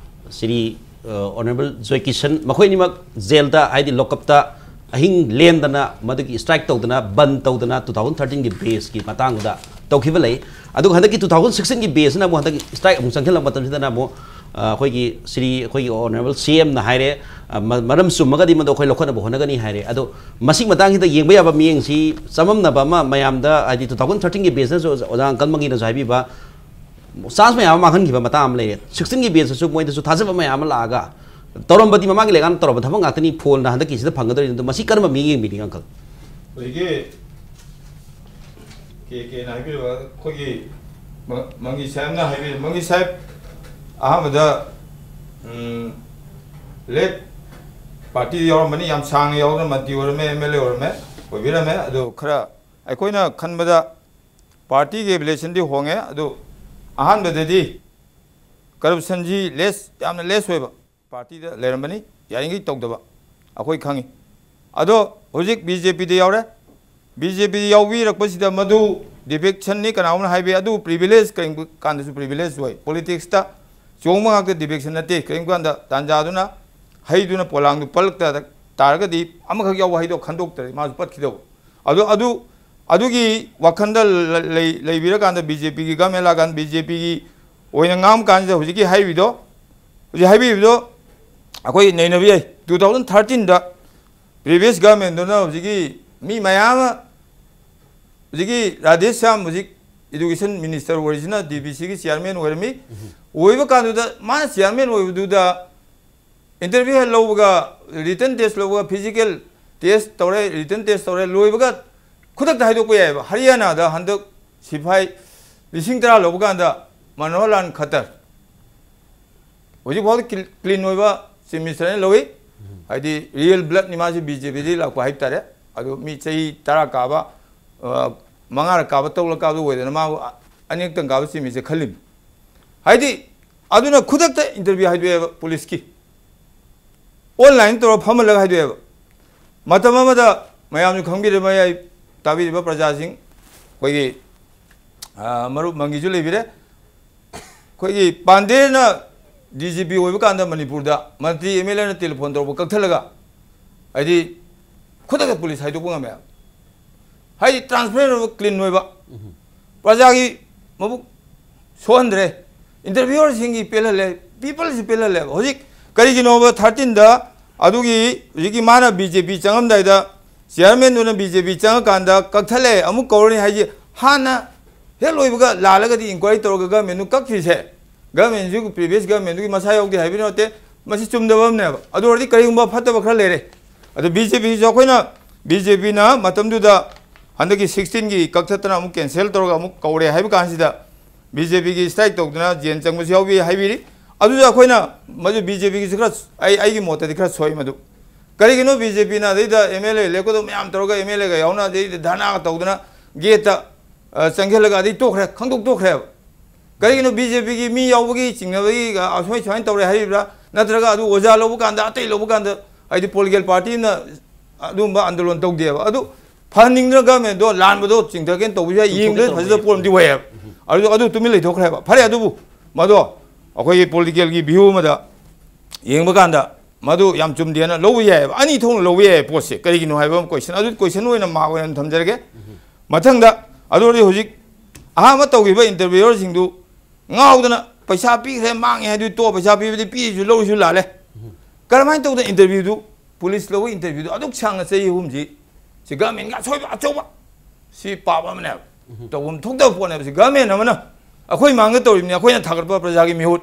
ꯁ꯭ꯔꯤ ꯑꯣꯅꯔꯦꯕꯜ ꯖꯣꯏ ꯀꯤꯁꯟ, ꯃꯈꯣꯏ ꯑꯅꯤꯃꯛ ꯖꯦꯜꯗ, ꯍꯥꯏꯗꯤ ꯂꯣꯀꯞꯇ ꯑꯍꯤꯡ ꯂꯦꯟꯗꯅ ꯃꯗꯨꯒꯤ ꯁ꯭ꯇ꯭ꯔꯥꯏꯛ ꯇꯧꯗꯅ, ꯕꯟ ꯇꯧꯗꯅ two thousand thirteen ꯒꯤ ꯕꯦꯆꯀꯤ ꯃꯇꯥꯡꯗ ꯇꯧꯈꯤꯕ ꯂꯩ꯫ ꯑꯗꯨꯒ ꯍꯟꯗꯛꯀꯤ two thousand sixteen ꯒꯤ ꯕꯦꯆꯁꯤꯅ ꯑꯃꯨꯛ ꯍꯟꯗꯛꯀꯤ ꯁ꯭ꯇ꯭ꯔꯥꯏꯛ ꯑꯃꯨꯛ ꯆꯪꯁꯤꯜꯂꯛꯄ ꯃꯇꯝꯁꯤꯗꯅ ꯑꯃꯨꯛ ꯑ, ꯑꯩꯈꯣꯏꯒꯤ ꯁ꯭ꯔꯤ, ꯑꯩꯈꯣꯏꯒꯤ ꯑꯣꯅꯔꯦꯕꯜ ꯁꯤ ꯑꯦꯝꯅ ꯍꯥꯏꯔꯦ, ꯑ, ꯃ-, ꯃꯔꯝ ꯆꯨꯝꯃꯒꯗꯤ ꯃꯗꯨ ꯑꯩꯈꯣꯏ ꯂꯧꯈꯠꯅꯕ ꯍꯣꯠꯅꯒꯅꯤ ꯍꯥꯏꯔꯦ꯫ ꯑꯗꯣ ꯃꯁꯤꯒꯤ ꯃꯇꯥꯡꯁꯤꯗ ꯌꯦꯡꯕ ꯌꯥꯕ ꯃꯤꯠꯌꯦꯡꯁꯤ ꯆꯃꯝꯅꯕ ꯑꯃ ꯃꯌꯥꯝꯗ, ꯍꯥꯏꯗꯤ, two thousand thirteen ꯒꯤ batch ꯅꯁꯨ ꯑꯣꯖꯥ ꯑꯪꯀꯜ ꯃꯪꯒꯤꯅꯁꯨ ꯍꯥꯏꯕꯤꯕ, ꯆꯥꯟꯁ ꯃꯌꯥꯝ ꯑꯃ ꯃꯥꯡꯍꯟꯈꯤꯕ ꯃꯇꯥꯡ ꯑꯃ ꯂꯩꯔꯦ꯫ Sixteen ꯒꯤ batch ꯇꯁꯨ ꯃꯣꯏꯗꯁꯨ ꯊꯥꯖꯕ ꯃꯌꯥꯝ ꯑꯃ ꯂꯥꯛꯑꯒ, ꯇꯧꯔꯝꯕꯗꯤ ꯃꯃꯥꯡꯒꯤ ꯂꯩꯀꯥꯟꯗ ꯇꯧꯔꯝꯕ ꯊꯕꯛ ꯉꯥꯛꯇꯅꯤ, ꯐꯣꯜꯅ ꯍꯟꯗꯛꯀꯤꯁꯤꯗ ꯐꯪꯒꯗꯧꯔꯤꯅꯤ꯫ ꯑꯗꯣ ꯃꯁꯤ ꯀꯔꯝꯕ ꯃꯤꯠꯌꯦꯡ ꯌꯦꯡꯕꯤꯅꯤ, ꯑꯪꯀꯜ? ꯍꯧꯖꯤꯛꯀꯤ ꯀꯦ ꯀꯦꯅ ꯍꯥꯏꯕꯤꯔꯤꯕ ꯑꯩꯈꯣꯏꯒꯤ ꯃ-, ꯃꯪꯒꯤ ꯁꯥꯍꯦꯕꯅ ꯍꯥꯏꯕꯤꯔꯤꯕ, ꯃꯪꯒꯤ ꯁꯥꯍꯦꯕ ꯑꯍꯥꯟꯕꯗ, ꯎꯝ, late party ꯗ ꯌꯥꯎꯔꯝꯕꯅꯤ, ꯌꯥꯝ ꯁꯥꯡꯅ ꯌꯥꯎꯗꯅ ꯃꯟꯇ꯭ꯔꯤ ꯑꯣꯏꯔꯝꯃꯦ, ꯑꯦꯝ ꯑꯦꯜ ꯑꯦ ꯑꯣꯏꯔꯝꯃꯦ, ꯑꯣꯏꯕꯤꯔꯝꯃꯦ꯫ ꯑꯗꯣ ꯈꯔ ꯑꯩꯈꯣꯏꯅ ꯈꯟꯕꯗ party ꯒꯤ affiliation ꯗꯤ ꯍꯣꯡꯉꯦ꯫ ꯑꯗꯨ ꯑꯍꯥꯟꯕꯗꯗꯤ corruption ꯁꯤ less, ꯌꯥꯝꯅ less ꯑꯣꯏꯕ party ꯗ ꯂꯩꯔꯝꯕꯅꯤ, ꯌꯥꯔꯤꯉꯩ ꯇꯧꯗꯕ ꯑꯩꯈꯣꯏ ꯈꯪꯉꯤ꯫ ꯑꯗꯣ ꯍꯧꯖꯤꯛ ꯕꯤ ꯖꯦ ꯄꯤ ꯗ ꯌꯥꯎꯔꯦ꯫ ꯕꯤ ꯖꯦ ꯄꯤ ꯗ ꯌꯥꯎꯕꯤꯔꯛꯄꯁꯤꯗ ꯃꯗꯨ defection ꯅꯤ, ꯀꯅꯥꯒꯨꯝꯕꯅ ꯍꯥꯏꯕꯤ, ꯑꯗꯨ privilege, ꯀꯔꯤꯒꯨꯝꯕ ꯀꯥꯟꯗꯁꯨ privilege ꯑꯣꯏ꯫ Politics ꯇ ꯆꯣꯡꯕ ꯉꯥꯛꯇ defection ꯅꯠꯇꯦ꯫ ꯀꯔꯤꯒꯨꯝꯕ ꯀꯥꯟꯗ ꯇꯥꯟꯖꯥꯗꯨꯅ ꯍꯩꯗꯨꯅ ꯄꯣꯂꯥꯡꯗꯨ ꯄꯜꯂꯛꯇ ꯇꯥꯔꯒꯗꯤ ꯑꯃꯈꯛ ꯌꯥꯎꯕ ꯍꯩꯗꯣ ꯈꯟꯗꯣꯛꯇ꯭ꯔꯗꯤ ꯃꯥꯁꯨ ꯄꯠꯈꯤꯗꯧꯕ꯫ ꯑꯗꯨ, ꯑꯗꯨ, ꯑꯗꯨꯒꯤ ꯋꯥꯈꯜꯗ ꯂ-, ꯂꯩ-, ꯂꯩꯕꯤꯔꯀꯥꯟꯗ ꯕꯤ ꯖꯦ ꯄꯤ ꯒꯤ government ꯂꯥꯛꯀꯥꯟꯗ ꯕꯤ ꯖꯦ ꯄꯤ ꯒꯤ ꯑꯣꯏꯅ ꯉꯥꯡꯕ ꯀꯥꯟꯁꯤꯗ ꯍꯧꯖꯤꯛꯀꯤ ꯍꯥꯏꯔꯤꯕꯗꯣ, ꯍꯧꯖꯤꯛ ꯍꯥꯏꯕꯤꯔꯤꯕꯗꯣ ꯑꯩꯈꯣꯏ ꯅꯩꯅꯕ ꯌꯥꯏ꯫ Two thousand thirteen ꯗ previous government ꯗꯨꯅ ꯍꯧꯖꯤꯛꯀꯤ ꯃꯤ ꯃꯌꯥꯝ ꯑꯃ, ꯍꯧꯖꯤꯛꯀꯤ ꯔꯥꯙꯦꯁ꯭ꯌꯥꯝ ꯍꯧꯖꯤꯛ education minister ꯑꯣꯏꯔꯤꯁꯤꯅ ꯗꯤ ꯕꯤ ꯁꯤ ꯒꯤ chairman ꯑꯣꯏꯔꯝꯃꯤ꯫ ꯑꯣꯏꯕ ꯀꯥꯟꯗꯨꯗ ꯃꯥꯅ chairman ꯑꯣꯏꯕꯗꯨꯗ interview ꯍꯦꯛ ꯂꯧꯕꯒ, written test ꯂꯧꯕꯒ, physical test ꯇꯧꯔꯦ, written test ꯇꯧꯔꯦ, ꯂꯣꯏꯕꯒ ꯈꯨꯗꯛꯇ ꯍꯥꯏꯗꯣꯛꯄ ꯌꯥꯏꯑꯕ꯫ ꯍꯔꯤꯌꯥꯅꯥꯗ ꯍꯟꯗꯛ ꯁꯤꯐꯥꯏ ꯂꯤꯁꯤꯡ ꯇꯔꯥ ꯂꯧꯕ ꯀꯥꯟꯗ ꯃꯅꯣꯍꯔ ꯂꯥꯜ ꯈꯠꯇꯔ ꯍꯧꯖꯤꯛ ꯐꯥꯎꯗ cl-, clean ꯑꯣꯏꯕ chief minister ꯅ ꯂꯧꯏ꯫ ꯍꯥꯏꯗꯤ real blood ꯅꯤ ꯃꯥꯁꯤ, ꯕꯤ ꯖꯦ ꯄꯤ ꯗꯒꯤ ꯂꯥꯛꯄ ꯍꯥꯏꯕ ꯇꯥꯔꯦ꯫ ꯑꯗꯨ ꯃꯤ ꯆꯍꯤ ꯇꯔꯥ ꯀꯥꯕ, ꯑ, ꯃꯉꯥꯔꯛ ꯀꯥꯕ, ꯇꯔꯨꯛꯂꯛ ꯀꯥꯕꯗ ꯑꯣꯏꯗꯅ ꯃꯥꯕꯨ ꯑ-, ꯑꯅꯤꯔꯛꯇꯪ ꯀꯥꯕ chief minister ꯈꯜꯂꯤꯕꯅꯤ꯫ ꯍꯥꯏꯗꯤ ꯑꯗꯨꯅ ꯈꯨꯗꯛꯇ interview ꯍꯥꯏꯗꯣꯛꯑꯦꯕ police ꯀꯤ꯫ Online ꯇꯧꯔ ꯐꯝꯍꯜꯂꯒ ꯍꯥꯏꯗꯣꯛꯑꯦꯕ꯫ ꯃꯇꯝ ꯑꯃꯗ ꯃꯌꯥꯝꯁꯨ ꯈꯪꯕꯤꯔꯝꯕ ꯌꯥꯏ, ꯇꯥꯕꯤꯔꯤꯕ ꯄ꯭ꯔꯖꯥꯁꯤꯡ, ꯑꯩꯈꯣꯏꯒꯤ, ꯑ, ꯃꯔꯨꯞ ꯃꯪꯒꯤꯁꯨ ꯂꯩꯕꯤꯔꯦ꯫ ꯑꯩꯈꯣꯏꯒꯤ ꯄꯥꯟꯗꯦꯅ ꯗꯤ ꯖꯤ ꯄꯤ ꯑꯣꯏꯕ ꯀꯥꯟꯗ ꯃꯅꯤꯄꯨꯔꯗ ꯃꯟꯇ꯭ꯔꯤ ꯑꯦꯝ ꯑꯦꯜ ꯑꯦꯅ telephone ꯇꯧꯔꯛꯄ ꯀꯛꯊꯠꯂꯒ, ꯍꯥꯏꯗꯤ, ꯈꯨꯗꯛꯇ police ꯍꯥꯏꯗꯣꯛꯄ ꯉꯝꯃꯦ꯫ ꯍꯥꯏꯗꯤ transparent ꯑꯣꯏꯕ, clean ꯑꯣꯏꯕ, ꯄ꯭ꯔꯖꯥꯒꯤ ꯃꯕꯨꯛ ꯁꯣꯛꯍꯟꯗ꯭ꯔꯦ, interviewer ꯁꯤꯡꯒꯤ ꯄꯦꯜꯍꯜꯂꯦ, ꯄꯤꯄꯜꯁꯤ ꯄꯦꯜꯍꯜꯂꯦꯕ꯫ ꯍꯧꯖꯤꯛ ꯀꯔꯤꯒꯤꯅꯣꯕ ꯊꯥꯔꯇꯤꯟꯗ ꯑꯗꯨꯒꯤ ꯍꯧꯖꯤꯛꯀꯤ ꯃꯥꯅ ꯕꯤ ꯖꯦ ꯄꯤ ꯆꯪꯉꯝꯗꯥꯏꯗ ꯆꯤꯌꯥꯔꯃꯦꯟꯗꯨꯅ ꯕꯤ ꯖꯦ ꯄꯤ ꯆꯪꯉꯀꯥꯟꯗ ꯀꯛꯊꯠꯂꯦ ꯑꯃꯨꯛ ꯀꯧꯔꯅꯤ ꯍꯥꯏꯁꯦ? ꯍꯥꯟꯅ ꯍꯦꯛ ꯂꯣꯏꯕꯒ ꯂꯥꯜꯂꯒꯗꯤ ꯏꯟꯀ꯭ꯋꯥꯏꯔꯤ ꯇꯧꯔꯒ ꯒꯃꯦꯟꯗꯨ ꯀꯛꯈ꯭ꯔꯤꯁꯦ, ꯒꯃꯦꯟꯁꯤꯒꯤ previous ꯒꯃꯦꯟꯗꯨꯒꯤ ꯃꯁꯥ ꯌꯥꯎꯗꯦ ꯍꯥꯏꯕꯗꯤ ꯅꯠꯇꯦ, ꯃꯁꯤ ꯆꯨꯝꯗꯕ ꯑꯃꯅꯦꯕ꯫ ꯑꯗꯨ ꯑꯣꯏꯔꯗꯤ ꯀꯔꯤꯒꯨꯝꯕ ꯐꯠꯇꯕ ꯈꯔ ꯂꯩꯔꯦ꯫ ꯑꯗꯣ ꯕꯤ ꯖꯦ ꯄꯤꯁꯨ ꯑꯩꯈꯣꯏꯅ, ꯕꯤ ꯖꯦ ꯄꯤꯅ ꯃꯇꯝꯗꯨꯗ ꯍꯟꯗꯛꯀꯤ ꯁꯤꯛꯁꯇꯤꯟꯒꯤ ꯀꯛꯊꯠꯇꯅ ꯑꯃꯨꯛ ꯀꯦꯟꯁꯦꯜ ꯇꯧꯔꯒ ꯑꯃꯨꯛ ꯀꯧꯔꯦ ꯍꯥꯏꯕ ꯀꯥꯟꯁꯤꯗ ꯕꯤ ꯖꯦ ꯄꯤꯒꯤ ꯁ꯭ꯇ꯭ꯔꯥꯏꯛ ꯇꯧꯗꯅ ꯖꯦꯜ ꯆꯪꯕꯁꯨ ꯌꯥꯎꯏ ꯍꯥꯏꯕꯤꯔꯤ꯫ ꯑꯗꯨꯁꯨ ꯑꯩꯈꯣꯏꯅ ꯃꯗꯨ ꯕꯤ ꯖꯦ ꯄꯤꯒꯤꯁꯨ ꯈꯔ, ꯑꯩ, ꯑꯩꯒꯤ ꯃꯣꯠꯇꯗꯤ ꯈꯔ ꯁꯣꯏ ꯃꯗꯨ꯫ ꯀꯔꯤꯒꯤꯅꯣ ꯕꯤ ꯖꯦ ꯄꯤꯅ ꯑꯗꯩꯗ ꯑꯦꯝ ꯑꯦꯜ ꯑꯦ ꯏꯂꯦꯛꯀꯗꯧ ꯃꯌꯥꯝ ꯇꯧꯔꯒ ꯑꯦꯝ ꯑꯦꯜ ꯑꯦꯒ ꯌꯥꯎꯅ ꯑꯗꯩꯗ ꯙꯔꯅꯥꯒ ꯇꯧꯗꯅ ꯒꯦꯠꯇ, ꯑ, ꯆꯪꯁꯤꯜꯂꯒ ꯑꯗꯩ ꯇꯣꯛꯈ꯭ꯔꯦ, ꯈꯪꯗꯣꯛ ꯇꯣꯛꯈ꯭ꯔꯦꯕ꯫ ꯀꯔꯤꯒꯤꯅꯣ ꯕꯤ ꯖꯦ ꯄꯤꯒꯤ ꯃꯤ ꯌꯥꯎꯕꯒꯤ ꯆꯤꯡꯅꯕꯒꯤ, ꯑ, ꯑꯁꯨꯃꯥꯏ ꯁꯨꯃꯥꯏꯅ ꯇꯧꯔꯦ ꯍꯥꯏꯔꯤꯕ꯭ꯔꯥ? ꯅꯠꯇ꯭ꯔꯒ ꯑꯗꯨ ꯑꯣꯖꯥ ꯂꯧꯕ ꯀꯥꯟꯗ, ꯑꯇꯩ ꯂꯧꯕ ꯀꯥꯟꯗ, ꯍꯥꯏꯗꯤ ꯄꯣꯂꯤꯇꯤꯀꯦꯜ ꯄꯥꯔꯇꯤꯅ ꯑꯗꯨꯒꯨꯝꯕ ꯑꯟꯗꯣꯂꯟ ꯇꯧꯗꯦꯕ꯫ ꯑꯗꯨ ꯐꯍꯟꯅꯤꯡꯗꯅ ꯒꯃꯦꯟꯗꯣ ꯂꯥꯟꯕꯗꯣ ꯆꯤꯡꯊꯒꯦꯅ ꯇꯧꯕꯁꯨ ꯌꯥꯏ, ꯆꯤꯡꯊꯣꯛꯀꯦ ꯌꯦꯡꯕꯗ ꯇꯧꯕ ꯐꯖꯗꯕ ꯌꯥꯏ꯫ ꯄꯣꯠ ꯑꯃꯗꯤ ꯑꯣꯏꯌꯦꯕ꯫ ꯑꯗꯨ, ꯑꯗꯨ ꯇꯨꯃꯤꯟ ꯂꯩꯊꯣꯛꯈ꯭ꯔꯦꯕ꯫ ꯐꯔꯦ ꯑꯗꯨꯕꯨ, ꯃꯗꯣ ꯑꯩꯈꯣꯏꯒꯤ ꯄꯣꯂꯤꯇꯤꯀꯦꯜꯒꯤ ꯚ꯭ꯌꯨ ꯑꯃꯗ ꯌꯦꯡꯕ ꯀꯥꯟꯗ ꯃꯗꯨ ꯌꯥꯝ ꯆꯨꯝꯗꯦꯅ ꯂꯧꯕ ꯌꯥꯏꯑꯕ꯫ ꯑꯅꯤ ꯊꯣꯛꯅ ꯂꯧꯕ ꯌꯥꯏ ꯄꯣꯠꯁꯦ꯫ ꯀꯔꯤꯒꯤꯅꯣ ꯍꯥꯏꯕ ꯑꯃ ꯀꯣꯏꯁꯟ, ꯑꯗꯨ ꯀꯣꯏꯁꯟ ꯑꯣꯏꯅ ꯃꯥꯔꯛ ꯑꯣꯏꯅ ꯊꯝꯖꯔꯒꯦ꯫ ꯃꯊꯪꯗ, ꯑꯗꯨ ꯑꯣꯏꯔꯗꯤ ꯍꯧꯖꯤꯛ ꯑꯍꯥꯟꯕ ꯇꯧꯈꯤꯕ ꯏꯟꯇꯔꯚꯤꯌꯨꯔꯁꯤꯡꯗꯨ ꯉꯥꯎꯗꯅ ꯄꯩꯁꯥ ꯄꯤꯈ꯭ꯔꯦ, ꯃꯥꯡꯉꯦ ꯍꯥꯏꯗꯨ ꯇꯣꯛꯑꯣ, ꯄꯩꯁꯥ ꯄꯤꯕꯗꯤ ꯄꯤꯔꯤꯁꯨ ꯂꯧꯔꯤꯁꯨ ꯂꯥꯜꯂꯦ꯫ ꯀꯔꯝꯍꯥꯏꯅ ꯇꯧꯗꯅ ꯏꯟꯇꯔꯚꯤꯌꯨꯗꯨ, ꯄꯨꯂꯤꯁ ꯂꯧꯕ ꯏꯟꯇꯔꯚꯤꯌꯨꯗꯨ ꯑꯗꯨꯛ ꯁꯥꯡꯅ ꯆꯍꯤ ꯑꯍꯨꯝꯁꯤ, ꯁꯤ ꯒꯃꯦꯟꯒꯤ ꯑꯁꯣꯏꯕ ꯑꯆꯧꯕ, ꯁꯤ ꯄꯥꯞ ꯑꯃꯅꯦꯕ꯫ ꯇꯧꯐꯝ ꯊꯣꯛꯇꯕ ꯄꯣꯠꯅꯦꯕ꯫ ꯁꯤ ꯒꯃꯦꯟ ꯑꯃꯅ ꯑꯩꯈꯣꯏ ꯃꯥꯡꯗ ꯇꯧꯔꯤꯕꯅꯤ, ꯑꯩꯈꯣꯏꯅ ꯊꯥꯒꯠꯄ ꯄ꯭ꯔꯖꯥꯒꯤ ꯃꯤꯍꯨꯠ꯫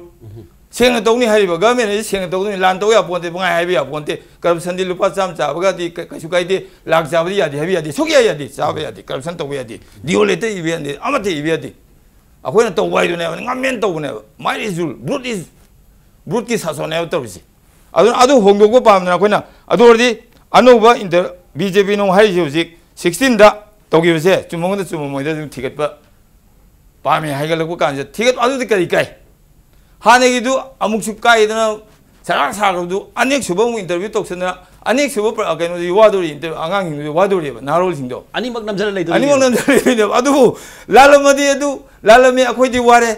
ꯁꯦꯡꯅ ꯇꯧꯅꯤ ꯍꯥꯏꯔꯤꯕ ꯒꯃꯦꯟ ꯑꯁꯤ ꯁꯦꯡꯅ ꯇꯧꯗꯣꯏꯅꯤ, ꯂꯥꯟ ꯇꯧ ꯌꯥꯄꯣꯟꯇꯦ, ꯄꯪꯍꯥꯏ ꯍꯥꯏꯕ ꯌꯥꯄꯣꯟꯇꯦ꯫ ꯀꯔꯞꯁꯟꯗꯤ ꯂꯨꯄꯥ ꯆꯥꯝꯃ ꯆꯥꯕꯒꯗꯤ ꯀ-, ꯀꯩꯁꯨ ꯀꯥꯏꯗꯦ, ꯂꯥꯛ ꯆꯥꯕꯗꯤ ꯌꯥꯗꯦ ꯍꯥꯏꯕ ꯌꯥꯗꯦ, ꯁꯨꯛꯌꯥ ꯌꯥꯗꯦ, ꯆꯥꯕ ꯌꯥꯗꯦ, ꯀꯔꯞꯁꯟ ꯇꯧꯕ ꯌꯥꯗꯦ, ꯗꯤꯑꯣ ꯂꯦꯇ ꯏꯕ ꯌꯥꯗꯦ, ꯑꯃꯠꯇ ꯏꯕ ꯌꯥꯗꯦ꯫ ꯑꯩꯈꯣꯏꯅ ꯇꯧꯕ ꯍꯥꯏꯗꯨꯅꯦꯕ, ꯉꯝꯃꯦꯅ ꯇꯧꯕꯅꯦꯕ꯫ Might is rule, brute is, bruteꯀꯤ ꯁꯥꯁꯣꯟꯅꯦꯕ ꯇꯧꯔꯤꯁꯦ꯫ ꯑꯗꯨꯅ ꯑꯗꯨ ꯍꯣꯡꯗꯣꯛꯄ ꯄꯥꯝꯗꯅ ꯑꯩꯈꯣꯏꯅ, ꯑꯗꯨ ꯑꯣꯏꯔꯗꯤ ꯑꯅꯧꯕ ꯏꯟꯇꯔ-, ꯕꯤ ꯖꯦ ꯄꯤꯅ ꯑꯃꯨꯛ ꯍꯥꯏꯔꯤꯁꯦ ꯍꯧꯖꯤꯛ ꯁꯤꯛꯁꯇꯤꯟꯗ ꯇꯧꯈꯤꯕꯁꯦ ꯆꯨꯝꯃꯝꯒꯗ꯭ꯔꯥ ꯆꯨꯝꯃꯝꯃꯣꯏꯗ꯭ꯔꯥ ꯑꯗꯨꯝ ꯊꯤꯒꯠꯄ ꯄꯥꯝꯃꯦ ꯍꯥꯏꯒꯠꯂꯛꯄ ꯀꯥꯟꯁꯤꯗ ꯊꯤꯒꯠ-, ꯑꯗꯨꯗꯤ ꯀꯔꯤ ꯀꯥꯏ? ꯍꯥꯟꯅꯒꯤꯗꯨ ꯑꯃꯨꯛꯁꯨ ꯀꯥꯏꯗꯅ ꯁꯔꯥꯛ ꯁꯥꯈ꯭ꯔꯕꯗꯨ ꯑꯅꯤꯁꯨꯕ ꯑꯃꯨꯛ ꯏꯟꯇꯔꯚ꯭ꯌꯨ ꯇꯧꯁꯟꯗꯅ ꯑꯅꯤꯁꯨꯕ ꯄ꯭ꯔ-, ꯀꯩꯅꯣꯗꯤ ꯋꯥꯗꯣꯔꯤ, ꯏꯟꯇꯔ-, ꯑꯉꯥꯡꯁꯤꯡꯗꯨꯗꯤ ꯋꯥꯗꯣꯔꯤꯕ, ꯅꯍꯥꯔꯣꯜꯁꯤꯡꯗꯣ꯫ ꯑꯅꯤꯃꯛ ꯅꯝꯁꯤꯜꯂ ꯂꯩꯗꯣꯔꯤ꯫ ꯑꯅꯤꯃꯛ ꯅꯝꯁꯤꯜꯂ ꯂꯩꯗꯣꯏꯅꯦꯕ꯫ ꯑꯗꯨꯕꯨ ꯂꯥꯜꯂꯝꯃꯗꯤ ꯑꯗꯨ ꯂꯥꯜꯂꯝꯃꯤ, ꯑꯩꯈꯣꯏꯗꯤ ꯋꯥꯔꯦ,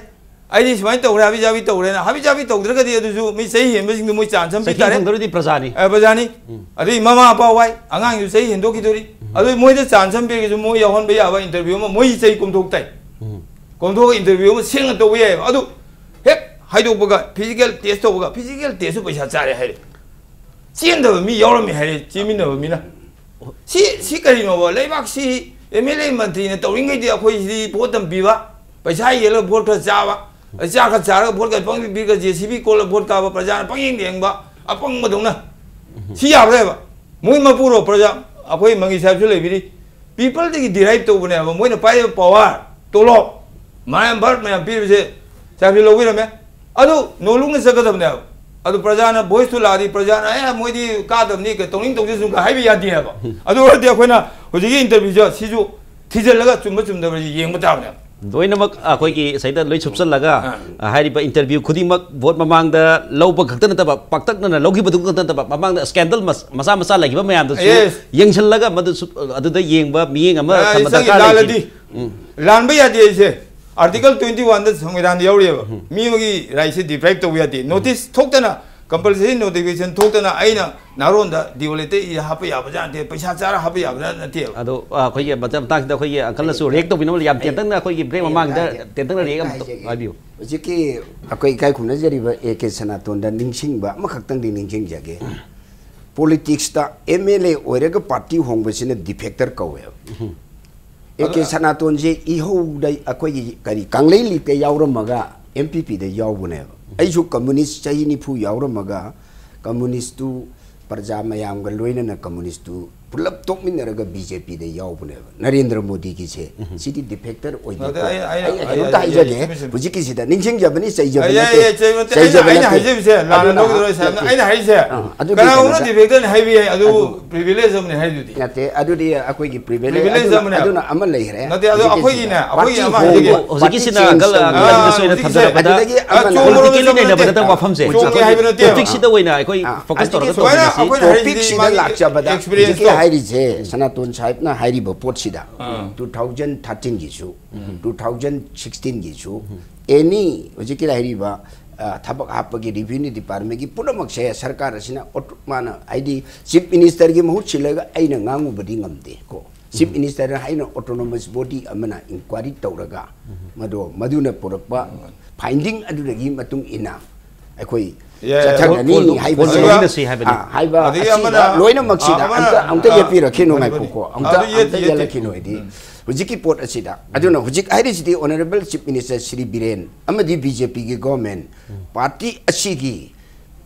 ꯑꯩꯗꯤ ꯁꯨꯃꯥꯏꯅ ꯇꯧꯈ꯭ꯔꯦ, ꯍꯥꯕꯤ ꯖꯥꯕꯤ ꯇꯧꯈ꯭ꯔꯦꯅ꯫ ꯍꯥꯕꯤ ꯖꯥꯕꯤ ꯇꯧꯗ꯭ꯔꯒꯗꯤ ꯑꯗꯨꯁꯨ ꯃꯤ ꯆꯍꯤ ꯍꯦꯟꯕꯁꯤꯡꯗꯨ ꯃꯣꯏ ꯆꯥꯟꯁ ꯑꯃ ꯆꯩꯊꯦꯡ ꯄꯤꯇꯥꯔꯦ꯫ ꯐꯪꯗꯧꯔꯤꯗꯤ ꯄ꯭ꯔꯖꯥꯅꯤ꯫ ꯑ, ꯄ꯭ꯔꯖꯥꯅꯤ꯫ ꯎꯝ꯫ ꯑꯗꯩ ꯃꯃꯥ ꯃꯄꯥ ꯋꯥꯏ, ꯑꯉꯥꯡꯁꯨ ꯆꯍꯤ ꯍꯦꯟꯗꯣꯛꯈꯤꯗꯣꯔꯤ꯫ ꯎꯝ꯫ ꯑꯗꯨ ꯃꯣꯏꯗ ꯆꯥꯟꯁ ꯑꯃ ꯄꯤꯔꯒꯁꯨ ꯃꯣꯏ ꯌꯥꯎꯍꯟꯕ ꯌꯥꯕ ꯏꯟꯇꯔꯚ꯭ꯌꯨ ꯑꯃ ꯃꯣꯏ ꯆꯍꯤ ꯀꯣꯝꯊꯣꯛ ꯇꯥꯏ꯫ ꯎꯝ꯫ ꯀꯣꯝꯊꯣꯛꯑꯒ ꯏꯟꯇꯔꯚ꯭ꯌꯨ ꯑꯃ ꯁꯦꯡꯅ ꯇꯧꯕ ꯌꯥꯏꯑꯕ꯫ ꯑꯗꯨ ꯍꯦꯛ ꯍꯥꯏꯗꯣꯛꯄꯒ, ꯐꯤꯖꯤꯀꯦꯜ ꯇꯦꯁ ꯇꯧꯕꯒ, ꯐꯤꯖꯤꯀꯦꯜ ꯇꯦꯁꯁꯨ ꯄꯩꯁꯥ ꯆꯥꯔꯦ ꯍꯥꯏꯔꯦ꯫ ꯆꯦꯟꯗꯕ ꯃꯤ ꯌꯥꯎꯔꯝꯃꯤ ꯍꯥꯏꯔꯦ, ꯆꯦꯟꯃꯤꯟꯅꯕ ꯃꯤꯅ꯫ ꯁꯤ, ꯁꯤ ꯀꯔꯤꯅꯣꯕ? ꯂꯩꯕꯥꯛꯁꯤ ꯑꯦꯝ ꯑꯦꯜ ꯑꯦ ꯃꯟꯇ꯭ꯔꯤꯅ ꯇꯧꯔꯤꯉꯩꯗꯤ ꯑꯩꯈꯣꯏꯁꯤꯗꯤ ꯚꯣꯠ ꯇꯝꯕꯤꯕ, ꯄꯩꯁꯥ ꯌꯦꯜꯂꯒ ꯚꯣꯠ ꯈꯔ ꯆꯥꯕ, ꯆꯥꯛ ꯈꯔ ꯆꯥꯔꯒ ꯚꯣꯠ ꯈꯔ ꯄꯪꯄꯤ ꯄꯤꯔꯒ ꯖꯦ ꯁꯤ ꯕꯤ ꯀꯣꯜꯂ ꯚꯣꯠ ꯀꯥꯕ, ꯄ꯭ꯔꯖꯥꯅ ꯄꯪꯌꯦꯡꯗ ꯌꯦꯡꯕ, ꯑꯄꯪꯕꯗꯧꯅ꯫ ꯁꯤ ꯌꯥꯕ꯭ꯔꯥ ꯍꯥꯏꯕ? ꯃꯣꯏ ꯃꯄꯨꯔꯣ ꯄ꯭ꯔꯖꯥ? ꯑꯩꯈꯣꯏ ꯃꯪꯒꯤ ꯁꯥꯍꯦꯕꯁꯨ ꯂꯩꯕꯤꯔꯤ꯫ ꯄꯤꯄꯜꯗꯒꯤ ꯗꯤꯔꯥꯏꯚ ꯇꯧꯕꯅꯦꯕ ꯃꯣꯏꯅ ꯄꯥꯏꯔꯤꯕ ꯄꯋꯥꯔ, ꯇꯣꯂꯣꯞ, ꯃꯌꯥꯝ ꯚꯥꯔꯠ ꯃꯌꯥꯝ ꯄꯤꯔꯤꯕꯁꯦ꯫ ꯁꯥꯍꯦꯕꯁꯨ ꯂꯧꯕꯤꯔꯝꯃꯦ꯫ ꯑꯗꯨ ꯅꯣꯂꯨꯛꯅ ꯆꯠꯀꯗꯕꯅꯦꯕ꯫ ꯑꯗꯨ ꯄ꯭ꯔꯖꯥꯅ ꯚꯣꯏꯁꯇꯨ ꯂꯥꯛꯑꯗꯤ ꯄ꯭ꯔꯖꯥꯅ "ꯑꯦ, ꯃꯣꯏꯗꯤ ꯀꯥꯗꯕꯅꯤ, ꯀꯩ ꯇꯧꯅꯤꯡ ꯇꯧꯖꯁꯅꯨ" ꯀ ꯍꯥꯏꯕ ꯌꯥꯗꯦ ꯍꯥꯏꯕ꯫ ꯑꯗꯨ ꯑꯣꯏꯔꯗꯤ ꯑꯩꯈꯣꯏꯅ ꯍꯧꯖꯤꯛꯀꯤ ꯏꯟꯇꯔꯚ꯭ꯌꯨꯁꯦ ꯁꯤꯁꯨ ꯊꯤꯖꯤꯜꯂꯒ ꯆꯨꯝꯕ ꯆꯨꯝꯗꯕꯁꯤ ꯌꯦꯡꯕ ꯇꯥꯕꯅꯦꯕ꯫ ꯂꯣꯏꯅꯃꯛ ꯑꯩꯈꯣꯏꯒꯤ ꯁꯤꯗ ꯂꯣꯏ ꯁꯨꯞꯆꯜꯂꯒ, ꯑꯥ꯫ ꯑ, ꯍꯥꯏꯔꯤꯕ ꯏꯟꯇꯔꯚ꯭ꯌꯨ ꯈꯨꯗꯤꯡꯃꯛ ꯚꯣꯠ ꯃꯃꯥꯡꯗ ꯂꯧꯕ ꯈꯛꯇ ꯅꯠꯇꯕ, ꯄꯥꯛꯇꯛꯅꯅ ꯂꯧꯈꯤꯕꯗꯨ ꯈꯛꯇ ꯅꯠꯇꯕ, ꯃꯃꯥꯡꯗ ꯁ꯭ꯀꯦꯟꯗꯜ ꯃꯆꯥ ꯃꯆꯥ ꯂꯩꯈꯤꯕ ꯃꯌꯥꯝꯗꯨꯁꯨ ꯌꯦꯁ꯫ ꯌꯦꯡꯁꯤꯜꯂꯒ ꯃꯗꯨꯁꯨ, ꯑꯗꯨꯗ ꯌꯦꯡꯕ ꯃꯤꯠꯌꯦꯡ ꯑꯃ ꯑ, ꯊꯝꯕ ꯆꯪꯉꯤ, ꯗꯔꯀꯥꯔ ꯂꯩ꯫ ꯂꯥꯜꯂꯗꯤ꯫ ꯎꯝ꯫ ꯂꯥꯟꯕ ꯌꯥꯗꯦ ꯑꯩꯁꯦ꯫ ꯑꯥꯔꯇꯤꯀꯜ ꯇ꯭ꯋꯦꯟꯇꯤ ꯋꯥꯟꯗ ꯁꯪꯕꯤꯙꯥꯟꯗ ꯌꯥꯎꯔꯤꯑꯕ꯫ ꯎꯝ꯫ ꯃꯤ ꯑꯃꯒꯤ ꯔꯥꯏꯠꯁꯦ ꯗꯤꯄ꯭ꯔꯥꯏꯚ ꯇꯧꯕ ꯌꯥꯗꯦ꯫ ꯅꯣꯇꯤꯁ ꯊꯣꯛꯇꯅ, ꯀꯝꯄꯜꯁꯔꯤ ꯅꯣꯇꯤꯐꯤꯀꯦꯁꯟ ꯊꯣꯛꯇꯅ ꯑꯩꯅ ꯅꯍꯥꯔꯣꯟꯗ ꯗꯤꯑꯣ ꯂꯦꯇꯔ ꯏꯔ ꯍꯥꯞꯄ ꯌꯥꯕ ꯖꯥꯠ ꯅꯠꯇꯦ, ꯄꯩꯁꯥ ꯆꯥꯔ ꯍꯥꯞꯄ ꯌꯥꯕ ꯖꯥꯠ ꯅꯠꯇꯦꯕ꯫ ꯑꯗꯣ, ꯑ, ꯑꯩꯈꯣꯏꯒꯤ ꯃꯇꯝ ꯃꯇꯥꯡꯁꯤꯗ ꯑꯩꯈꯣꯏꯒꯤ ꯑꯪꯀꯜꯅꯁꯨ ꯔꯤꯌꯦꯛ ꯇꯧꯕꯤꯅꯕ ꯌꯥꯝ ꯑꯩ ꯇꯦꯟꯇꯛꯅ ꯑꯩꯈꯣꯏꯒꯤ ꯕ꯭ꯔꯦꯛ ꯑꯩ ꯃꯃꯥꯡꯗ ꯍꯥꯏꯖꯒꯦ꯫ ꯇꯦꯟꯇꯛꯅ ꯔꯤꯌꯦꯛ ꯑꯝꯇ ꯍꯥꯏꯖꯒꯦ꯫ ꯍꯥꯏꯕꯤꯌꯨ꯫ ꯍꯧꯖꯤꯛꯀꯤ ꯑꯩꯈꯣꯏ ꯏꯀꯥꯏ ꯈꯨꯝꯅꯖꯔꯤꯕ ꯑꯦ ꯀꯦ ꯁꯅꯥꯇꯣꯟꯗ ꯅꯤꯡꯁꯤꯡꯕ ꯑꯃꯈꯛꯇꯪꯗꯤ ꯅꯤꯡꯁꯤꯡꯖꯒꯦ꯫ ꯄꯣꯂꯤꯇꯤꯛꯁꯇ ꯑꯦꯝ ꯑꯦꯜ ꯑꯦ ꯑꯣꯏꯔꯒ ꯄꯥꯔꯇꯤ ꯍꯣꯡꯕꯁꯤꯅ ꯗꯤꯐꯦꯛꯇꯔ ꯀꯧꯋꯦꯕ꯫ ꯎꯝ꯫ ꯑꯦ ꯀꯦ ꯑꯗꯨ ꯁꯅꯥꯇꯣꯟꯁꯦ ꯏꯍꯧꯗ ꯑꯩꯈꯣꯏꯒꯤ ꯀꯔꯤ ꯀꯪꯂꯩ ꯂꯤꯛꯇ ꯌꯥꯎꯔꯝꯃꯒ ꯑꯦꯝ ꯄꯤ ꯄꯤꯗ ꯌꯥꯎꯕꯅꯦꯕ꯫ ꯑꯩꯁꯨ ꯀꯝꯃꯨꯅꯤꯁ ꯆꯍꯤ ꯅꯤꯐꯨ ꯌꯥꯎꯔꯝꯃꯒ ꯀꯝꯃꯨꯅꯤꯁꯇꯨ ꯄ꯭ꯔꯖꯥ ꯃꯌꯥꯝꯒ ꯂꯣꯏꯅꯅ ꯀꯝꯃꯨꯅꯤꯁꯇꯨ ꯄꯨꯂꯞ ꯇꯣꯛꯃꯤꯟꯅꯔꯒ ꯕꯤ ꯖꯦ ꯄꯤꯗ ꯌꯥꯎꯕꯅꯦꯕ꯫ ꯅꯔꯦꯟꯗ꯭ꯔ ꯃꯣꯗꯤꯒꯤꯁꯦ꯫ ꯎꯝ꯫ ꯁꯤꯗꯤ ꯗꯤꯐꯦꯛꯇꯔ ꯑꯣꯏꯗꯦꯀꯣ꯫ ꯅꯠꯇꯦ, ꯑꯩ, ꯑꯩ, ꯑꯩ ꯑꯩ, ꯀꯩꯅꯣꯝꯇ ꯑꯩ, ꯍꯥꯏꯖꯒꯦ꯫ ꯆꯨꯝꯃꯤ, ꯆꯨꯝꯃꯤ꯫ ꯍꯧꯖꯤꯛꯀꯤꯁꯤꯗ ꯅꯤꯡꯁꯤꯡꯖꯕꯅꯤ, ꯆꯩꯖꯕ ꯑꯩ, ꯑꯩ, ꯅꯠꯇꯦ꯫ ꯑꯩ, ꯆꯩꯕ ꯅꯠꯇꯦ꯫ ꯑꯩꯅ, ꯆꯩꯖꯕ ꯑꯩꯅ ꯅꯠꯇꯦ꯫ ꯍꯥꯏꯖꯕꯁꯦ ꯂꯥꯟꯅ ꯑꯗꯨꯅ ꯂꯧꯒꯗꯧꯔꯣ ꯁꯥꯔ꯫ ꯅꯠꯇꯦ꯫ ꯑꯩꯅ ꯍꯥꯏꯔꯤꯁꯦ ꯑꯥ, ꯑꯗꯨꯒꯤ ꯀꯅꯥꯒꯨꯝꯕꯅ ꯀꯩꯅꯣꯗ ꯗꯤꯐꯦꯛꯇꯔꯅ ꯍꯥꯏꯕ ꯌꯥꯏ, ꯑꯗꯨ ꯑꯗꯨ ꯄ꯭ꯔꯤꯚꯤꯂꯦꯖ ꯑꯃꯅꯦ ꯍꯥꯏꯗꯨꯗꯤ꯫ ꯅꯠꯇꯦ, ꯑꯗꯨꯗꯤ ꯑꯩꯈꯣꯏꯒꯤ ꯄ꯭ꯔꯤꯚꯤꯂꯦꯖ ꯄ꯭ꯔꯤꯚꯤꯂꯦꯖ ꯑꯃꯅ, ꯑꯃꯅꯦꯕ꯫ ꯑꯗꯨꯅ ꯑꯃ ꯂꯩꯈ꯭ꯔꯦ꯫ ꯅꯠꯇꯦ, ꯑꯗꯣ ꯍꯧꯖꯤꯛꯀꯤꯁꯤꯅ ꯑꯩꯈꯣꯏꯒꯤꯅꯦ, ꯑꯩꯈꯣꯏꯒꯤ ꯄꯥꯔꯇꯤ ꯑꯃ ꯍꯣꯡꯕ, ꯍꯥꯏꯖꯒꯦ꯫ ꯍꯧꯖꯤꯛꯀꯤꯁꯤꯅ ꯄꯥꯔꯇꯤ ꯑꯪꯀꯜ, ꯆꯦꯟꯖ ꯑꯪꯀꯜ ꯇꯧꯕ꯫ ꯑꯪꯀꯜꯅꯁꯨ ꯑꯩꯅ ꯑꯥ, ꯊꯝꯖꯔꯛꯄꯗ, ꯆꯨꯝꯕꯗꯣ ꯑꯗꯨꯗꯒꯤ ꯑꯃꯅ ꯆꯨꯝꯕꯗꯣ ꯄ꯭ꯔꯦꯛꯇꯤꯀꯦꯜꯂꯤ ꯆꯨꯝꯕꯗꯣ ꯅꯩꯅꯕꯗ ꯅꯠꯇꯦ꯫ ꯇꯧꯕ ꯋꯥꯐꯝꯁꯦ꯫ ꯆꯨꯝꯃꯦ ꯍꯥꯏꯕ ꯅꯠꯇꯦꯕ꯫ ꯇꯣꯄꯤꯛꯁꯤꯗ ꯑꯣꯏꯅ ꯑꯩꯈꯣꯏ ꯑꯥ, ꯐꯣꯀꯁ ꯍꯧꯖꯤꯛꯀꯤ ꯇꯧꯔꯒ ꯁꯨꯃꯥꯏꯅ ꯇꯧꯕꯤꯔꯁꯤ꯫ ꯑꯩꯈꯣꯏꯅ ꯍꯥꯏꯔꯤꯁꯤꯗꯤ ꯇꯣꯄꯤꯛꯁꯤꯗ ꯃꯥꯒꯤ ꯂꯥꯛꯆꯕꯗ ꯑꯦꯛꯁꯄꯤꯔꯤꯌꯦꯟꯁꯇꯣ꯫ ꯍꯧꯖꯤꯛꯀꯤ ꯍꯥꯏꯔꯤꯁꯦ ꯁꯅꯥꯇꯣꯟ ꯁꯥꯍꯦꯕꯅ ꯍꯥꯏꯔꯤꯕ ꯄꯣꯠꯁꯤꯗ ꯑꯥ꯫ ꯇꯨ ꯊꯥꯎꯖꯟ ꯊꯥꯔꯇꯤꯟꯒꯤꯁꯨ, ꯎꯝ꯫ ꯇꯨ ꯊꯥꯎꯖꯟ ꯁꯤꯛꯁꯇꯤꯟꯒꯤꯁꯨ, ꯎꯝ꯫ ꯑꯦꯅꯤ ꯍꯧꯖꯤꯛꯀꯤ ꯍꯥꯏꯔꯤꯕ, ꯑ, ꯊꯕꯛ ꯍꯥꯞꯄꯒꯤ ꯔꯦꯚꯤꯅ꯭ꯌꯨ ꯗꯤꯄꯥꯔꯠꯃꯦꯟꯒꯤ ꯄꯨꯝꯅꯃꯛꯁꯦ ꯁꯔꯀꯥꯔ ꯑꯁꯤꯅ ꯑꯣꯇꯣ-, ꯃꯥꯅ ꯍꯥꯏꯗꯤ ꯆꯤꯐ ꯃꯤꯅꯤꯁꯇꯔꯒꯤ ꯃꯍꯨꯠ ꯁꯤꯜꯂꯒ ꯑꯩꯅ ꯉꯥꯡꯉꯨꯕꯗꯤ ꯉꯝꯗꯦ ꯀꯣ꯫ Chief Minister ꯍꯥꯏꯅ autonomous body ꯑꯃꯅ inquiry ꯇꯧꯔꯒ ꯃꯗꯣ ꯃꯗꯨꯅ ꯄꯨꯔꯛꯄ finding ꯑꯗꯨꯗꯒꯤ ꯃꯇꯨꯡ ꯏꯟꯅ ꯑꯩꯈꯣꯏ ꯌꯥꯏ, ꯌꯥꯏ. ꯆꯠꯊꯒꯅꯤ ꯍꯣꯜ-, ꯍꯣꯜ-, ꯍꯥꯏꯕꯁꯤꯗ ꯍꯣꯜ-, ꯍꯣꯜ-, ꯍꯣꯜ-, ꯁꯤ ꯍꯥꯏꯕꯅꯤ꯫ ꯑꯥ, ꯍꯥꯏꯕ ꯑꯗꯒꯤ ꯑꯁꯤꯗ ꯑꯃꯅ, ꯂꯣꯏꯅꯃꯛꯁꯤꯗ ꯑꯃꯅ, ꯑꯝꯇ ꯑꯝꯇ ꯑꯥ, ꯌꯦꯠꯄꯤꯔꯛꯈꯤꯅꯨ, ꯃꯅꯤ-, ꯉꯥꯏꯈꯣꯀꯣ, ꯑꯝꯇ ꯑꯗꯨ ꯌꯦꯠꯇꯦ, ꯑꯝꯇ ꯌꯦꯠꯇꯦ. ꯌꯦꯠꯂꯛꯈꯤꯅꯨ ꯍꯥꯏꯗꯤ ꯍꯧꯖꯤꯛꯀꯤ ꯄꯣꯠ ꯑꯁꯤꯗ꯫ ꯑꯗꯨꯅ ꯍꯧꯖꯤꯛ ꯍꯥꯏꯔꯤꯁꯤꯗꯤ Honourable Chief Minister Shri Biren ꯑꯃꯗꯤ BJPꯒꯤ government, party ꯑꯁꯤꯒꯤ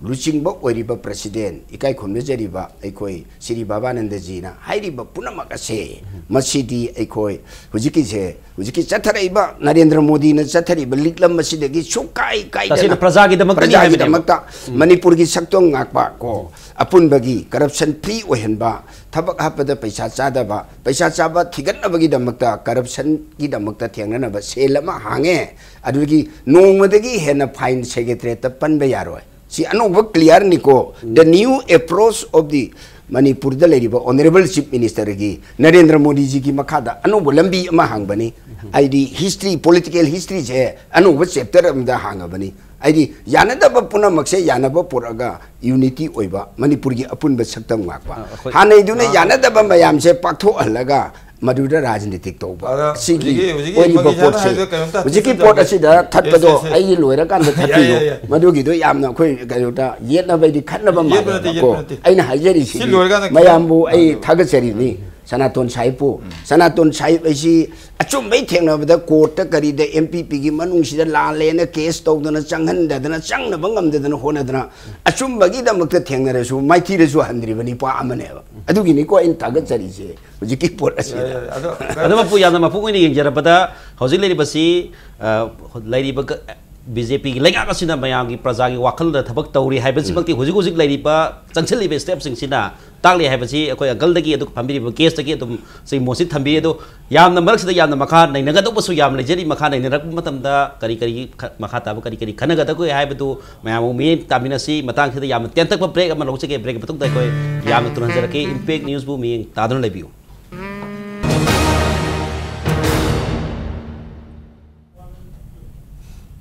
ꯂꯨꯆꯤꯡꯕ ꯑꯣꯏꯔꯤꯕ president, ꯏꯀꯥꯏ ꯈꯨꯝꯅꯖꯔꯤꯕ ꯑꯩꯈꯣꯏ ꯁ꯭ꯔꯤ ꯕꯕꯥꯅꯟꯗꯖꯤꯅ ꯍꯥꯏꯔꯤꯕ ꯄꯨꯝꯅꯃꯛ ꯑꯁꯦ, ꯃꯁꯤꯗꯤ ꯑꯩꯈꯣꯏ ꯍꯧꯖꯤꯛꯀꯤꯁꯦ, ꯍꯧꯖꯤꯛꯀꯤ ꯆꯠꯊꯔꯛꯏꯕ ꯅꯔꯦꯟꯗ꯭ꯔ ꯃꯣꯗꯤꯅ ꯆꯠꯊꯔꯤꯕ ꯂꯤꯛꯂꯝ ꯑꯁꯤꯗꯒꯤ ꯁꯨꯡꯀꯥꯏ ꯀꯥꯏꯗꯅ ꯇꯁꯦꯡꯅ ꯄ꯭ꯔꯖꯥꯒꯤꯗꯃꯛꯇꯅꯤ ꯍꯥꯏꯕꯅꯦꯕ꯫ ꯄ꯭ꯔꯖꯥꯒꯤꯗꯃꯛꯇ ꯃꯅꯤꯄꯨꯔꯒꯤ ꯁꯛꯇꯝ ꯉꯥꯛꯄ ꯀꯣ, ꯑꯄꯨꯟꯕꯒꯤ corruption free ꯑꯣꯏꯍꯟꯕ, ꯊꯕꯛ ꯍꯥꯞꯄꯗ ꯄꯩꯁꯥ ꯆꯥꯗꯕ, ꯄꯩꯁꯥ ꯆꯥꯕ ꯊꯤꯒꯠꯅꯕꯒꯤꯗꯃꯛꯇ, corruptionꯒꯤꯗꯃꯛꯇ ꯊꯦꯡꯅꯅꯕ ꯁꯦꯜ ꯑꯃ ꯍꯥꯡꯉꯦ, ꯑꯗꯨꯗꯒꯤ ꯅꯣꯡꯃꯗꯒꯤ ꯍꯦꯟꯅ fine secretariatꯇ ꯄꯟꯕ ꯌꯥꯔꯣꯏ꯫ ꯁꯤ ꯑꯅꯧꯕ clearꯅꯤꯀꯣ, the new approach of the ꯃꯅꯤꯄꯨꯔꯗ ꯂꯩꯔꯤꯕ Honourable Chief Ministerꯒꯤ ꯅꯔꯦꯟꯗ꯭ꯔ ꯃꯣꯗꯤꯖꯤꯒꯤ ꯃꯈꯥꯗ ꯑꯅꯧꯕ ꯂꯝꯕꯤ ꯑꯃ ꯍꯥꯡꯕꯅꯤ꯫ ꯍꯥꯏꯗꯤ history, political historyꯁꯦ ꯑꯅꯧꯕ chapter ꯑꯃꯗ ꯍꯥꯡꯉꯕꯅꯤ꯫ ꯍꯥꯏꯗꯤ ꯌꯥꯅꯗꯕ ꯄꯨꯝꯅꯃꯛꯁꯦ ꯌꯥꯅꯕ ꯄꯨꯔꯛꯑꯒ unity ꯑꯣꯏꯕ ꯃꯅꯤꯄꯨꯔꯒꯤ ꯑꯄꯨꯟꯕ ꯁꯛꯇꯝ ꯉꯥꯛꯄ꯫ ꯑ, ꯑꯩꯈꯣꯏ ꯍꯥꯟꯅꯩꯗꯨꯅ ꯌꯥꯅꯗꯕ ꯃꯌꯥꯝꯁꯦ ꯄꯥꯛꯊꯣꯛꯍꯜꯂꯒ ꯃꯗꯨꯗ ꯔꯥꯖꯅꯤꯇꯤꯛ ꯇꯧꯕ꯫ ꯑꯗ ꯁꯤꯒꯤ ꯍꯧꯖꯤꯛꯀꯤ, ꯍꯧꯖꯤꯛꯀꯤ ꯑꯣꯏꯔꯤꯕ ꯃꯣꯗꯤ ꯁꯥꯍꯦꯕꯅ ꯄꯣꯠꯁꯦ, ꯍꯥꯏꯕꯗꯣ ꯀꯩꯅꯣꯝꯇ ꯍꯧꯖꯤꯛꯀꯤ ꯍꯥꯞꯆꯤꯟꯖꯒꯦ꯫ ꯄꯣꯠ ꯑꯁꯤꯗ ꯊꯠꯄꯗꯣ Yes, yes, yes. ꯑꯩꯒꯤ ꯂꯣꯏꯔꯀꯥꯟꯗ ꯊꯠꯄꯤꯌꯨ꯫ ꯌꯥꯏ, ꯌꯥꯏ, ꯌꯥꯏ. ꯃꯗꯨꯒꯤꯗꯣ ꯌꯥꯝꯅ ꯑꯩꯈꯣꯏ ꯀꯩꯅꯣꯗ ꯌꯦꯠꯅꯕꯩꯗꯤ ꯈꯠꯅꯕ ꯌꯦꯠꯄ ꯅꯠꯇꯦ, ꯃꯥꯜꯂꯦꯕꯀꯣ꯫ ꯌꯦꯠꯄ ꯅꯠꯇꯦ꯫ ꯑꯩꯅ ꯍꯥꯏꯖꯔꯤꯁꯤ ꯁꯤ ꯂꯣꯏꯔꯀꯥꯟꯗ ꯃꯌꯥꯝꯕꯨ ꯑꯩ ꯈꯤꯇꯪ ꯊꯥꯒꯠꯆꯔꯤꯅꯤ꯫ ꯁꯅꯥꯇꯣꯟ ꯁꯥꯍꯤꯕꯄꯨ, ꯁꯅꯥꯇꯣꯟ ꯁꯥꯍꯤꯕ ꯑꯩꯁꯤ ꯑꯆꯨꯝꯕꯩ ꯊꯦꯡꯅꯕꯗ courtꯇ ꯀꯔꯤꯗ MPPꯒꯤ ꯃꯅꯨꯡꯁꯤꯗ ꯂꯥꯜꯂꯦꯅ case ꯇꯧꯗꯅ, ꯆꯪꯍꯟꯗꯗꯅ, ꯆꯪꯅꯕ ꯉꯝꯗꯗꯅ ꯍꯣꯠꯅꯗꯅ, ꯑꯆꯨꯝꯕꯒꯤꯗꯃꯛꯇ ꯊꯦꯡꯅꯔꯁꯨ ꯃꯥꯏꯊꯤꯔꯁꯨ ꯍꯟꯗ꯭ꯔꯤꯕ ꯅꯤꯄꯥ ꯑꯃꯅꯦꯕ꯫ ꯑꯗꯨꯒꯤꯅꯤꯀꯣ ꯑꯩꯅ ꯊꯥꯒꯠꯆꯔꯤꯁꯦ ꯍꯧꯖꯤꯛꯀꯤ ꯄꯣꯠ ꯑꯁꯤꯗ꯫ ꯌꯥꯏ, ꯌꯥꯏ, ꯑꯗꯣ ꯑꯗꯨ ꯃꯄꯨ, ꯌꯥꯝꯅ ꯃꯄꯨꯡ ꯑꯣꯏꯅ ꯌꯦꯡꯖꯔꯕꯗ ꯍꯧꯖꯤꯛ ꯂꯩꯔꯤꯕꯁꯤ, ꯑ, ꯂꯩꯔꯤꯕ ꯒ-, BJPꯒꯤ ꯂꯩꯉꯥꯛ ꯑꯁꯤꯅ ꯃꯌꯥꯝꯒꯤ ꯄ꯭ꯔꯖꯥꯒꯤ ꯋꯥꯈꯜꯗ ꯊꯕꯛ ꯇꯧꯔꯤ ꯍꯥꯏꯕꯁꯤꯃꯛꯇꯤ ꯍꯧꯖꯤꯛ ꯍꯧꯖꯤꯛ ꯂꯩꯔꯤꯕ ꯆꯪꯁꯤꯜꯂꯤꯕ stepꯁꯤꯡꯁꯤꯅ ꯇꯥꯛꯂꯤ ꯍꯥꯏꯕꯁꯤ ꯑꯩꯈꯣꯏ uncleꯗꯒꯤ ꯑꯗꯨꯒ ꯐꯝꯕꯤꯔꯤꯕ guestꯇꯒꯤ ꯑꯗꯨꯝ ꯁꯤ ꯃꯣꯠꯁꯤ ꯊꯝꯕꯤꯔꯤ꯫ ꯑꯗꯣ ꯌꯥꯝꯅ ꯃꯔꯛꯁꯤꯗ ꯌꯥꯝꯅ ꯃꯈꯥ ꯅꯩꯅꯒꯗꯧꯕꯁꯨ ꯌꯥꯝ ꯂꯩꯖꯔꯤ꯫ ꯃꯈꯥ ꯅꯩꯅꯔꯛꯄ ꯃꯇꯝꯗ ꯀꯔꯤ ꯀꯔꯤ ꯈ-, ꯃꯈꯥ ꯇꯥꯕ ꯀꯔꯤ ꯀꯔꯤ ꯈꯟꯅꯒꯗꯒꯦ ꯍꯥꯏꯕꯗꯨ ꯃꯌꯥꯝ ꯑꯃꯨꯛ ꯃꯤꯠꯌꯦꯡ ꯇꯥꯃꯤꯟꯅꯁꯤ꯫ ꯃꯇꯥꯡꯁꯤꯗ ꯌꯥꯝꯅ ꯇꯦꯟꯇꯛꯄ break ꯑꯃ ꯂꯧꯖꯒꯦ꯫ Breakꯀꯤ ꯃꯇꯨꯡꯗ ꯑꯩꯈꯣꯏ ꯌꯥꯝꯅ ꯊꯨꯅ ꯍꯟꯖꯔꯛꯀꯦ꯫ Impact Newsꯕꯨ ꯃꯤꯠꯌꯦꯡ ꯇꯥꯗꯨꯅ ꯂꯩꯕꯤꯌꯨ꯫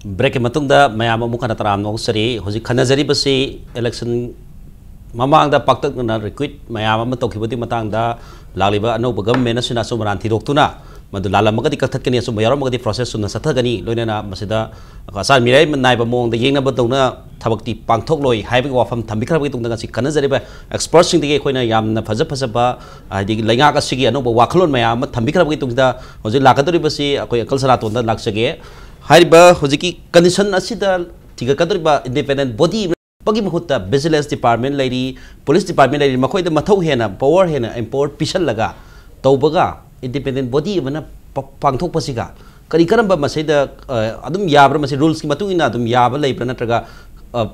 Breakꯀꯤ ꯃꯇꯨꯡꯗ ꯃꯌꯥꯝ ꯑꯃꯨꯛ ꯍꯟꯅ ꯇꯔꯥꯝꯅ ꯑꯣꯛꯆꯔꯤ꯫ ꯍꯧꯖꯤꯛ ꯈꯟꯅꯖꯔꯤꯕꯁꯤ election ꯃꯃꯥꯡꯗ ꯄꯥꯛꯇꯛꯅꯅ retweet ꯃꯌꯥꯝ ꯑꯃ ꯇꯧꯈꯤꯕꯗꯨꯒꯤ ꯃꯇꯥꯡꯗ ꯂꯥꯛꯂꯤꯕ ꯑꯅꯧꯕ ꯒꯚꯔꯟꯃꯦꯟ ꯑꯁꯤꯅ ꯑꯆꯨꯝ ꯑꯔꯥꯟ ꯊꯤꯗꯣꯛꯇꯨꯅ ꯃꯗꯨ ꯂꯥꯜꯂꯝꯃꯒꯗꯤ ꯀꯛꯊꯠꯀꯅꯤ, ꯑꯆꯨꯝꯕ ꯌꯥꯎꯔꯝꯃꯒꯗꯤ ꯄ꯭ꯔꯣꯁꯦꯁ ꯆꯨꯝꯅ ꯆꯠꯊꯒꯅꯤ꯫ ꯂꯣꯏꯅꯅ ꯃꯁꯤꯗ ꯑꯆꯥꯟ ꯃꯤꯔꯥꯏ ꯅꯥꯏꯕ ꯃꯑꯣꯡꯗ ꯌꯦꯡꯅꯕꯗꯧꯅ ꯊꯕꯛꯇꯤ ꯄꯥꯡꯊꯣꯛꯂꯣꯏ ꯍꯥꯏꯕꯒꯤ ꯋꯥꯐꯝ ꯊꯝꯕꯤꯈ꯭ꯔꯕꯒꯤ ꯇꯨꯡꯗ ꯉꯁꯤ ꯈꯟꯅꯖꯔꯤꯕ ꯑꯦꯛꯁꯄꯔꯠꯁꯤꯡꯗꯒꯤ ꯑꯩꯈꯣꯏꯅ ꯌꯥꯝꯅ ꯐꯖ ꯐꯖꯕ, ꯍꯥꯏꯗꯤ ꯂꯩꯉꯥꯛ ꯑꯁꯤꯒꯤ ꯑꯅꯧꯕ ꯋꯥꯈꯜꯂꯣꯟ ꯃꯌꯥꯝ ꯑꯃ ꯊꯝꯕꯤꯈ꯭ꯔꯕꯒꯤ ꯇꯨꯡꯗ ꯍꯧꯖꯤꯛ ꯂꯥꯛꯀꯗꯧꯔꯤꯕꯁꯤ ꯑꯩꯈꯣꯏ ꯑꯪꯀꯜ ꯁꯅꯥꯇꯣꯟꯗ ꯂꯥꯛꯆꯒꯦ꯫ ꯍꯥꯏꯔꯤꯕ ꯍꯧꯖꯤꯛꯀꯤ ꯀꯟꯗꯤꯁꯟ ꯑꯁꯤꯗ ꯊꯤꯒꯠꯀꯗꯧꯔꯤꯕ ꯏꯟꯗꯤꯄꯦꯟꯗꯦꯟ ꯕꯣꯗꯤ ꯄꯒꯤ ꯃꯍꯨꯠꯇ ꯚꯤꯖꯤꯂꯦꯟꯁ ꯗꯤꯄꯥꯔꯠꯃꯦꯟ ꯂꯩꯔꯤ, ꯄꯨꯂꯤꯁ ꯗꯤꯄꯥꯔꯠꯃꯦꯟ ꯂꯩꯔꯤ, ꯃꯈꯣꯏꯗ ꯃꯊꯧ ꯍꯦꯟꯅ, ꯄꯋꯥꯔ ꯍꯦꯟꯅ ꯑꯦꯝꯄꯥꯋꯔ ꯄꯤꯁꯜꯂꯒ ꯇꯧꯕꯒ ꯏꯟꯗꯤꯄꯦꯟꯗꯦꯟ ꯕꯣꯗꯤ ꯑꯃꯅ ꯄ-, ꯄꯥꯡꯊꯣꯛꯄꯁꯤꯒ ꯀꯔꯤ ꯀꯔꯝꯕ ꯃꯁꯤꯗ, ꯑ, ꯑꯗꯨꯝ ꯌꯥꯕ꯭ꯔꯥ? ꯃꯁꯤ ꯔꯨꯜꯁꯀꯤ ꯃꯇꯨꯡ ꯏꯟꯅ ꯑꯗꯨꯝ ꯌꯥꯕ ꯂꯩꯕ꯭ꯔꯥ? ꯅꯠꯇ꯭ꯔꯒ, ꯑ,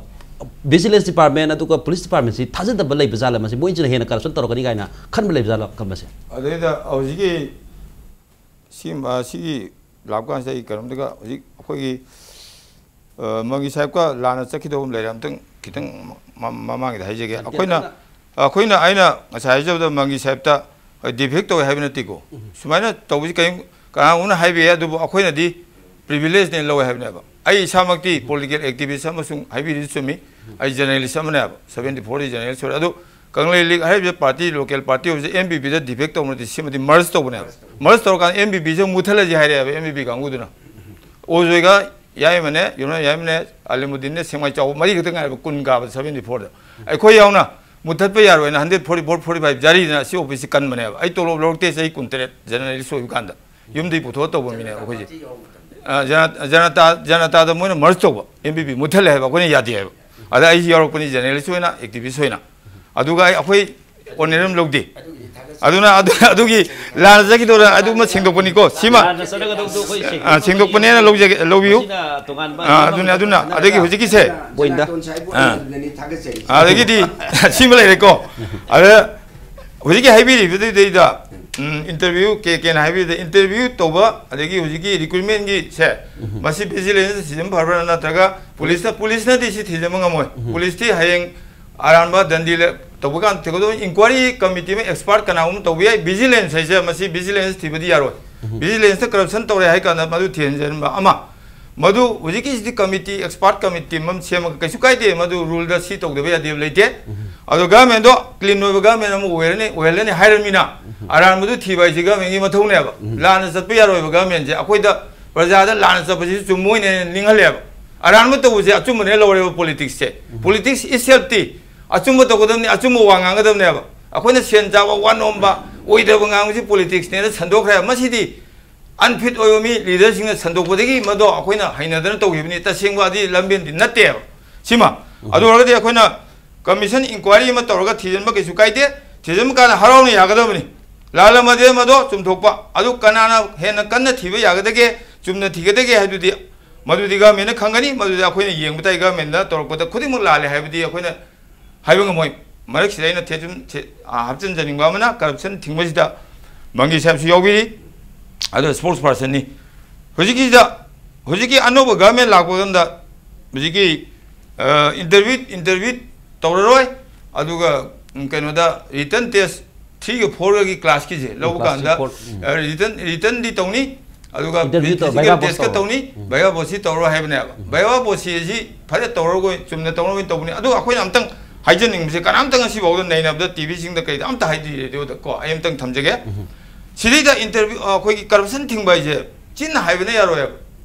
ꯚꯤꯖꯤꯂꯦꯟꯁ ꯗꯤꯄꯥꯔꯠꯃꯦꯟ ꯑꯗꯨꯒ ꯄꯨꯂꯤꯁ ꯗꯤꯄꯥꯔꯠꯃꯦꯟꯁꯤ ꯊꯥꯖꯗꯕ ꯂꯩꯕ ꯖꯥꯠꯂ? ꯃꯁꯤ ꯃꯣꯏꯁꯤꯅ ꯍꯦꯟꯅ ꯀꯔꯞꯁꯟ ꯇꯧꯔꯛꯀꯅꯤ ꯀꯥꯏꯅ ꯈꯟꯕ ꯂꯩꯕ ꯖꯥꯠꯂ ꯈꯟꯕꯁꯦ? ꯑꯗꯩꯗ ꯍꯧꯖꯤꯛꯀꯤ ꯁꯤ, ꯑ, ꯁꯤꯒꯤ ꯂꯥꯛꯄ ꯀꯥꯟꯁꯤꯗ ꯑꯩ ꯀꯩꯅꯣꯝꯇꯒ ꯍꯧꯖꯤꯛ ꯑꯩꯈꯣꯏꯒꯤ, ꯑ, ꯃꯪꯒꯤ ꯁꯥꯍꯦꯕꯀ ꯂꯥꯟꯅ ꯆꯠꯈꯤꯗꯧꯕ ꯑꯃ ꯂꯩꯔꯦ, ꯑꯝꯇꯪ ꯈꯤꯇꯪ ꯃ-, ꯃ-, ꯃꯃꯥꯡꯒꯤꯗ ꯍꯥꯏꯖꯒꯦ꯫ ꯑꯩꯈꯣꯏꯅ, ꯑꯩꯈꯣꯏꯅ, ꯑꯩꯅ ꯉꯁꯥꯏ ꯍꯥꯏꯖꯕꯗ ꯃꯪꯒꯤ ꯁꯥꯍꯦꯕꯇ, ꯑ, ꯗꯤꯐꯦꯛ ꯇꯧꯋꯦ ꯍꯥꯏꯕ ꯅꯠꯇꯦꯀꯣ꯫ ꯁꯨꯃꯥꯏꯅ ꯇꯧꯕꯁꯤ ꯀꯔꯤꯝ, ꯀꯅꯥꯒꯨꯝꯕꯅ ꯍꯥꯏꯕ ꯌꯥꯏ, ꯑꯗꯨꯕꯨ ꯑꯩꯈꯣꯏꯅꯗꯤ ꯄ꯭ꯔꯤꯚꯤꯂꯦꯖꯅꯦꯅ ꯂꯧꯋꯦ ꯍꯥꯏꯕꯅꯦꯕ꯫ ꯑꯩ ꯏꯁꯥꯃꯛꯇꯤ ꯄꯣꯂꯤꯇꯤꯀꯦꯜ ꯑꯦꯛꯇꯤꯚꯤꯁ ꯑꯃꯁꯨꯡ ꯍꯥꯏꯕꯤꯔꯤꯗꯨ ꯆꯨꯝꯃꯤ, ꯑꯩ ꯖꯔꯅꯦꯂꯤꯁ ꯑꯃꯅꯦꯕ, ꯁꯚꯦꯟꯇꯤ ꯐꯣꯔꯗꯤ ꯖꯔꯅꯦꯂꯤꯁ ꯑꯣꯏꯔꯦ꯫ ꯑꯗꯨ ꯀꯪꯂꯩ ꯂꯤꯛ ꯍꯥꯏꯔꯤꯕ ꯄꯥꯔꯇꯤ, ꯂꯣꯀꯦꯜ ꯄꯥꯔꯇꯤ ꯑꯣꯏꯕꯁꯦ ꯑꯦꯝ ꯕꯤ ꯄꯤꯗ ꯗꯤꯐꯦꯛ ꯇꯧꯕ ꯅꯠꯇꯦ, ꯁꯤꯃꯗꯤ ꯃꯔꯖ ꯇꯧꯕꯅꯦꯕ꯫ ꯃꯔꯖ ꯇꯧꯔꯀꯥꯟꯗ ꯑꯦꯝ ꯕꯤ ꯄꯤꯁꯦ ꯃꯨꯠꯊꯠꯂꯁꯤ ꯍꯥꯏꯔꯛꯑꯦꯕ ꯑꯦꯝ ꯕꯤ ꯄꯤ ꯀꯥꯡꯕꯨꯗꯨꯅ꯫ ꯑꯣꯖꯣꯏꯒ ꯌꯥꯏꯃꯅꯦ, ꯌꯨꯝꯅꯥꯝ ꯌꯥꯏꯃꯅꯦ, ꯑꯂꯤꯃꯨꯗꯤꯟꯅꯦ, ꯁꯦꯡꯃꯥꯏ ꯆꯥꯎꯕ ꯃꯔꯤ ꯈꯛꯇ ꯉꯥꯏꯔꯕ, ꯀꯨꯟ ꯀꯥꯕ ꯁꯚꯦꯟꯇꯤ ꯐꯣꯔꯗ꯫ ꯑꯩꯈꯣꯏ ꯌꯥꯎꯅ ꯃꯨꯠꯊꯠꯄ ꯌꯥꯔꯣꯏꯅ hundred forty four, forty five ꯖꯥꯔꯤꯗꯅ ꯑꯁꯤ ꯑꯣꯐꯤꯁꯁꯤ ꯀꯟꯕꯅꯦꯕ꯫ ꯑꯩ ꯇꯣꯂꯣꯞ ꯂꯧꯔꯛꯇꯦ ꯆꯍꯤ ꯀꯨꯟꯇꯔꯦꯠ ꯖꯔꯅꯦꯂꯤꯁ ꯑꯣꯏꯕ ꯀꯥꯟꯗ꯫ ꯌꯨꯝꯗꯒꯤ ꯄꯨꯊꯣꯛꯑ ꯇꯧꯕ ꯃꯤꯅꯦꯕ ꯑꯩꯈꯣꯏꯁꯦ꯫ ꯑ, ꯖꯅ-, ꯖꯅꯇꯥ, ꯖꯅꯇꯥꯗ ꯃꯣꯏꯅ ꯃꯔꯖ ꯇꯧꯕ, ꯑꯦꯝ ꯕꯤ ꯄꯤ ꯃꯨꯠꯊꯠꯂꯦ ꯍꯥꯏꯕ, ꯑꯩꯈꯣꯏꯅ ꯌꯥꯗꯦ ꯍꯥꯏꯕ꯫ ꯑꯗ ꯑꯩꯁꯤ ꯌꯥꯎꯔꯛꯄꯅꯤ ꯖꯔꯅꯦꯂꯤꯁ ꯑꯣꯏꯅ, ꯑꯦꯛꯇꯤꯚꯤꯁ ꯑꯣꯏꯅ꯫ ꯑꯗꯨꯒ ꯑꯩ, ꯑꯩꯈꯣꯏ ꯑꯣꯅꯔ ꯑꯃ ꯂꯧꯗꯦ꯫ ꯑꯗꯨꯅ ꯑꯗꯨ, ꯑꯗꯨꯒꯤ ꯂꯥꯟꯅ ꯆꯠꯈꯤꯗꯧꯔ ꯑꯗꯨꯃ ꯁꯦꯡꯗꯣꯛꯄꯅꯤꯀꯣ꯫ ꯁꯤꯃ, ꯂꯥꯟꯅ ꯆꯠꯅꯒꯗꯧꯕꯗꯣ ꯑꯩꯈꯣꯏ ꯁꯦꯡꯗꯣꯛꯄꯅꯤ꯫ ꯑ, ꯁꯦꯡꯗꯣꯛꯄꯅꯦꯅ ꯂꯧꯖꯒꯦ, ꯂꯧꯕꯤꯌꯨ꯫ ꯃꯁꯤꯅ ꯇꯣꯉꯥꯟꯕ ꯑ, ꯑꯗꯨꯅ, ꯑꯗꯨꯅ, ꯑꯗꯨꯒꯤ ꯍꯧꯖꯤꯛꯀꯤꯁꯦ꯫ ꯄꯣꯏꯟꯗ꯫ ꯁꯅꯥꯇꯣꯟ ꯁꯥꯍꯦꯕ ꯑ꯫ ꯑꯣꯏꯅ ꯊꯥꯒꯠꯆꯔꯤ꯫ ꯑꯗꯒꯤꯗꯤ ꯁꯤꯃ ꯂꯩꯔꯦꯀꯣ꯫ ꯑꯗ ꯍꯧꯖꯤꯛꯀꯤ ꯍꯥꯏꯕꯤꯔꯤꯕꯗꯨꯗꯩꯗ, ꯎꯝ, ꯏꯟꯇꯔꯚ꯭ꯌꯨ ꯀꯦ ꯀꯦꯅ ꯍꯥꯏꯕꯤꯔꯤꯗ ꯏꯟꯇꯔꯚ꯭ꯌꯨ ꯇꯧꯕ, ꯑꯗꯒꯤ ꯍꯧꯖꯤꯛꯀꯤ ꯔꯤꯀ꯭ꯔꯨꯠꯃꯦꯟꯒꯤꯁꯦ, ꯎꯝ꯫ ꯃꯁꯤ ꯚꯤꯖꯤꯂꯦꯟꯁ ꯊꯤꯖꯤꯟꯕ ꯐꯕ꯭ꯔꯥ ꯅꯠꯇ꯭ꯔꯒ ꯄꯨꯂꯤꯁꯅ, ꯄꯨꯂꯤꯁꯅꯗꯤ ꯁꯤ ꯊꯤꯖꯤꯟꯕ ꯉꯝꯃꯣꯏ꯫ ꯎꯝ꯫ ꯄꯨꯂꯤꯁꯇꯤ ꯍꯌꯦꯡ ꯑꯔꯥꯟꯕ ꯗꯟꯗꯤ ꯂꯦ-, ꯇꯧꯕ ꯀꯥꯟꯗ ꯊꯤꯒꯗꯧꯕ ꯏꯟꯀ꯭ꯋꯥꯔꯤ ꯀꯃꯤꯇꯤ ꯑꯃ ꯑꯦꯛꯁꯄꯥꯔꯠ ꯀꯅꯥꯒꯨꯝꯕ ꯇꯧꯕ ꯌꯥꯏ꯫ ꯚꯤꯖꯤꯂꯦꯟꯁ ꯍꯥꯏꯁꯦ ꯃꯁꯤ ꯚꯤꯖꯤꯂꯦꯟꯁ ꯊꯤꯕꯗꯤ ꯌꯥꯔꯣꯏ꯫ ꯎꯝ꯫ ꯚꯤꯖꯤꯂꯦꯟꯁꯇ ꯀꯔꯞꯁꯟ ꯇꯧꯔꯦ ꯍꯥꯏ ꯀꯥꯟꯗ ꯃꯗꯨ ꯊꯤꯖꯤꯟꯕ ꯑꯃ, ꯃꯗꯨ ꯍꯧꯖꯤꯛꯀꯤꯁꯤꯗꯤ committee, expert committee ꯑꯃ ꯁꯦꯝꯃꯒ ꯀꯩꯁꯨ ꯀꯥꯏꯗꯦ, ꯃꯗꯨ rule ꯗ ꯁꯤ ꯇꯧꯗꯕ ꯌꯥꯗꯦꯕ ꯂꯩꯇꯦ꯫ ꯑꯗꯣ government ꯗꯣ clean ꯑꯣꯏꯕ government ꯑꯃ ꯑꯣꯏꯔꯅꯤ, ꯑꯣꯏꯍꯜꯂꯅꯤ ꯍꯥꯏꯔꯃꯤꯅ, ꯑꯔꯥꯟꯕꯗꯨ ꯊꯤꯕ ꯍꯥꯏꯁꯤ government ꯒꯤ ꯃꯊꯧꯅꯦꯕ꯫ ꯂꯥꯟꯅ ꯆꯠꯄ ꯌꯥꯔꯣꯏꯕ government ꯁꯦ꯫ ꯑꯩꯈꯣꯏꯗ ꯄ꯭ꯔꯖꯥꯗ ꯂꯥꯟꯅ ꯆꯠꯄꯁꯤꯁꯨ ꯆꯨꯝꯃꯣꯏꯅꯦꯅ ꯅꯤꯡꯍꯜꯂꯦꯕ꯫ ꯑꯔꯥꯟꯕ ꯇꯧꯕꯁꯦ ꯑꯆꯨꯝꯕꯅꯦ ꯂꯧꯔꯦꯕ politics ꯁꯦ꯫ Politics itself ꯇꯤ ꯑꯆꯨꯝꯕ ꯇꯧꯒꯗꯕꯅꯤ, ꯑꯆꯨꯝꯕ ꯋꯥ ꯉꯥꯡꯒꯗꯕꯅꯦꯕ꯫ ꯑꯩꯈꯣꯏꯅ ꯁꯦꯟ ꯆꯥꯕ, ꯋꯥ ꯅꯣꯝꯕ, ꯑꯣꯏꯗꯕ ꯉꯥꯡꯕꯁꯤ politics ꯅꯦꯅ ꯁꯟꯗꯣꯛꯈ꯭ꯔꯦ꯫ ꯃꯁꯤꯗꯤ unfit ꯑꯣꯏꯕ ꯃꯤ leader ꯁꯤꯡꯅ ꯁꯟꯗꯣꯛꯄꯗꯒꯤ ꯃꯗꯣ ꯑꯩꯈꯣꯏꯅ ꯍꯩꯅꯗꯅ ꯇꯧꯈꯤꯕꯅꯤ꯫ ꯇꯁꯦꯡꯕ ꯑꯗꯤ ꯂꯝꯕꯦꯟꯗꯤ ꯅꯠꯇꯦꯕ꯫ ꯁꯤꯃ꯫ ꯑꯗꯨ ꯑꯣꯏꯔꯒꯗꯤ ꯑꯩꯈꯣꯏꯅ commission inquiry ꯑꯃ ꯇꯧꯔꯒ ꯊꯤꯖꯤꯟꯕ ꯀꯩꯁꯨ ꯀꯥꯏꯗꯦ꯫ ꯊꯤꯖꯤꯟꯕ ꯀꯥꯟꯗ ꯍꯔꯥꯎꯅ ꯌꯥꯒꯗꯕꯅꯤ꯫ ꯂꯥꯜꯂꯝꯃꯗꯤ ꯃꯗꯣ ꯆꯨꯝꯊꯣꯛꯄ꯫ ꯑꯗꯨ ꯀꯅꯥꯅ ꯍꯦꯟꯅ ꯀꯟꯅ ꯊꯤꯕ ꯌꯥꯒꯗꯒꯦ, ꯆꯨꯝꯅ ꯊꯤꯒꯗꯒꯦ ꯍꯥꯏꯗꯨꯗꯤ ꯃꯗꯨꯗꯤ government ꯅ ꯈꯪꯒꯅꯤ꯫ ꯃꯗꯨꯗꯤ ꯑꯩꯈꯣꯏꯅ ꯌꯦꯡꯕ ꯇꯥꯏ꯫ Government ꯅ ꯇꯧꯔꯛꯄꯗ ꯈꯨꯗꯤꯡꯃꯛ ꯂꯥꯜꯂꯦ ꯍꯥꯏꯕꯗꯤ ꯑꯩꯈꯣꯏꯅ ꯍꯥꯏꯕ ꯉꯝꯃꯣꯏ꯫ ꯃꯔꯛꯁꯤꯗ ꯑꯩꯅ ꯊꯦꯠꯆꯨꯝ-, ꯊꯦ-, ꯑ, ꯍꯥꯞꯆꯤꯟꯖꯅꯤꯡꯕ ꯑꯃꯅ corruption ꯊꯤꯡꯕꯁꯤꯗ ꯃꯪꯒꯤ ꯁꯥꯍꯦꯕꯁꯨ ꯌꯥꯎꯕꯤꯔꯤ, ꯑꯗꯨꯒ spokesperson ꯅꯤ꯫ ꯍꯧꯖꯤꯛꯀꯤꯁꯤꯗ, ꯍꯧꯖꯤꯛꯀꯤ ꯑꯅꯧꯕ government ꯂꯥꯛꯄ ꯃꯇꯝꯗ ꯍꯧꯖꯤꯛꯀꯤ, ꯑ, interview, interview ꯇꯧꯔꯔꯣꯏ, ꯑꯗꯨꯒ, ꯎꯝ, ꯀꯩꯅꯣꯗ written test three ꯒ four ꯒꯤ class ꯀꯤꯁꯦ ꯂꯧꯕ class ꯀꯥꯟꯗ, four, ꯎꯝ꯫ ꯑ, written, written ꯗꯤ ꯇꯧꯅꯤ, ꯑꯗꯨꯒ interview ꯇꯧ-, physical viva voce test ꯀ ꯇꯧ-, ꯇꯧꯅꯤ, ꯎꯝ꯫ Viva voce ꯁꯤ ꯇꯧꯔꯣꯏ ꯍꯥꯏꯕꯅꯦꯕ꯫ ꯎꯝ꯫ Viva voce ꯁꯤ ꯐꯖꯅ ꯇꯧꯔꯒ ꯆꯨꯝꯅ ꯇꯧꯅꯕ ꯇꯧꯕꯅꯤ꯫ ꯑꯗꯨ ꯑꯩꯈꯣꯏꯅ ꯑꯝꯇꯪ ꯍꯥꯏꯖꯅꯤꯡꯕꯁꯦ, ꯀꯅꯥꯝꯇ ꯉꯁꯤꯐꯥꯎꯗ ꯅꯩꯅꯕꯗ ꯇꯤ ꯚꯤ ꯁꯤꯡꯗ ꯀꯩꯗ ꯑꯝꯇ ꯍꯥꯏꯗ꯭ꯔꯤ, radio ꯗ ꯀꯣ, ꯑꯩ ꯑꯝꯇꯪ ꯊꯝꯖꯒꯦ꯫ ꯎꯝ꯫ ꯁꯤꯗꯩꯗ interview, ꯑ, ꯑꯩꯈꯣꯏꯒꯤ corruption ꯊꯤꯡꯕ ꯍꯥꯏꯁꯦ ꯆꯤꯟꯅ ꯍꯥꯏꯕꯅ ꯌꯥꯔꯣꯏꯕ꯫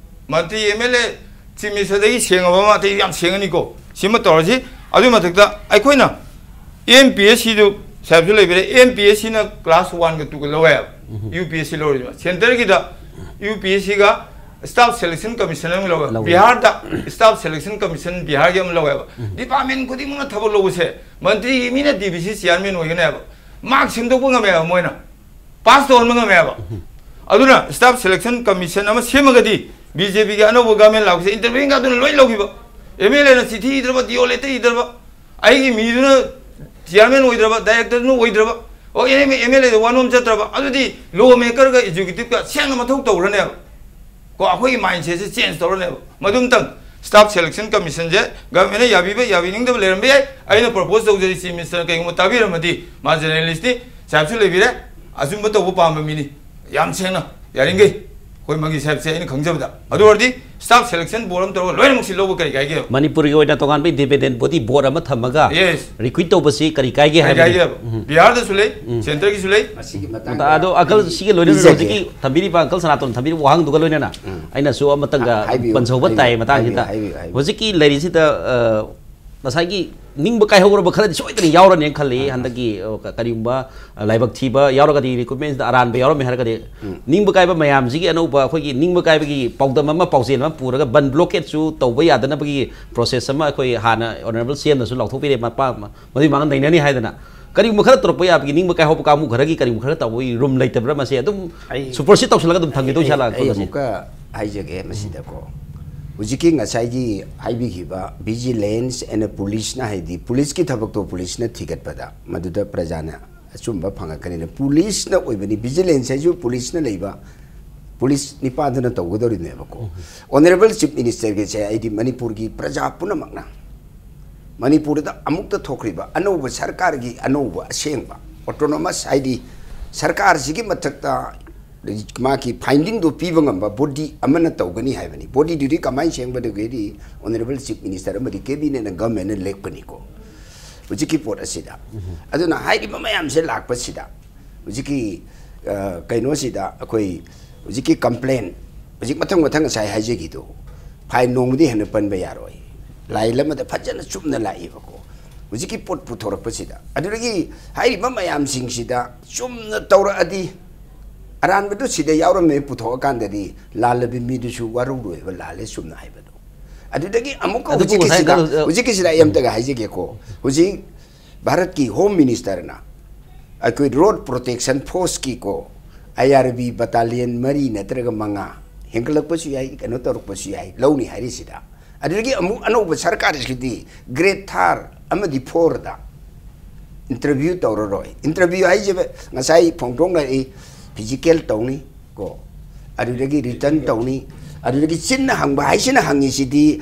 ꯃꯟꯇ꯭ꯔꯤ, M L A, chief minister ꯗꯒꯤ ꯁꯦꯡꯉꯕ ꯑꯃ ꯑꯇꯩ ꯌꯥꯝ ꯁꯦꯡꯉꯅꯤꯀꯣ꯫ ꯁꯤꯃ ꯇꯧꯔꯁꯤ꯫ ꯑꯗꯨꯒꯤ ꯃꯊꯛꯇ ꯑꯩꯈꯣꯏꯅ M P S C ꯗꯨ ꯁꯥꯍꯦꯕꯁꯨ ꯂꯩꯕꯤꯔꯦ, M P S C ꯅ class one ꯒ two ꯒ ꯂꯧꯋꯦꯕ꯫ ꯎꯝ꯫ U P S C ꯂꯧꯔꯤꯕ꯫ Centre ꯒꯤꯗ U P S C ꯒ Staff Selection Commission ꯑꯃ ꯂꯧꯋꯦ꯫ ꯂꯧꯋꯦ꯫ ꯕꯤꯍꯥꯔꯗ Staff Selection Commission ꯕꯤꯍꯥꯔꯒꯤ ꯑꯃ ꯂꯧꯋꯦꯕ꯫ ꯎꯝ꯫ Department ꯈꯨꯗꯤꯡꯃꯛꯅ ꯊꯕꯛ ꯂꯧꯕꯁꯦ ꯃꯟꯇ꯭ꯔꯤꯒꯤ ꯃꯤꯅ D B C chairman ꯑꯣꯏꯒꯅꯦꯕ꯫ Mark ꯁꯦꯝꯗꯣꯛꯄ ꯉꯝꯃꯦꯕ ꯃꯣꯏꯅ꯫ Pass ꯇꯧꯍꯟꯕ ꯉꯝꯃꯦꯕ꯫ ꯎꯝ꯫ ꯑꯗꯨꯅ Staff Selection Commission ꯑꯃ ꯁꯦꯝꯃꯒꯗꯤ B J P ꯒꯤ ꯑꯅꯧꯕ government ꯂꯥꯛꯄꯁꯦ interview ꯒ ꯑꯗꯨꯅ ꯂꯣꯏ ꯂꯧꯈꯤꯕ꯫ M L A ꯅ ꯆꯤꯊꯤ ꯏꯗ꯭ꯔꯕ, D O letter ꯏꯗ꯭ꯔꯕ, ꯑꯩꯒꯤ ꯃꯤꯗꯨꯅ chairman ꯑꯣꯏꯗ꯭ꯔꯕ, director ꯗꯨꯅ ꯑꯣꯏꯗ꯭ꯔꯕ, ꯑꯣ, M L A ꯗ ꯋꯥꯅꯣꯝ ꯆꯠꯇ꯭ꯔꯕ, ꯑꯗꯨꯗꯤ law maker ꯒ executive ꯒ ꯁꯦꯡꯅ ꯃꯊꯧ ꯇꯧꯈ꯭ꯔꯅꯦꯕ꯫ ꯀꯣ, ꯑꯩꯈꯣꯏꯒꯤ mindset ꯁꯦ change ꯇꯧꯔꯅꯦꯕ꯫ ꯃꯗꯨꯝꯇꯪ Staff Selection Commission ꯁꯦ government ꯅ ꯌꯥꯕꯤꯕ, ꯌꯥꯕꯤꯅꯤꯡꯗꯕ ꯂꯩꯔꯝꯕ ꯌꯥꯏ꯫ ꯑꯩꯅ propose ꯇꯧꯖꯔꯤ, Chief Minister ꯅ ꯀꯩꯒꯨꯝꯕ ꯇꯥꯕꯤꯔꯝꯃꯗꯤ, ꯃꯥ journalist ꯅꯤ, ꯁꯥꯍꯦꯕꯁꯨ ꯂꯩꯕꯤꯔꯦ, ꯑꯆꯨꯝꯕ ꯇꯧꯕ ꯄꯥꯝꯕ ꯃꯤꯅꯤ꯫ ꯌꯥꯝ ꯁꯦꯡꯅ, ꯌꯥꯔꯤꯈꯩ꯫ ꯑꯩꯈꯣꯏ ꯃꯪꯒꯤ ꯁꯥꯍꯦꯕꯁꯦ ꯑꯩꯅ ꯈꯪꯖꯕꯗ꯫ ꯑꯗꯨ ꯑꯣꯏꯔꯗꯤ staff selection board ꯑꯃ ꯇꯧꯔꯒ ꯂꯣꯏꯅꯃꯛꯁꯤ ꯂꯧꯕ ꯀꯔꯤ ꯀꯥꯏꯒꯦꯕ? ꯃꯅꯤꯄꯨꯔꯒꯤ ꯑꯣꯏꯅ ꯇꯣꯉꯥꯟꯕ independent body board ꯑꯃ ꯊꯝꯃꯒ Yes. recruit ꯇꯧꯕꯁꯤ ꯀꯔꯤ ꯀꯥꯏꯒꯦ ꯀꯔꯤ ꯍꯥꯏꯕꯅꯤ? ꯀꯥꯏꯒꯦꯕ? ꯕꯤꯍꯥꯔꯗꯁꯨ ꯂꯩ, centreꯒꯤꯁꯨ ꯂꯩ꯫ ꯃꯁꯤꯒꯤ ꯃꯇꯥ- ꯃꯇꯥꯡꯗ ꯑꯗꯣ ꯑꯀꯜ ꯁꯤꯒꯤ ꯂꯣꯏꯅꯅ ꯄꯤꯖꯒꯦ꯫ ꯍꯧꯖꯤꯛꯀꯤ ꯊꯝꯕꯤꯔꯤꯕ ꯑꯪꯀꯜ ꯁꯅꯥꯇꯣꯟ ꯊꯝꯕꯤꯔꯤꯕ ꯋꯥꯍꯪꯗꯨꯒ ꯂꯣꯏꯅꯅ ꯑꯩꯅꯁꯨ ꯑꯃꯇꯪꯒ ꯍꯥꯏꯕꯤꯌꯨ, ꯄꯟꯖꯍꯧꯕ ꯍꯥꯏꯕꯤꯌꯨ, ꯇꯥꯏ ꯃꯇꯥꯡꯁꯤꯗ꯫ ꯍꯥꯏꯕꯤꯌꯨ, ꯍꯥꯏꯕꯤꯌꯨ꯫ ꯍꯧꯖꯤꯛꯀꯤ ꯂꯩꯔꯤꯁꯤꯗ ꯑ, ꯉꯁꯥꯏꯒꯤ ꯅꯤꯡꯕ ꯀꯥꯏꯍꯧꯔꯕ ꯈꯔꯗꯤ ꯁꯣꯏꯗꯅ ꯌꯥꯎꯔꯅꯦꯅ ꯈꯜꯂꯤ꯫ ꯍꯟꯗꯛꯀꯤ ꯑ, ꯀ- ꯀꯔꯤꯒꯨꯝꯕ ꯑ, ꯂꯥꯏꯕꯛ ꯊꯤꯕ ꯌꯥꯎꯔꯒꯗꯤ, recruitmentꯁꯤꯗ ꯑꯔꯥꯟꯕ ꯌꯥꯎꯔꯝꯃꯦ ꯍꯥꯏꯔꯒꯗꯤ, ꯅꯤꯡꯕ ꯀꯥꯏꯕ ꯃꯌꯥꯝꯁꯤꯒꯤ ꯑꯅꯧꯕ ꯑꯩꯈꯣꯏꯒꯤ ꯅꯤꯡꯕ ꯀꯥꯏꯕꯒꯤ ꯄꯥꯎꯗꯝ ꯑꯃ, ꯄꯥꯎꯖꯦꯜ ꯑꯃ ꯄꯨꯔꯒ ꯕꯟ blockade ꯁꯨ ꯇꯧꯕ ꯌꯥꯗꯅꯕꯒꯤ process ꯑꯃ ꯑꯩꯈꯣꯏ ꯍꯥꯟꯅ Honourable CM ꯅꯁꯨ ꯂꯥꯎꯊꯣꯛꯄꯤꯔꯦ, ꯃꯄꯥ- ꯃꯗꯨꯒꯤ ꯃꯃꯥꯡꯗ ꯅꯩꯅꯅꯤ ꯍꯥꯏꯗꯅ꯫ ꯀꯔꯤꯒꯨꯝꯕ ꯈꯔ ꯇꯧꯔꯛꯄ ꯌꯥꯕꯒꯤ ꯅꯤꯡꯕ ꯀꯥꯏꯍꯧꯕ ꯀꯥꯡꯕꯨ ꯈꯔꯒꯤ ꯀꯔꯤꯒꯨꯝꯕ ꯈꯔ ꯇꯧꯕꯒꯤ room ꯂꯩꯇꯕ꯭ꯔꯥ? ꯃꯁꯤ ꯑꯗꯨꯝ ꯑꯩ- supersede ꯇꯧꯁꯤꯜꯂꯒ ꯑꯗꯨꯝ ꯊꯝꯈꯤꯗꯣꯏ ꯑꯩ- ꯖꯥꯠꯂꯥ ꯑꯩ ꯈꯣꯠꯄꯁꯦ? ꯑꯃꯨꯛꯀ ꯍꯥꯏꯖꯒꯦ ꯃꯁꯤꯗꯀꯣ꯫ ꯍꯧꯖꯤꯛꯀꯤ ꯉꯁꯥꯏꯒꯤ ꯍꯥꯏꯕꯤꯈꯤꯕ vigilance and policeꯅ, ꯍꯥꯏꯗꯤ policeꯀꯤ ꯊꯕꯛꯇꯣ policeꯅ ꯊꯤꯒꯠꯄꯗ ꯃꯗꯨꯗ ꯄ꯭ꯔꯖꯥꯅ ꯑꯆꯨꯝꯕ ꯐꯪꯉꯛꯀꯅꯤꯅ, policeꯅ ꯑꯣꯏꯕꯅꯤ꯫ Vigilance ꯍꯥꯏꯁꯨ policeꯅ ꯂꯩꯕ, police ꯅꯤꯄꯥꯗꯨꯅ ꯇꯧꯒꯗꯧꯔꯤꯕꯅꯦꯕꯀꯣ꯫ Honourable Chief Ministerꯒꯤꯁꯦ ꯑꯩꯗꯤ ꯃꯅꯤꯄꯨꯔꯒꯤ ꯄ꯭ꯔꯖꯥ ꯄꯨꯝꯅꯃꯛꯅ ꯃꯅꯤꯄꯨꯔꯗ ꯑꯃꯨꯛꯇ ꯊꯣꯛꯈ꯭ꯔꯤꯕ ꯑꯅꯧꯕ ꯁꯔꯀꯥꯔꯒꯤ ꯑꯅꯧꯕ ꯑꯁꯦꯡꯕ autonomous, ꯍꯥꯏꯗꯤ ꯁꯔꯀꯥꯔꯁꯤꯒꯤ ꯃꯊꯛꯇ ꯃꯥꯒꯤ findingꯗꯣ ꯄꯤꯕ ꯉꯝꯕ body ꯑꯃꯅ ꯇꯧꯒꯅꯤ ꯍꯥꯏꯕꯅꯤ꯫ Bodyꯗꯨꯗꯤ ꯀꯃꯥꯏꯅ ꯁꯦꯝꯒꯗꯒꯦꯗꯤ Honourable Chief Minister ꯑꯃꯗꯤ cabinetꯅ, governmentꯅ ꯂꯦꯞꯀꯅꯤꯀꯣ ꯍꯧꯖꯤꯛꯀꯤ ꯄꯣꯠ ꯑꯁꯤꯗ꯫ ꯑꯗꯨꯅ ꯍꯥꯏꯔꯤꯕ ꯃꯌꯥꯝꯁꯦ ꯂꯥꯛꯄꯁꯤꯗ ꯍꯧꯖꯤꯛꯀꯤ ꯑ, ꯀꯩꯅꯣꯁꯤꯗ ꯑꯩꯈꯣꯏ ꯍꯧꯖꯤꯛꯀꯤ complain, ꯍꯧꯖꯤꯛ ꯃꯊꯪ ꯃꯊꯪ ꯉꯁꯥꯏ ꯍꯥꯏꯖꯈꯤꯗꯣ, file ꯅꯣꯡꯃꯗꯤ ꯍꯦꯟꯅ ꯄꯟꯕ ꯌꯥꯔꯣꯏ꯫ ꯂꯥꯏꯜ ꯑꯃꯗ ꯐꯖꯅ ꯆꯨꯝꯅ ꯂꯥꯛꯏꯕꯀꯣ꯫ ꯍꯧꯖꯤꯛꯀꯤ ꯄꯣꯠ ꯄꯨꯊꯣꯔꯛꯄꯁꯤꯗ, ꯑꯗꯨꯗꯒꯤ ꯍꯥꯏꯔꯤꯕ ꯃꯌꯥꯝꯁꯤꯡꯁꯤꯗ ꯆꯨꯝꯅ ꯇꯧꯔꯛꯑꯗꯤ, ꯑꯔꯥꯟꯕꯗꯨ ꯁꯤꯗ ꯌꯥꯎꯔꯝꯃꯦ ꯄꯨꯊꯣꯛꯑꯀꯥꯟꯗꯗꯤ ꯂꯥꯜꯂꯕꯤ ꯃꯤꯗꯨꯁꯨ ꯋꯥꯔꯧꯔꯣꯏꯕ, ꯂꯥꯜꯂꯦ ꯆꯨꯝꯅ ꯍꯥꯏꯕꯗꯣ꯫ ꯑꯗꯨꯗꯒꯤ ꯑꯃꯨꯛꯀ ꯑꯗꯨꯕꯨ ꯍꯧꯖꯤꯛꯀꯤꯁꯤꯗ, ꯉꯁꯥꯏ ꯀꯩꯅꯣ, ꯑ, ꯍꯧꯖꯤꯛꯀꯤꯁꯤꯗ ꯑꯩ ꯑꯝꯇꯒ ꯍꯥꯏꯖꯒꯦꯀꯣ꯫ ꯍꯧꯖꯤꯛ ꯚꯥꯔꯠꯀꯤ Home Ministerꯅ ꯑꯩꯈꯣꯏ Road Protectionꯒꯤ ꯀꯣ, IRB battalion ꯃꯔꯤ ꯅꯠꯇ꯭ꯔꯒ ꯃꯉꯥ ꯍꯦꯟꯒꯠꯂꯛꯄꯁꯨ ꯌꯥꯏ, ꯀꯩꯅꯣ ꯇꯧꯔꯛꯄꯁꯨ ꯌꯥꯏ, ꯂꯧꯅꯤ ꯍꯥꯏꯔꯤꯁꯤꯗ꯫ ꯑꯗꯨꯗꯒꯤ ꯑꯃꯨꯛ ꯑꯅꯧꯕ ꯁꯔꯀꯥꯔꯁꯤꯗꯤ grade third ꯑꯃꯗꯤ fourꯗ interview ꯇꯧꯔꯔꯣꯏ꯫ Interview ꯍꯥꯏꯁꯦ ꯉꯁꯥꯏ ꯐꯣꯡꯗꯣꯛꯅꯔꯛꯏ, physical ꯇꯧꯅꯤ ꯀꯣ, ꯑꯗꯨꯗꯒꯤ written ꯇꯧꯅꯤ, ꯑꯗꯨꯗꯒꯤ ꯆꯤꯟꯅ ꯍꯪꯕ ꯍꯥꯏꯁꯤꯅ ꯍꯪꯉꯤꯁꯤꯗꯤ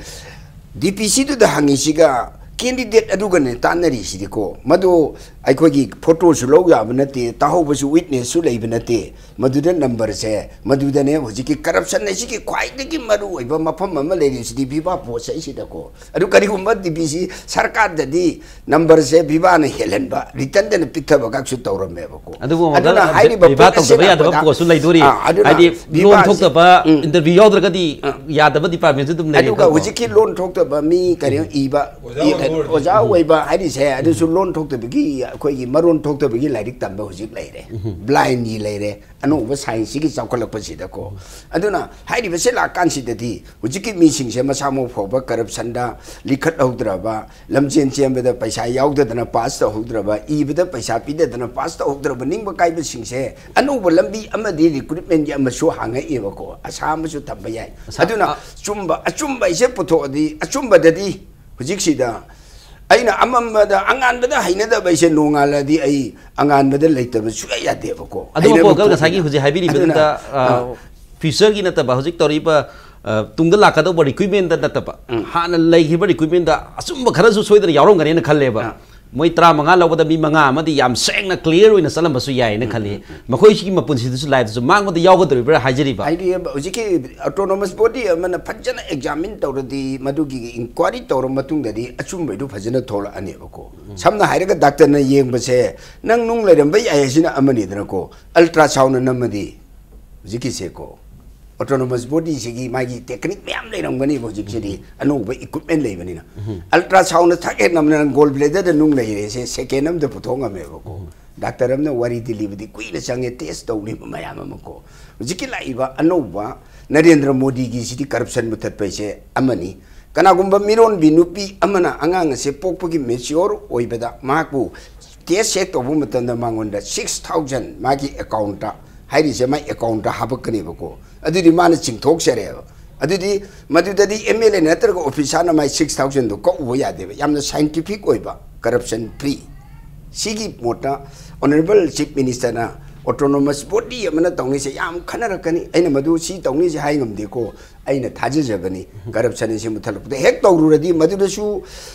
DPCꯗꯨꯗ ꯍꯪꯉꯤꯁꯤꯒ candidate ꯑꯗꯨꯒꯅꯦ ꯇꯥꯟꯅꯔꯤꯁꯤꯗꯤꯀꯣ꯫ ꯃꯗꯨ ꯑꯩꯈꯣꯏꯒꯤ ꯐꯣꯇꯣꯁꯨ ꯂꯧ ꯌꯥꯕ ꯅꯠꯇꯦ, ꯇꯥꯍꯧꯕꯁꯨ ꯋꯤꯠꯅꯦꯁꯁꯨ ꯂꯩꯕ ꯅꯠꯇꯦ꯫ ꯃꯗꯨꯗ ꯅꯝꯕꯔꯁꯦ, ꯃꯗꯨꯗꯅꯦ ꯍꯧꯖꯤꯛꯀꯤ ꯀꯔꯞꯁꯟ ꯑꯁꯤꯒꯤ ꯈ꯭ꯋꯥꯏꯗꯒꯤ ꯃꯔꯨ ꯑꯣꯏꯕ ꯃꯐꯝ ꯑꯃ ꯂꯩꯔꯤꯁꯤꯗꯤ ꯚꯤꯚꯥ ꯄꯣꯁ ꯑꯁꯤꯗꯀꯣ꯫ ꯑꯗꯨ ꯀꯔꯤꯒꯨꯝꯕ ꯗꯤ ꯕꯤ ꯁꯤ ꯁꯔꯀꯥꯔꯗꯗꯤ ꯅꯝꯕꯔꯁꯦ ꯚꯤꯚꯥꯅ ꯍꯦꯜꯍꯟꯕ, ꯔꯤꯇꯟꯗꯅ ꯄꯤꯛꯊꯕꯒꯁꯨ ꯇꯧꯔꯝꯃꯦꯕꯀꯣ꯫ ꯑꯗꯨꯕꯨ ꯑꯃꯨꯛꯀ ꯑꯗꯨꯅ ꯍꯥꯏꯔꯤꯕ ꯚꯤꯚꯥ ꯄꯣꯠ ꯑꯁꯤ ꯇꯧꯗꯕ ꯌꯥꯗꯕ ꯂꯥꯛꯄꯗ, ꯄꯣꯠꯁꯨ ꯂꯩꯗꯣꯔꯤ꯫ ꯑꯥ, ꯑꯗꯨꯅ ꯍꯥꯏꯗꯤ ꯂꯣꯟ ꯚꯤꯚꯥꯁꯤ, ꯊꯣꯛꯇꯕ, ꯎꯝ꯫ ꯏꯟꯇꯔꯚ꯭ꯌꯨ ꯌꯥꯎꯗ꯭ꯔꯒꯗꯤ ꯑꯥ꯫ ꯌꯥꯗꯕ ꯗꯤꯄꯥꯔꯠꯃꯦꯟꯁꯨ ꯑꯗꯨꯝ ꯑꯗꯨꯒ ꯂꯩꯔꯦꯀꯣ꯫ ꯍꯧꯖꯤꯛꯀꯤ ꯂꯣꯟ ꯊꯣꯛꯇꯕ ꯃꯤ ꯀꯔꯤ ꯏꯕ, ꯑꯣꯖꯥ ꯏ-, ꯑꯣꯏꯕ ꯑꯣꯏꯔꯗꯤ꯫ ꯑꯣꯖꯥ ꯑꯣꯏꯕ ꯍꯥꯏꯔꯤꯁꯦ, ꯑꯗꯨꯁꯨ ꯂꯣꯟ ꯊꯣꯛꯇꯕꯒꯤ, ꯑꯩꯈꯣꯏꯒꯤ ꯃꯔꯣꯟ ꯊꯣꯛꯇꯕꯒꯤ ꯂꯥꯏꯔꯤꯛ ꯇꯝꯕ ꯍꯧꯖꯤꯛ ꯂꯩꯔꯦ꯫ ꯕ꯭ꯂꯥꯏꯟꯒꯤ ꯂꯩꯔꯦ꯫ ꯑꯅꯧꯕ ꯁꯥꯏꯟꯁꯁꯤꯒꯤ ꯆꯥꯎꯈꯠꯂꯛꯄꯁꯤꯗꯀꯣ꯫ ꯑꯗꯨꯅ ꯍꯥꯏꯔꯤꯕꯁꯦ ꯂꯥꯛꯀꯥꯟꯁꯤꯗꯗꯤ ꯍꯧꯖꯤꯛꯀꯤ ꯃꯤꯁꯤꯡꯁꯦ ꯃꯁꯥ ꯃꯎ ꯐꯕ, ꯀꯔꯞꯁꯟꯗ ꯂꯤꯈꯠꯍꯧꯗ꯭ꯔꯕ, ꯂꯝꯖꯦꯟ ꯆꯦꯟꯕꯗ ꯄꯩꯁꯥ ꯌꯥꯎꯗꯗꯅ ꯄꯥꯁ ꯇꯧꯍꯧꯗ꯭ꯔꯕ, ꯏꯕꯗ ꯄꯩꯁꯥ ꯄꯤꯗꯗꯅ ꯄꯥꯁ ꯇꯧꯍꯧꯗ꯭ꯔꯕ ꯅꯤꯡꯕ ꯀꯥꯏꯕꯁꯤꯡꯁꯦ ꯑꯅꯧꯕ ꯂꯝꯕꯤ ꯑꯃꯗꯤ ꯔꯤꯀ꯭ꯔꯨꯠꯃꯦꯟꯒꯤ ꯑꯃꯁꯨ ꯍꯥꯡꯉꯛꯑꯦꯕꯀꯣ, ꯑꯁꯥ ꯑꯃꯁꯨ ꯊꯝꯕ ꯌꯥꯏ꯫ ꯑꯁꯥ-, ꯑꯗꯨꯅ ꯑ- ꯆꯨꯝꯕ, ꯑꯆꯨꯝꯕ ꯑꯩꯁꯦ ꯄꯨꯊꯣꯛꯑꯗꯤ, ꯑꯆꯨꯝꯕꯗꯗꯤ ꯍꯧꯖꯤꯛꯁꯤꯗ ꯑꯩꯅ ꯑꯃꯝꯕꯗ, ꯑꯉꯥꯟꯕꯗ ꯍꯩꯅꯗꯕ ꯑꯩꯁꯦ ꯅꯣꯡꯉꯥꯜꯂꯗꯤ ꯑꯩ ꯑꯉꯥꯟꯕꯗ ꯂꯩꯇꯕ ꯁꯨꯡꯌꯥ ꯌꯥꯗꯦꯕꯀꯣ꯫ ꯑꯗꯨꯕꯨ ꯍꯩꯅꯕ ꯄꯣꯠꯅꯤꯅ꯫ ꯉꯁꯥꯏꯒꯤ ꯍꯧꯖꯤꯛ ꯍꯥꯏꯕꯤꯔꯤꯕꯗꯨꯗ, ꯑꯗꯨꯅ, ꯑ, ꯑ, ꯐ꯭ꯌꯨꯆꯔꯒꯤ ꯅꯠꯇꯕ, ꯍꯧꯖꯤꯛ ꯇꯧꯔꯤꯕ, ꯑ, ꯇꯨꯡꯗ ꯂꯥꯛꯀꯗꯧꯕ ꯔꯤꯀ꯭ꯔꯨꯏꯠꯃꯦꯟꯗ ꯅꯠꯇꯕ, ꯎꯝ꯫ ꯍꯥꯟꯅ ꯂꯩꯈꯤꯕ ꯔꯤꯀ꯭ꯔꯨꯏꯠꯃꯦꯟꯗ ꯑꯆꯨꯝꯕ ꯈꯔꯁꯨ ꯁꯣꯏꯗꯅ ꯌꯥꯎꯔꯝꯒꯅꯦꯅ ꯈꯜꯂꯦꯕ꯫ ꯑ꯫ ꯃꯣꯏ ꯇꯔꯥꯃꯉꯥ ꯂꯧꯕꯗ ꯃꯤ ꯃꯉꯥ ꯑꯃꯗꯤ ꯌꯥꯝ ꯁꯦꯡꯅ ꯀ꯭ꯂꯤꯌꯔ ꯑꯣꯏꯅ ꯆꯠꯂꯝꯕꯁꯨ ꯌꯥꯏꯅ ꯎꯝ, ꯈꯜꯂꯤ꯫ ꯎꯝ, ꯎꯝ꯫ ꯃꯈꯣꯏꯁꯤꯒꯤ ꯃꯄꯨꯟꯁꯤꯗꯁꯨ ꯂꯥꯏꯐꯇꯁꯨ ꯃꯥꯡꯕꯗ ꯌꯥꯎꯒꯗꯧꯔꯤꯕ꯭ꯔꯥ ꯍꯥꯏꯖꯔꯤꯕ꯫ ꯍꯥꯏꯗꯤ ꯍꯧꯖꯤꯛꯀꯤ ꯑꯣꯇꯣꯅꯣꯃꯁ ꯕꯣꯗꯤ ꯑꯃꯅ ꯐꯖꯅ ꯑꯦꯛꯖꯥꯃꯤꯟ ꯇꯧꯔꯗꯤ, ꯃꯗꯨꯒꯤ ꯏꯟꯀ꯭ꯋꯥꯏꯔꯤ ꯇꯧꯔ ꯃꯇꯨꯡꯗꯗꯤ ꯑꯆꯨꯝꯕꯩꯗꯨ ꯐꯖꯅ ꯊꯣꯛꯂꯛꯑꯅꯦꯕꯀꯣ꯫ ꯎꯝ꯫ ꯁꯝꯅ ꯍꯥꯏꯔꯒ ꯗꯥꯛꯇꯔꯅ ꯌꯦꯡꯕꯁꯦ, ꯅꯪ ꯅꯨꯡ ꯂꯩꯔꯝꯕ ꯌꯥꯏ ꯍꯥꯏꯁꯤꯅ ꯑꯃꯅꯤꯗꯅꯀꯣ, ꯑꯜꯇ꯭ꯔꯥꯁꯥꯎꯟꯅ ꯅꯝꯃꯗꯤ ꯍꯧꯖꯤꯛꯀꯤꯁꯦꯀꯣ, ꯑꯣꯇꯣꯅꯣꯃꯁ ꯕꯣꯗꯤꯁꯤꯒꯤ ꯃꯥꯒꯤ ꯇꯦꯛꯅꯤꯛ ꯃꯌꯥꯝ ꯂꯩꯔꯝꯒꯅꯦꯕ ꯍꯧꯖꯤꯛꯁꯤꯗꯤ, ꯎꯝ꯫ ꯑꯅꯧꯕ ꯏꯀ꯭ꯋꯤꯞꯃꯦꯟ ꯂꯩꯕꯅꯤꯅ꯫ ꯎꯝ꯫ ꯑꯜꯇ꯭ꯔꯥꯁꯥꯎꯟꯅ ꯊꯛ ꯍꯦꯛ ꯅꯝꯅ ꯅꯪ ꯒꯣꯜ ꯕ꯭ꯂꯦꯗꯔꯗ ꯅꯨꯡ ꯂꯩꯔꯦꯁꯦ ꯁꯦꯀꯦꯟ ꯑꯃꯗ ꯄꯨꯊꯣꯛ ꯉꯝꯃꯦꯕꯀꯣ꯫ ꯎꯝ꯫ ꯗꯥꯛꯇꯔ ꯑꯃꯅ ꯋꯥꯔꯤ ꯗꯤꯂꯤꯕꯗꯤ ꯀꯨꯏꯅ ꯆꯪꯉꯦ, ꯇꯦꯁ ꯇꯧꯅꯤꯕ ꯃꯌꯥꯝ ꯑꯃꯀꯣ꯫ ꯍꯧꯖꯤꯛꯀꯤ ꯂꯥꯛꯏꯕ ꯑꯅꯧꯕ ꯅꯔꯦꯟꯗ꯭ꯔ ꯃꯣꯗꯤꯒꯤꯁꯤꯗꯤ ꯀꯔꯞꯁꯟ ꯃꯨꯊꯠꯄ ꯍꯥꯏꯁꯦ ꯑꯃꯅꯤ꯫ ꯀꯅꯥꯒꯨꯝꯕ ꯃꯤꯔꯣꯟꯕꯤ ꯅꯨꯄꯤ ꯑꯃꯅ ꯑꯉꯥꯡ ꯑꯁꯦ ꯄꯣꯛꯄꯒꯤ ꯃꯦꯆꯤꯌꯣꯔ ꯑꯣꯏꯕꯗ ꯃꯍꯥꯛꯄꯨ ꯇꯦꯁ ꯆꯦꯛ ꯇꯧꯕ ꯃꯇꯝꯗ ꯃꯉꯣꯟꯗ ꯁꯤꯛꯁ ꯊꯥꯎꯖꯟ ꯃꯥꯒꯤ ꯑꯦꯀꯥꯎꯟꯇ, ꯍꯥꯏꯔꯤꯁꯦ ꯃꯥꯏ ꯑꯦꯀꯥꯎꯟꯇ ꯍꯥꯞꯄꯛꯀꯅꯦꯕꯀꯣ꯫ ꯑꯗꯨꯗꯤ ꯃꯥꯅ ꯆꯤꯡꯊꯣꯛꯆꯔꯦꯕ꯫ ꯑꯗꯨꯗꯤ ꯃꯗꯨꯗꯗꯤ ꯑꯦꯝ ꯑꯦꯜ ꯑꯦ ꯅꯠꯇ꯭ꯔꯒ ꯑꯣꯐꯤꯁꯥꯔꯅ ꯃꯥꯏ ꯁꯤꯛꯁ ꯊꯥꯎꯖꯟꯗꯣ ꯀꯛꯎꯕ ꯌꯥꯗꯦꯕ꯫ ꯌꯥꯝꯅ ꯁꯥꯏꯟꯇꯤꯐꯤꯛ ꯑꯣꯏꯕ, ꯀꯔꯞꯁꯟ ꯐ꯭ꯔꯤ꯫ ꯁꯤꯒꯤ ꯃꯣꯠꯇ ꯑꯣꯅꯔꯦꯕꯜ ꯆꯤꯐ ꯃꯤꯅꯤꯁꯇꯔꯅ ꯑꯣꯇꯣꯅꯣꯃꯁ ꯕꯣꯗꯤ ꯑꯃꯅ ꯇꯧꯅꯤꯁꯦ ꯌꯥꯝ ꯈꯟꯅꯔꯛꯀꯅꯤ꯫ ꯑꯩꯅ ꯃꯗꯨ ꯁꯤ ꯇꯧꯅꯤꯁꯦ ꯍꯥꯏ ꯉꯝꯗꯦꯀꯣ꯫ ꯑꯩꯅ ꯊꯥꯖꯖꯕꯅꯤ, ꯀꯔꯞꯁꯟ ꯑꯁꯤ ꯃꯨꯊꯠꯂꯛꯄꯗ ꯍꯦꯛ ꯇꯧꯔꯨꯔꯗꯤ, ꯃꯗꯨꯗꯁꯨ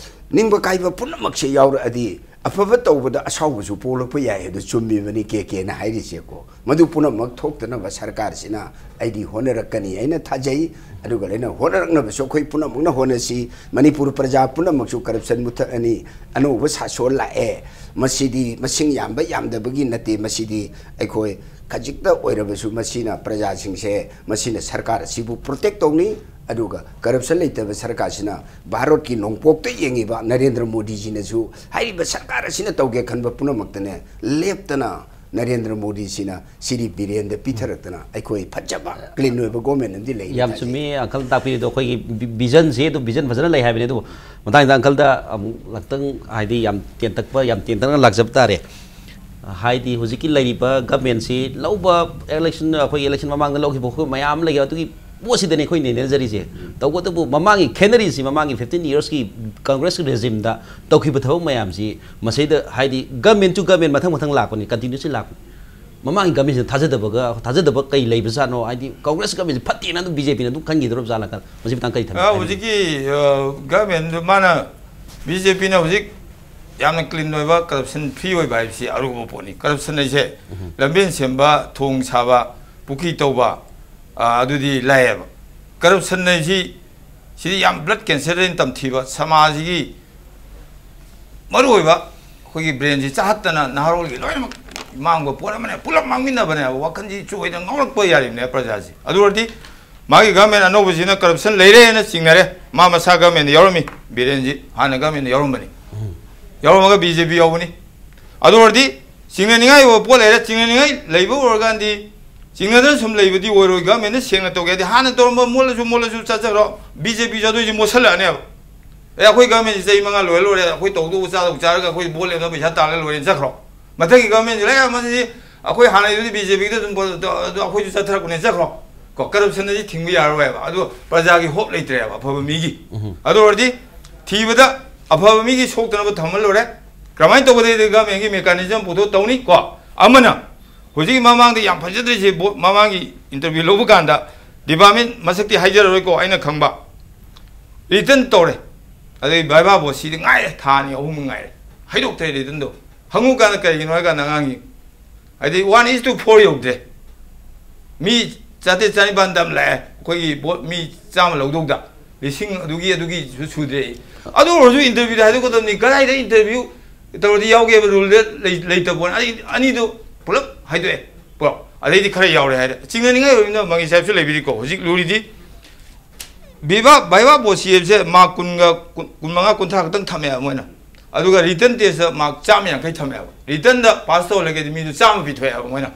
ꯅꯤꯡꯕ ꯀꯥꯏꯕ ꯄꯨꯝꯅꯃꯛꯁꯦ ꯌꯥꯎꯔꯛꯑꯗꯤ, ꯑꯐꯕ ꯇꯧꯕꯗ ꯑꯁꯥꯎꯕꯁꯨ ꯄꯣꯛꯂꯛꯄ ꯌꯥꯏ ꯍꯥꯏꯕꯗꯨ ꯆꯨꯝꯃꯤꯕꯅꯤ ꯀꯦ ꯀꯦꯅ ꯍꯥꯏꯔꯤꯁꯦꯀꯣ꯫ ꯃꯗꯨ ꯄꯨꯝꯅꯃꯛ ꯊꯣꯛꯇꯅꯕ ꯁꯔꯀꯥꯔꯁꯤꯅ ꯑꯩꯗꯤ ꯍꯣꯠꯅꯔꯛꯀꯅꯤ ꯍꯥꯏꯅ ꯊꯥꯖꯩ꯫ ꯑꯗꯨꯒ ꯂꯣꯏꯅ ꯍꯣꯠꯅꯔꯛꯅꯕꯁꯨ ꯑꯩꯈꯣꯏ ꯄꯨꯝꯅꯃꯛꯅ ꯍꯣꯠꯅꯁꯤ꯫ ꯃꯅꯤꯄꯨꯔ ꯄ꯭ꯔꯖꯥ ꯄꯨꯝꯅꯃꯛꯁꯨ ꯀꯔꯞꯁꯟ ꯃꯨꯊꯠꯂꯅꯤ꯫ ꯑꯅꯧꯕ ꯁꯥꯁꯣꯟ ꯂꯥꯛꯑꯦ꯫ ꯃꯁꯤꯗꯤ ꯃꯁꯤꯡ ꯌꯥꯝꯕ ꯌꯥꯝꯗꯕꯒꯤ ꯅꯠꯇꯦ, ꯃꯁꯤꯗꯤ ꯑꯩꯈꯣꯏ ꯈꯖꯤꯛꯇ ꯑꯣꯏꯔꯕꯁꯨ ꯃꯁꯤꯅ ꯄ꯭ꯔꯖꯥꯁꯤꯡꯁꯦ, ꯃꯁꯤꯅ ꯁꯔꯀꯥꯔ ꯑꯁꯤꯕꯨ ꯄ꯭ꯔꯣꯇꯦꯛ ꯇꯧꯅꯤ꯫ ꯑꯗꯨꯒ ꯀꯔꯞꯁꯟ ꯂꯩꯇꯕ ꯁꯔꯀꯥꯔꯁꯤꯅ ꯚꯥꯔꯠꯀꯤ ꯅꯣꯡꯄꯣꯛꯇ ꯌꯦꯡꯉꯤꯕ ꯅꯔꯦꯟꯗ꯭ꯔ ꯃꯣꯗꯤꯖꯤꯅꯁꯨ ꯍꯥꯏꯔꯤꯕ ꯁꯔꯀꯥꯔ ꯑꯁꯤꯅ ꯇꯧꯒꯦ ꯈꯟꯕ ꯄꯨꯝꯅꯃꯛꯇꯅꯦ ꯂꯦꯞꯇꯅ ꯅꯔꯦꯟꯗ꯭ꯔ ꯃꯣꯗꯤꯁꯤꯅ ꯁꯤꯔꯤ ꯕꯤꯔꯦꯟꯗ ꯄꯤꯊꯔꯛꯇꯅ ꯑꯩꯈꯣꯏ ꯐꯖꯕ ꯀ꯭ꯂꯤꯟ ꯑꯣꯏꯕ ꯒꯣꯔꯃꯦꯟ ꯑꯃꯗꯤ ꯂꯩ ꯌꯥꯝ ꯊꯥꯖꯩ꯫ ꯆꯨꯝꯃꯤ ꯑꯪꯀꯜ ꯇꯥꯛꯄꯤꯔꯤꯗꯣ꯫ ꯑꯩꯈꯣꯏꯒꯤ ꯚꯤ-, ꯚꯤꯖꯟꯁꯦ ꯑꯗꯨꯝ ꯚꯤꯖꯟ ꯐꯖꯅ ꯂꯩ ꯍꯥꯏꯕꯅꯤ꯫ ꯑꯗꯨꯕꯨ ꯃꯇꯥꯡꯗ ꯑꯪꯀꯜꯗ ꯑꯃꯨꯛ ꯉꯥꯛꯇꯪ ꯍꯥꯏꯗꯤ ꯌꯥꯝ ꯇꯦꯟꯇꯛꯄ, ꯌꯥꯝ ꯇꯦꯟꯇꯛꯅ ꯂꯥꯛꯆꯕ ꯇꯥꯔꯦ꯫ ꯍꯥꯏꯗꯤ ꯍꯧꯖꯤꯛꯀꯤ ꯂꯩꯔꯤꯕ ꯒꯃꯦꯟꯁꯤ ꯂꯧꯕ ꯏꯂꯦꯛꯁꯟ, ꯑꯩꯈꯣꯏꯒꯤ ꯏꯂꯦꯛꯁꯟ ꯃꯃꯥꯡꯗ ꯂꯧꯈꯤꯕ ꯈꯣꯠꯈꯤꯕ ꯃꯌꯥꯝ ꯑꯃ ꯂꯩꯈ꯭ꯔꯦ꯫ ꯑꯗꯨꯒꯤ ꯄꯣꯠꯁꯤꯗꯅꯤ ꯑꯩꯈꯣꯏ ꯅꯩꯅꯖꯔꯤꯁꯦ꯫ ꯇꯧꯕꯇꯕꯨ ꯃꯃꯥꯡꯒꯤ ꯈꯦꯠꯅꯔꯤꯁꯤ, ꯃꯃꯥꯡꯒꯤ fifteen yearsꯀꯤ ꯀꯪꯒ꯭ꯔꯦꯁꯀꯤ ꯔꯦꯖꯤꯝꯗ ꯇꯧꯈꯤꯕ ꯊꯕꯛ ꯃꯌꯥꯝꯁꯤ ꯃꯁꯤꯗ ꯍꯥꯏꯗꯤ government to government ꯃꯊꯪ ꯃꯊꯪ ꯂꯥꯛꯄꯅꯤ, continuously ꯂꯥꯛꯄꯅꯤ꯫ ꯃꯃꯥꯡꯒꯤ ꯒꯃꯦꯟꯁꯤꯅ ꯊꯥꯖꯗꯕꯒ, ꯊꯥꯖꯗꯕ ꯀꯩ ꯂꯩꯕꯖꯥꯠꯅꯣ? ꯍꯥꯏꯗꯤ ꯀꯪꯒ꯭ꯔꯦꯁ ꯒꯃꯦꯟꯁꯤ ꯐꯠꯇꯦꯅ ꯑꯗꯨꯝ ꯕꯤ ꯖꯦ ꯄꯤꯅ ꯑꯗꯨꯝ ꯈꯟꯈꯤꯗꯧꯔꯕ ꯖꯥꯠꯂꯥ? ꯃꯁꯤ ꯃꯇꯥꯡ ꯀꯔꯤ ꯊꯝꯕꯤꯅꯤꯡꯉꯤ? ꯑ, ꯍꯧꯖꯤꯛꯀꯤ, ꯑ, ꯒꯃꯦꯟꯗꯨ ꯃꯥꯅ, ꯕꯤ ꯖꯦ ꯄꯤꯅ ꯍꯧꯖꯤꯛ ꯌꯥꯝꯅ ꯀ꯭ꯂꯤꯟ ꯑꯣꯏꯕ, ꯀꯔꯞꯁꯟ ꯐ꯭ꯔꯤ ꯑꯣꯏꯕ ꯍꯥꯏꯕꯁꯤ ꯑꯔꯨꯕ ꯄꯣꯠꯅꯤ꯫ ꯀꯔꯞꯁꯟ ꯍꯥꯏꯁꯦ ꯂꯝꯕꯦꯟ ꯁꯦꯝꯕ, ꯊꯣꯡ ꯁꯥꯕ, ꯄꯨꯈ꯭ꯔꯤ ꯇꯧꯕ, ꯑ, ꯑꯗꯨꯗꯤ ꯂꯥꯏꯌꯦꯕ꯫ ꯀꯔꯞꯁꯟ ꯍꯥꯏꯁꯤ, ꯁꯤꯗꯤ ꯌꯥꯝ ꯕ꯭ꯂꯗ ꯀꯦꯟꯁꯔꯗ ꯇꯝꯊꯤꯕ, ꯁꯃꯥꯖꯁꯤꯒꯤ ꯃꯔꯨꯑꯣꯏꯕ ꯑꯩꯈꯣꯏꯒꯤ ꯕ꯭ꯔꯦꯟꯁꯤ ꯆꯥꯍꯠꯇꯅ ꯅꯍꯥꯔꯣꯜꯒꯤ ꯂꯣꯏꯅꯃꯛ ꯃꯥꯡꯕ ꯄꯣꯠ ꯑꯃꯅꯦ꯫ ꯄꯨꯂꯞ ꯃꯥꯡꯃꯤꯟꯅꯕꯅꯦꯕ꯫ ꯋꯥꯈꯜꯁꯤ ꯆꯣꯏꯅ ꯉꯥꯎꯔꯛꯄ ꯌꯥꯔꯤꯕꯅꯦ ꯄ꯭ꯔꯖꯥꯁꯤ꯫ ꯑꯗꯨ ꯑꯣꯏꯔꯗꯤ ꯃꯥꯒꯤ ꯒꯚꯔꯟꯃꯦꯟ ꯑꯅꯧꯕꯁꯤꯅ ꯀꯔꯞꯁꯟ ꯂꯩꯔꯦꯅ ꯆꯤꯡꯅꯔꯦ꯫ ꯃꯥ ꯃꯁꯥ ꯒꯚꯔꯟꯃꯦꯟꯗ ꯌꯥꯎꯔꯝꯃꯤ, ꯕꯤꯔꯦꯟꯖꯤ ꯍꯥꯟꯅ ꯒꯚꯔꯟꯃꯦꯟꯗ ꯌꯥꯎꯔꯝꯕꯅꯤ꯫ ꯌꯥꯎꯔꯝꯃꯒ ꯕꯤ ꯖꯦ ꯄꯤ ꯌꯥꯎꯕꯅꯤ꯫ ꯑꯗꯨ ꯑꯣꯏꯔꯗꯤ ꯆꯤꯡꯅꯅꯤꯡꯉꯥꯏ ꯑꯣꯏꯕ ꯄꯣꯠ ꯂꯩꯔꯦ꯫ ꯆꯤꯡꯅꯅꯤꯡꯉꯥꯏ ꯂꯩꯕ ꯑꯣꯏꯔꯀꯥꯟꯗꯤ ꯆꯤꯡꯅꯗꯅ ꯁꯨꯝ ꯂꯩꯕꯗꯤ ꯑꯣꯏꯔꯣꯏ꯫ ꯒꯚꯔꯟꯃꯦꯟꯅ ꯁꯦꯡꯅ ꯇꯧꯒꯦ ꯍꯥꯏꯗꯤ ꯍꯥꯟꯅ ꯇꯧꯔꯝꯕ ꯃꯣꯠꯂꯁꯨ ꯃꯣꯠꯂꯁꯨ ꯆꯠꯆꯈ꯭ꯔꯣ꯫ ꯕꯤ ꯖꯦ ꯄꯤ ꯆꯠꯇꯣꯏꯁꯤ ꯃꯣꯠꯁꯜꯂꯛꯑꯅꯦꯕ꯫ ꯑꯦ, ꯑꯩꯈꯣꯏ ꯒꯚꯔꯟꯃꯦꯟꯁꯤ ꯆꯍꯤ ꯃꯉꯥ ꯂꯣꯏꯔ ꯂꯣꯏꯔꯦ, ꯑꯩꯈꯣꯏ ꯇꯧꯗꯧꯕ ꯆꯥꯗꯧ ꯆꯥꯔꯒ ꯑꯩꯈꯣꯏ ꯚꯣꯠ ꯂꯦꯞꯅ ꯄꯩꯁꯥ ꯇꯥꯜꯂ ꯂꯣꯏꯔꯦꯅ ꯆꯠꯈ꯭ꯔꯣ꯫ ꯃꯊꯪꯒꯤ ꯒꯚꯔꯟꯃꯦꯟꯁꯤ ꯂꯩ, ꯃꯁꯤꯗꯤ ꯑꯩꯈꯣꯏ ꯍꯥꯟꯅꯩꯗꯨꯗꯤ ꯕꯤ ꯖꯦ ꯄꯤꯗ ꯑꯗꯨꯝ ꯚꯣꯠ, ꯑꯗꯨ ꯑꯩꯈꯣꯏꯁꯨ ꯆꯠꯊꯔꯛꯄꯅꯦ ꯆꯠꯈ꯭ꯔꯣ꯫ ꯀꯣ, ꯀꯔꯞꯁꯟ ꯑꯁꯤ ꯊꯤꯡꯕ ꯌꯥꯔꯔꯣꯏꯕ꯫ ꯑꯗꯨ ꯄ꯭ꯔꯖꯥꯒꯤ ꯍꯣꯞ ꯂꯩꯇ꯭ꯔꯦꯕ ꯑꯐꯕ ꯃꯤꯒꯤ꯫ ꯑꯗꯨ ꯑꯣꯏꯔꯗꯤ ꯊꯤꯕꯗ ꯑꯐꯕ ꯃꯤꯒꯤ ꯁꯣꯛꯇꯅꯕ ꯊꯝꯍꯜꯂꯨꯔꯦ꯫ ꯀꯔꯝꯍꯥꯏꯅ ꯇꯧꯒꯗꯒꯦ? ꯒꯚꯔꯟꯃꯦꯟꯒꯤ ꯃꯦꯀꯥꯅꯤꯖꯝ ꯄꯨꯊꯣꯛ ꯇꯧꯅꯤ꯫ ꯀꯣ, ꯑꯃꯅ ꯍꯧꯖꯤꯛꯀꯤ ꯃꯃꯥꯡꯗ ꯌꯥꯝ ꯐꯖꯗ꯭ꯔꯤꯁꯦ, ꯕꯣ-, ꯃꯃꯥꯡꯒꯤ ꯏꯟꯇꯔꯚ꯭ꯌꯨ ꯂꯧꯕ ꯀꯥꯟꯗ ꯗꯤꯄꯥꯔꯠꯃꯦꯟ ꯃꯁꯛꯇꯤ ꯍꯥꯏꯖꯔꯔꯣꯏꯀꯣ, ꯑꯩꯅ ꯈꯪꯕ ꯔꯤꯇꯟ ꯇꯧꯔꯦ꯫ ꯑꯗꯩ ꯚꯥꯏꯚꯥ ꯕꯣꯁꯤꯗꯤ ꯉꯥꯏꯔꯦ, ꯊꯥ ꯑꯅꯤ ꯑꯍꯨꯝ ꯉꯥꯏꯔꯦ꯫ ꯍꯥꯏꯗꯣꯛꯇ꯭ꯔꯦ ꯔꯤꯇꯟꯗꯣ꯫ ꯍꯪꯉꯨ ꯀꯥꯟꯗ ꯀꯩꯒꯤꯅꯣ ꯍꯥꯏ ꯀꯥꯟꯗ ꯑꯉꯥꯡꯒꯤ ꯍꯥꯏꯗꯤ ꯋꯥꯟ ꯏꯁ ꯇꯨ ꯐꯣꯔ ꯌꯧꯗ꯭ꯔꯦ꯫ ꯃꯤ ꯆꯥꯇ꯭ꯔꯦꯠ ꯆꯥꯅꯤꯄꯥꯟ ꯇꯝ ꯂꯥꯛꯑꯦ, ꯑꯩꯈꯣꯏꯒꯤ ꯚꯣꯠ ꯃꯤ ꯆꯥꯝꯃ ꯂꯧꯗꯧꯗ ꯂꯤꯁꯤꯡ ꯑꯗꯨꯒꯤ ꯑꯗꯨꯒꯤꯁꯨ ꯁꯨꯗ꯭ꯔꯦ꯫ ꯑꯗꯨ ꯑꯣꯏꯔꯁꯨ ꯏꯟꯇꯔꯚ꯭ꯌꯨꯗ ꯍꯥꯏꯗꯣꯛꯀꯗꯕꯅꯤ꯫ ꯀꯗꯥꯏꯗ ꯏꯟꯇꯔꯚ꯭ꯌꯨ ꯇꯧꯔꯗꯤ ꯌꯥꯎꯒꯦꯕ? ꯔꯨꯜꯗ ꯂꯩ- ꯂꯩꯇꯕ ꯄꯣꯠꯅꯤ꯫ ꯑꯅꯤ- ꯑꯅꯤꯗꯨ ꯄꯨꯂꯞ ꯍꯥꯏꯗꯣꯛꯑꯦ ꯄꯨꯂꯞ꯫ ꯑꯗꯩꯗꯤ ꯈꯔ ꯌꯥꯎꯔꯦ ꯍꯥꯏꯔꯦ꯫ ꯆꯤꯡꯅꯅꯤꯡꯉꯥꯏ ꯑꯣꯏꯕꯅꯤꯅ ꯃꯥꯒꯤ ꯁꯥꯍꯦꯕꯁꯨ ꯂꯩꯕꯤꯔꯤꯀꯣ꯫ ꯍꯧꯖꯤꯛ ꯂꯨꯔꯤꯗꯤ ꯚꯤꯚꯥ ꯚꯥꯏꯚꯥ ꯕꯣꯁꯤ ꯍꯥꯏꯕꯁꯦ ꯃꯥꯔꯛ ꯀꯨꯟꯒ ꯀꯨꯟ- ꯀꯨꯟꯃꯉꯥ ꯀꯨꯟꯊ꯭ꯔꯥ ꯈꯛꯇꯪ ꯊꯝꯃꯦꯕ ꯃꯣꯏꯅ꯫ ꯑꯗꯨꯒ ꯔꯤꯇꯟ ꯇꯦꯁꯇ ꯃꯥꯔꯛ ꯆꯥꯝꯃ ꯌꯥꯡꯈꯩ ꯊꯝꯃꯦꯕ꯫ ꯔꯤꯇꯟꯗ ꯄꯥꯁ ꯇꯧꯍꯜꯂꯒꯗꯤ ꯃꯤꯗꯣ ꯆꯥꯝꯃ ꯄꯤꯊꯣꯛꯑꯦꯕ ꯃꯣꯏꯅ꯫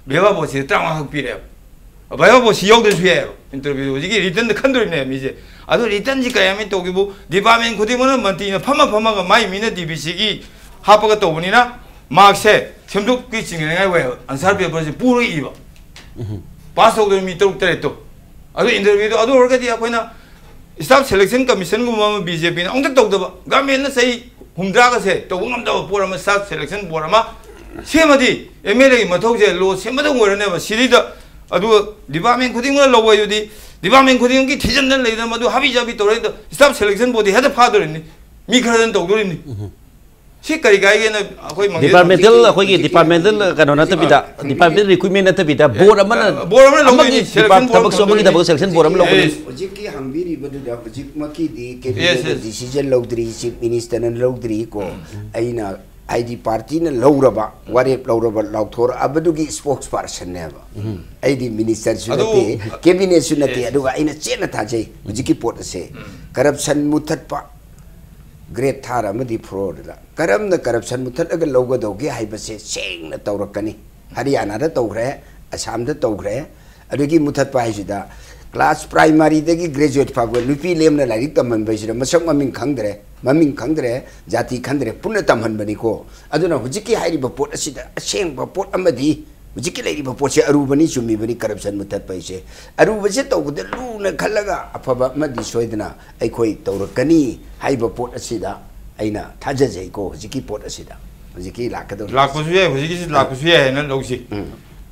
ꯚꯥꯏꯚꯥ ꯕꯣꯁꯤꯗ ꯇꯔꯥꯃꯉꯥ ꯈꯛ ꯄꯤꯔꯛꯑꯦꯕ꯫ ꯚꯥꯏꯚꯥ ꯕꯣꯁꯤ ꯌꯥꯎꯗ꯭ꯔꯁꯨ ꯌꯥꯏꯑꯕ꯫ ꯏꯟꯇꯔꯚ꯭ꯌꯨ ꯍꯧꯖꯤꯛꯀꯤ ꯔꯤꯇꯟꯗ ꯈꯟꯗꯣꯔꯤꯕꯅꯦꯕ ꯃꯤꯁꯦ꯫ ꯑꯗꯣ ꯔꯤꯇꯟꯁꯤ ꯀꯌꯥꯃꯤ ꯇꯧꯈꯤꯕꯨ ꯗꯤꯄꯥꯔꯠꯃꯦꯟ ꯈꯨꯗꯤꯡꯃꯛꯅ ꯃꯟꯇ꯭ꯔꯤꯅ ꯐꯝꯃ ꯐꯝꯃꯒ ꯃꯥꯏ ꯃꯤꯅ ꯗꯤ ꯕꯤ ꯁꯤꯒꯤ ꯍꯥꯞꯄꯒ ꯇꯧꯕꯅꯤꯅ ꯃꯥꯔꯛꯁꯦ ꯁꯦꯝꯗꯣꯛꯀꯤ ꯆꯤꯡꯅꯅꯤꯡꯉꯥꯏ ꯑꯣꯏꯌꯦꯕ꯫ ꯑꯟꯁꯥꯔ ꯄꯦꯄꯔꯁꯦ ꯄꯨꯔꯒ ꯏꯕ꯫ ꯄꯥꯁ ꯇꯧꯗꯕ ꯃꯤ ꯇꯔꯨꯛ ꯇꯔꯦꯠꯇꯣ꯫ ꯑꯗꯨ ꯏꯟꯇꯔꯚ꯭ꯌꯨꯗꯣ ꯑꯗꯨ ꯑꯣꯏꯔꯒꯗꯤ ꯑꯩꯈꯣꯏꯅ staff selection commissionꯒꯨꯝꯕ ꯑꯃ ꯕꯤ ꯖꯦ ꯄꯤꯅ ꯑꯃꯨꯛꯇ ꯇꯧꯗꯕ, ꯒꯚꯔꯟꯃꯦꯟꯠꯅ ꯆꯍꯤ ꯍꯨꯝꯗ꯭ꯔꯥꯒꯁꯦ ꯇꯧꯕ ꯉꯝꯗꯕ ꯄꯣꯠ ꯑꯃ, staff selection board ꯑꯃ ꯁꯦꯝꯃꯗꯤ ꯑꯦꯝ ꯑꯦꯜ ꯑꯦꯒꯤ ꯃꯊꯧꯁꯦ ꯂꯣ ꯁꯦꯝꯕꯗ ꯑꯣꯏꯔꯅꯦꯕ꯫ ꯁꯤꯗꯩꯗ ꯑꯗꯨꯒ ꯗꯤꯄꯥꯔꯠꯃꯦꯟ ꯈꯨꯗꯤꯡꯃꯛꯅ ꯂꯧꯕ ꯍꯥꯏꯗꯨꯗꯤ ꯗꯤꯄꯥꯔꯠꯃꯦꯟ ꯈꯨꯗꯤꯡꯃꯛꯀꯤ ꯊꯤꯖꯤꯟꯗꯅ ꯂꯩꯗꯅ ꯃꯗꯨ ꯍꯥꯕꯤ ꯖꯥꯕꯤ ꯇꯧꯔꯦ꯫ Staff selection boardꯗꯤ ꯍꯦꯛꯇ ꯐꯥꯗꯣꯔꯤꯕꯅꯤ, ꯃꯤ ꯈꯔꯗꯅ ꯇꯧꯗꯣꯔꯤꯕꯅꯤ꯫ ꯁꯤ ꯀꯔꯤ ꯀꯥꯏꯒꯦꯅ ꯑꯩꯈꯣꯏ ꯃꯪꯒꯦꯁ ꯗꯤꯄꯥꯔꯠꯃꯦꯟꯇꯦꯜ, ꯍꯧꯖꯤꯛꯀꯤ ꯑꯩꯈꯣꯏꯒꯤ ꯍꯧꯖꯤꯛꯀꯤ ꯗꯤꯄꯥꯔꯠꯃꯦꯟꯇꯦꯜ ꯀꯩꯅꯣ ꯅꯠꯇꯕꯤꯗ, ꯑꯥ, ꯗꯤꯄꯥꯔꯠꯃꯦꯟꯇꯦꯜ ꯔꯤꯀ꯭ꯔꯨꯠꯃꯦꯟ ꯅꯠꯇꯕꯤꯗ ꯕꯣꯔꯗ ꯑꯃꯅ, ꯑ, ꯕꯣꯔꯗ ꯑꯃꯅ ꯂꯧꯗꯣꯏꯅꯤ, ꯑꯃꯒꯤ ꯁꯦꯂꯦꯛꯁꯟ ꯗꯤꯄꯥꯔꯠ-, ꯕꯣꯔꯗ ꯑꯃ ꯊꯕꯛꯁꯨ ꯑꯃꯒꯤ ꯊꯝꯗꯣꯏꯅꯤ꯫ ꯊꯕꯛ ꯁꯦꯂꯦꯛꯁꯟ ꯕꯣꯔꯗ ꯑꯃ ꯂꯧꯒꯅꯤ꯫ ꯌꯦꯁ꯫ ꯍꯧꯖꯤꯛꯀꯤ ꯍꯪꯕꯤꯔꯤꯕꯗꯨꯗ ꯍꯧꯖꯤꯛꯃꯛꯀꯤꯗꯤ ꯀꯦꯕꯤꯅꯦꯠꯅ ꯌꯦꯁ, ꯌꯦꯁ꯫ ꯗꯤꯁꯤꯖꯟ ꯂꯧꯗ꯭ꯔꯤ, ꯆꯤꯐ ꯃꯤꯅꯤꯁꯇꯔꯅ ꯂꯧꯗ꯭ꯔꯤ ꯀꯣ꯫ ꯑꯩꯅ ꯍꯥꯏꯗꯤ ꯄꯥꯔꯇꯤꯅ ꯂꯧꯔꯕ, ꯋꯥꯔꯦꯞ ꯂꯧꯔꯕ, ꯂꯥꯎꯊꯣꯔꯛꯑꯕꯗꯨꯒꯤ ꯁ꯭ꯄꯣꯛꯁ ꯄꯥꯔꯁꯟꯅꯦꯕ꯫ ꯑꯩꯗꯤ ꯃꯤꯅꯤꯁꯇꯔꯁꯨ ꯑꯗꯨ ꯅꯠꯇꯦ, ꯀꯦꯕꯤꯅꯦꯠꯁꯨ ꯅꯠꯇꯦ, ꯌꯦꯁ꯫ ꯑꯗꯨꯒ ꯑꯩꯅ ꯆꯦꯠꯅ ꯊꯥꯖꯩ ꯍꯧꯖꯤꯛꯀꯤ ꯄꯣꯠ ꯑꯁꯦ꯫ ꯀꯔꯞꯁꯟ ꯃꯨꯊꯠꯄ, ꯒ꯭ꯔꯦꯗ ꯊꯥꯔ ꯑꯃꯗꯤ ꯐ꯭ꯂꯣꯔꯗ ꯀꯔꯝꯅ ꯀꯔꯞꯁꯟ ꯃꯨꯊꯠꯂꯒ ꯂꯧꯒꯗꯧꯒꯦ ꯍꯥꯏꯕꯁꯦ ꯁꯦꯡꯅ ꯇꯧꯔꯛꯀꯅꯤ꯫ ꯍꯔꯤꯌꯥꯅꯥꯗ ꯇꯧꯈ꯭ꯔꯦ, ꯑꯁꯥꯝꯗ ꯇꯧꯈ꯭ꯔꯦ꯫ ꯑꯗꯒꯤ ꯃꯨꯊꯠꯄ ꯍꯥꯏꯁꯤꯗ ꯀ꯭ꯂꯥꯁ ꯄ꯭ꯔꯥꯏꯃꯥꯔꯤꯗꯒꯤ ꯒ꯭ꯔꯦꯖꯨꯋꯦꯠ ꯐꯥꯎꯕ ꯅꯨꯄꯤ ꯂꯦꯝꯅ ꯂꯥꯏꯔꯤꯛ ꯇꯝꯍꯟꯕ ꯍꯥꯏꯁꯤꯗ ꯃꯁꯛ ꯃꯃꯤꯡ ꯈꯪꯗ꯭ꯔꯦ, ꯃꯃꯤꯡ ꯈꯪꯗ꯭ꯔꯦ, ꯖꯥꯇꯤ ꯈꯪꯗ꯭ꯔꯦ, ꯄꯨꯟꯅ ꯇꯝꯍꯟꯕꯅꯤꯀꯣ꯫ ꯑꯗꯨꯅ ꯍꯧꯖꯤꯛꯀꯤ ꯍꯥꯏꯔꯤꯕ ꯄꯣꯠ ꯑꯁꯤꯗ ꯑꯁꯦꯡꯕ ꯄꯣꯠ ꯑꯃꯗꯤ ꯍꯧꯖꯤꯛꯀꯤ ꯂꯩꯔꯤꯕ ꯄꯣꯠꯁꯦ ꯑꯔꯨꯕꯅꯤ, ꯆꯨꯝꯃꯤꯕꯅꯤ, ꯀꯔꯞꯁꯟ ꯃꯨꯊꯠꯄ ꯍꯥꯏꯁꯦ꯫ ꯑꯔꯨꯕꯁꯦ ꯇꯧꯕꯗ ꯂꯨꯅ ꯈꯜꯂꯒ ꯑꯐꯕ ꯑꯃꯗꯤ ꯁꯣꯏꯗꯅ ꯑꯩꯈꯣꯏ ꯇꯧꯔꯛꯀꯅꯤ ꯍꯥꯏꯕ ꯄꯣꯠ ꯑꯁꯤꯗ ꯑꯩꯅ ꯊꯥꯖꯖꯩꯀꯣ, ꯍꯧꯖꯤꯛꯀꯤ ꯄꯣꯠ ꯑꯁꯤꯗ꯫ ꯍꯧꯖꯤꯛꯀꯤ ꯂꯥꯛꯀꯗꯧꯔꯤꯕ ꯂꯥꯛꯄꯁꯨ ꯌꯥꯏ, ꯍꯧꯖꯤꯛꯀꯤꯁꯤ ꯂꯥꯛꯄꯁꯨ ꯌꯥꯏ ꯍꯥꯏꯅ ꯂꯧꯁꯤ꯫ ꯎꯝ꯫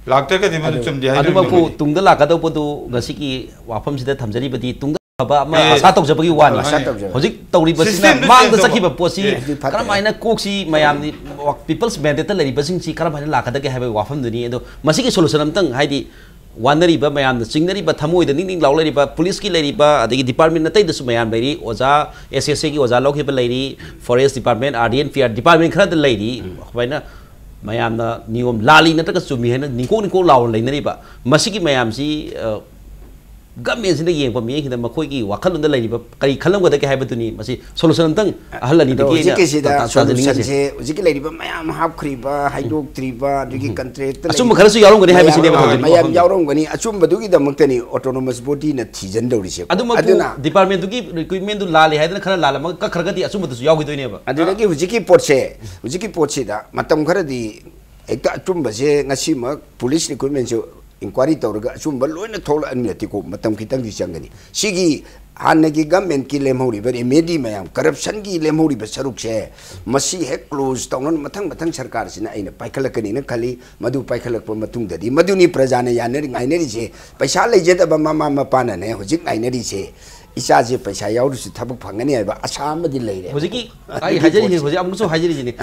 ꯂꯥꯛꯇ꯭ꯔꯒꯗꯤ ꯃꯗꯨ ꯑꯗꯨ ꯆꯨꯝꯗꯦ ꯍꯥꯏꯗꯣꯔꯤꯕꯅꯤ ꯑꯗꯨꯃꯛꯄꯨ ꯑꯩꯈꯣꯏꯗꯤ꯫ ꯇꯨꯡꯗ ꯂꯥꯛꯀꯗꯧꯕꯗꯨ ꯉꯁꯤꯒꯤ ꯋꯥꯐꯝꯁꯤꯗ ꯊꯝꯖꯔꯤꯕꯗꯤ ꯇꯨꯡꯗ ꯐꯕ ꯑꯃ ꯑꯦ꯫ ꯑꯥꯁꯥ ꯇꯧꯖꯕꯒꯤ ꯋꯥꯅꯤ꯫ ꯑꯥꯁꯥ ꯇꯧꯖꯕ꯫ ꯍꯧꯖꯤꯛ ꯇꯧꯔꯤꯕꯁꯤꯅ system ꯗꯨ ꯃꯥꯡꯗ change ꯇꯧꯕ꯫ ꯆꯠꯈꯤꯕ ꯄꯣꯠꯁꯤ ꯑꯦ꯫ ꯍꯧꯖꯤꯛ ꯐꯠꯇ꯭ꯔꯦ꯫ ꯀꯔꯝꯍꯥꯏꯅ ꯀꯣꯛꯁꯤ ꯃꯌꯥꯝꯅꯤ people's mandate ꯇ ꯂꯩꯔꯤꯕꯁꯤꯡꯁꯤ ꯀꯔꯝꯍꯥꯏꯅ ꯂꯥꯛꯀꯗꯒꯦ ꯍꯥꯏꯕꯒꯤ ꯋꯥꯐꯝꯗꯨꯅꯤ꯫ ꯑꯗꯣ ꯃꯁꯤꯒꯤ solution ꯑꯝꯇꯪ, ꯍꯥꯏꯗꯤ ꯋꯥꯅꯔꯤꯕ ꯃꯌꯥꯝꯅ ꯆꯤꯡꯅꯔꯤꯕ, ꯊꯃꯣꯏꯗ ꯅꯤꯛ ꯅꯤꯛ ꯂꯥꯎ ꯂꯩꯔꯤꯕ police ꯀꯤ ꯂꯩꯔꯤꯕ, ꯑꯗꯒꯤ department ꯑꯇꯩꯗꯁꯨ ꯃꯌꯥꯝ ꯂꯩꯔꯤ, ꯑꯣꯖꯥ, S S A ꯒꯤ ꯑꯣꯖꯥ ꯂꯧꯈꯤꯕ ꯂꯩꯔꯤ, forest department, R D N P R department ꯈꯔꯗ ꯂꯩꯔꯤ꯫ ꯎꯝ꯫ ꯑꯗꯨꯃꯥꯏꯅ ꯃꯌꯥꯝꯅ ꯅꯤꯌꯣꯝ ꯂꯥꯜꯂꯤ ꯅꯠꯇ꯭ꯔꯒ ꯆꯨꯝꯃꯤ ꯍꯥꯏꯅ ꯅꯤꯡꯀꯣꯛ ꯅꯤꯡꯀꯣꯛ ꯂꯥꯎꯅ ꯂꯩꯅꯔꯤꯕ ꯃꯁꯤꯒꯤ ꯃꯌꯥꯝꯁꯤ, ꯑ, government ꯁꯤꯅ ꯌꯦꯡꯕ ꯃꯤꯠꯌꯦꯡꯁꯤꯗ ꯃꯈꯣꯏꯒꯤ ꯋꯥꯈꯜꯂꯣꯟꯗ ꯂꯩꯔꯤꯕ ꯀꯔꯤ ꯈꯜꯂꯝꯒꯗꯒꯦ ꯍꯥꯏꯕꯗꯨꯅꯤ꯫ ꯃꯁꯤ solution ꯑꯝꯇꯪ ꯑꯍꯜ ꯑꯗꯣ ꯑꯅꯤꯗꯒꯤ ꯑꯩꯅ ꯍꯧꯖꯤꯛꯀꯤꯁꯤꯗ ꯇꯥ-, ꯇꯥ-, ꯇꯥꯖꯅꯤꯡꯉꯤꯁꯦ꯫ Solution ꯁꯦ ꯍꯧꯖꯤꯛꯀꯤ ꯂꯩꯔꯤꯕ ꯃꯌꯥꯝ ꯍꯥꯞꯈ꯭ꯔꯤꯕ, ꯍꯥꯏꯗꯣꯛꯇ꯭ꯔꯤꯕ, ꯑꯗꯨꯒꯤ ꯎꯝ꯫ Contract ꯇ ꯑꯆꯨꯝꯕ ꯂꯩꯔꯤꯕ ꯈꯔꯁꯨ ꯌꯥꯎꯔꯝꯒꯅꯤ ꯃꯌꯥꯝ, ꯍꯥꯏꯕꯁꯤꯅꯦꯕ ꯍꯧꯖꯤꯛ ꯃꯌꯥꯝ ꯋꯥꯐꯝꯁꯦ꯫ ꯌꯥꯎꯔꯝꯒꯅꯤ꯫ ꯑꯆꯨꯝꯕꯗꯨꯒꯤꯗꯃꯛꯇꯅꯤ autonomous body ꯅ ꯊꯤꯖꯤꯟꯗꯧꯔꯤꯁꯦ꯫ ꯑꯗꯨꯃꯛꯄꯨ ꯑꯗꯨꯅ department ꯗꯨꯒꯤ recruitment ꯗꯨ ꯂꯥꯜꯂꯦ ꯍꯥꯏꯗꯅ ꯈꯔ ꯂꯥꯜꯂꯝꯃꯒ ꯀꯛꯈ꯭ꯔꯒꯗꯤ ꯑꯆꯨꯝꯕꯗꯨꯁꯨ ꯌꯥꯎꯈꯤꯗꯣꯏꯅꯦꯕ꯫ ꯑꯗꯨꯗꯒꯤ ꯍꯧꯖꯤꯛꯀꯤ ꯄꯣꯠꯁꯦ, ꯍꯧꯖꯤꯛꯀꯤ ꯄꯣꯠꯁꯤꯗ ꯃꯇꯝ ꯈꯔꯗꯤ ꯍꯦꯛꯇ ꯑꯆꯨꯝꯕꯁꯦ ꯉꯁꯤꯃꯛ police recruitment ꯁꯨ inquiry ꯇꯧꯔꯒ ꯑꯆꯨꯝꯕ ꯂꯣꯏꯅ ꯊꯣꯛꯂꯛꯑꯅꯤ ꯅꯠꯇꯦꯀꯣ, ꯃꯇꯝ ꯈꯤꯇꯪꯗꯤ ꯆꯪꯒꯅꯤ꯫ ꯁꯤꯒꯤ ꯍꯥꯟꯅꯒꯤ government ꯀꯤ ꯂꯦꯝꯍꯧꯔꯤꯕ remedy ꯃꯌꯥꯝ, corruption ꯒꯤ ꯂꯦꯝꯍꯧꯔꯤꯕ ꯁꯔꯨꯛꯁꯦ, ꯃꯁꯤ ꯍꯦꯛ close ꯇꯧꯅ ꯃꯊꯪ ꯃꯊꯪ ꯁꯔꯀꯥꯔꯁꯤꯅ ꯑꯩꯅ ꯄꯥꯏꯈꯠꯂꯛꯀꯅꯤꯅ ꯈꯜꯂꯤ꯫ ꯃꯗꯨ ꯄꯥꯏꯈꯠꯂꯛꯄ ꯃꯇꯨꯡꯗꯗꯤ ꯃꯗꯨꯅꯤ ꯄ꯭ꯔꯖꯥꯅ ꯌꯥꯅꯔꯤ, ꯉꯥꯏꯅꯔꯤꯁꯦ꯫ ꯄꯩꯁꯥ ꯂꯩꯖꯗꯕ ꯃꯃꯥ ꯃꯄꯥꯅꯅꯦ ꯍꯧꯖꯤꯛ ꯉꯥꯏꯅꯔꯤꯁꯦ, ꯏꯆꯥꯁꯦ ꯄꯩꯁꯥ ꯌꯥꯎꯔꯁꯨ ꯊꯕꯛ ꯐꯪꯒꯅꯤ ꯍꯥꯏꯕ ꯑꯁꯥ ꯑꯃꯗꯤ ꯂꯩꯔꯦ꯫ ꯍꯧꯖꯤꯛꯀꯤ ꯑꯩ ꯑꯗꯨꯒꯤ ꯍꯥꯏꯖꯔꯤꯁꯦ, ꯄꯣꯠꯁꯦ ꯍꯧꯖꯤꯛ ꯑꯃꯨꯛꯁꯨ ꯍꯥꯏꯖꯔꯤꯁꯤꯅꯤ,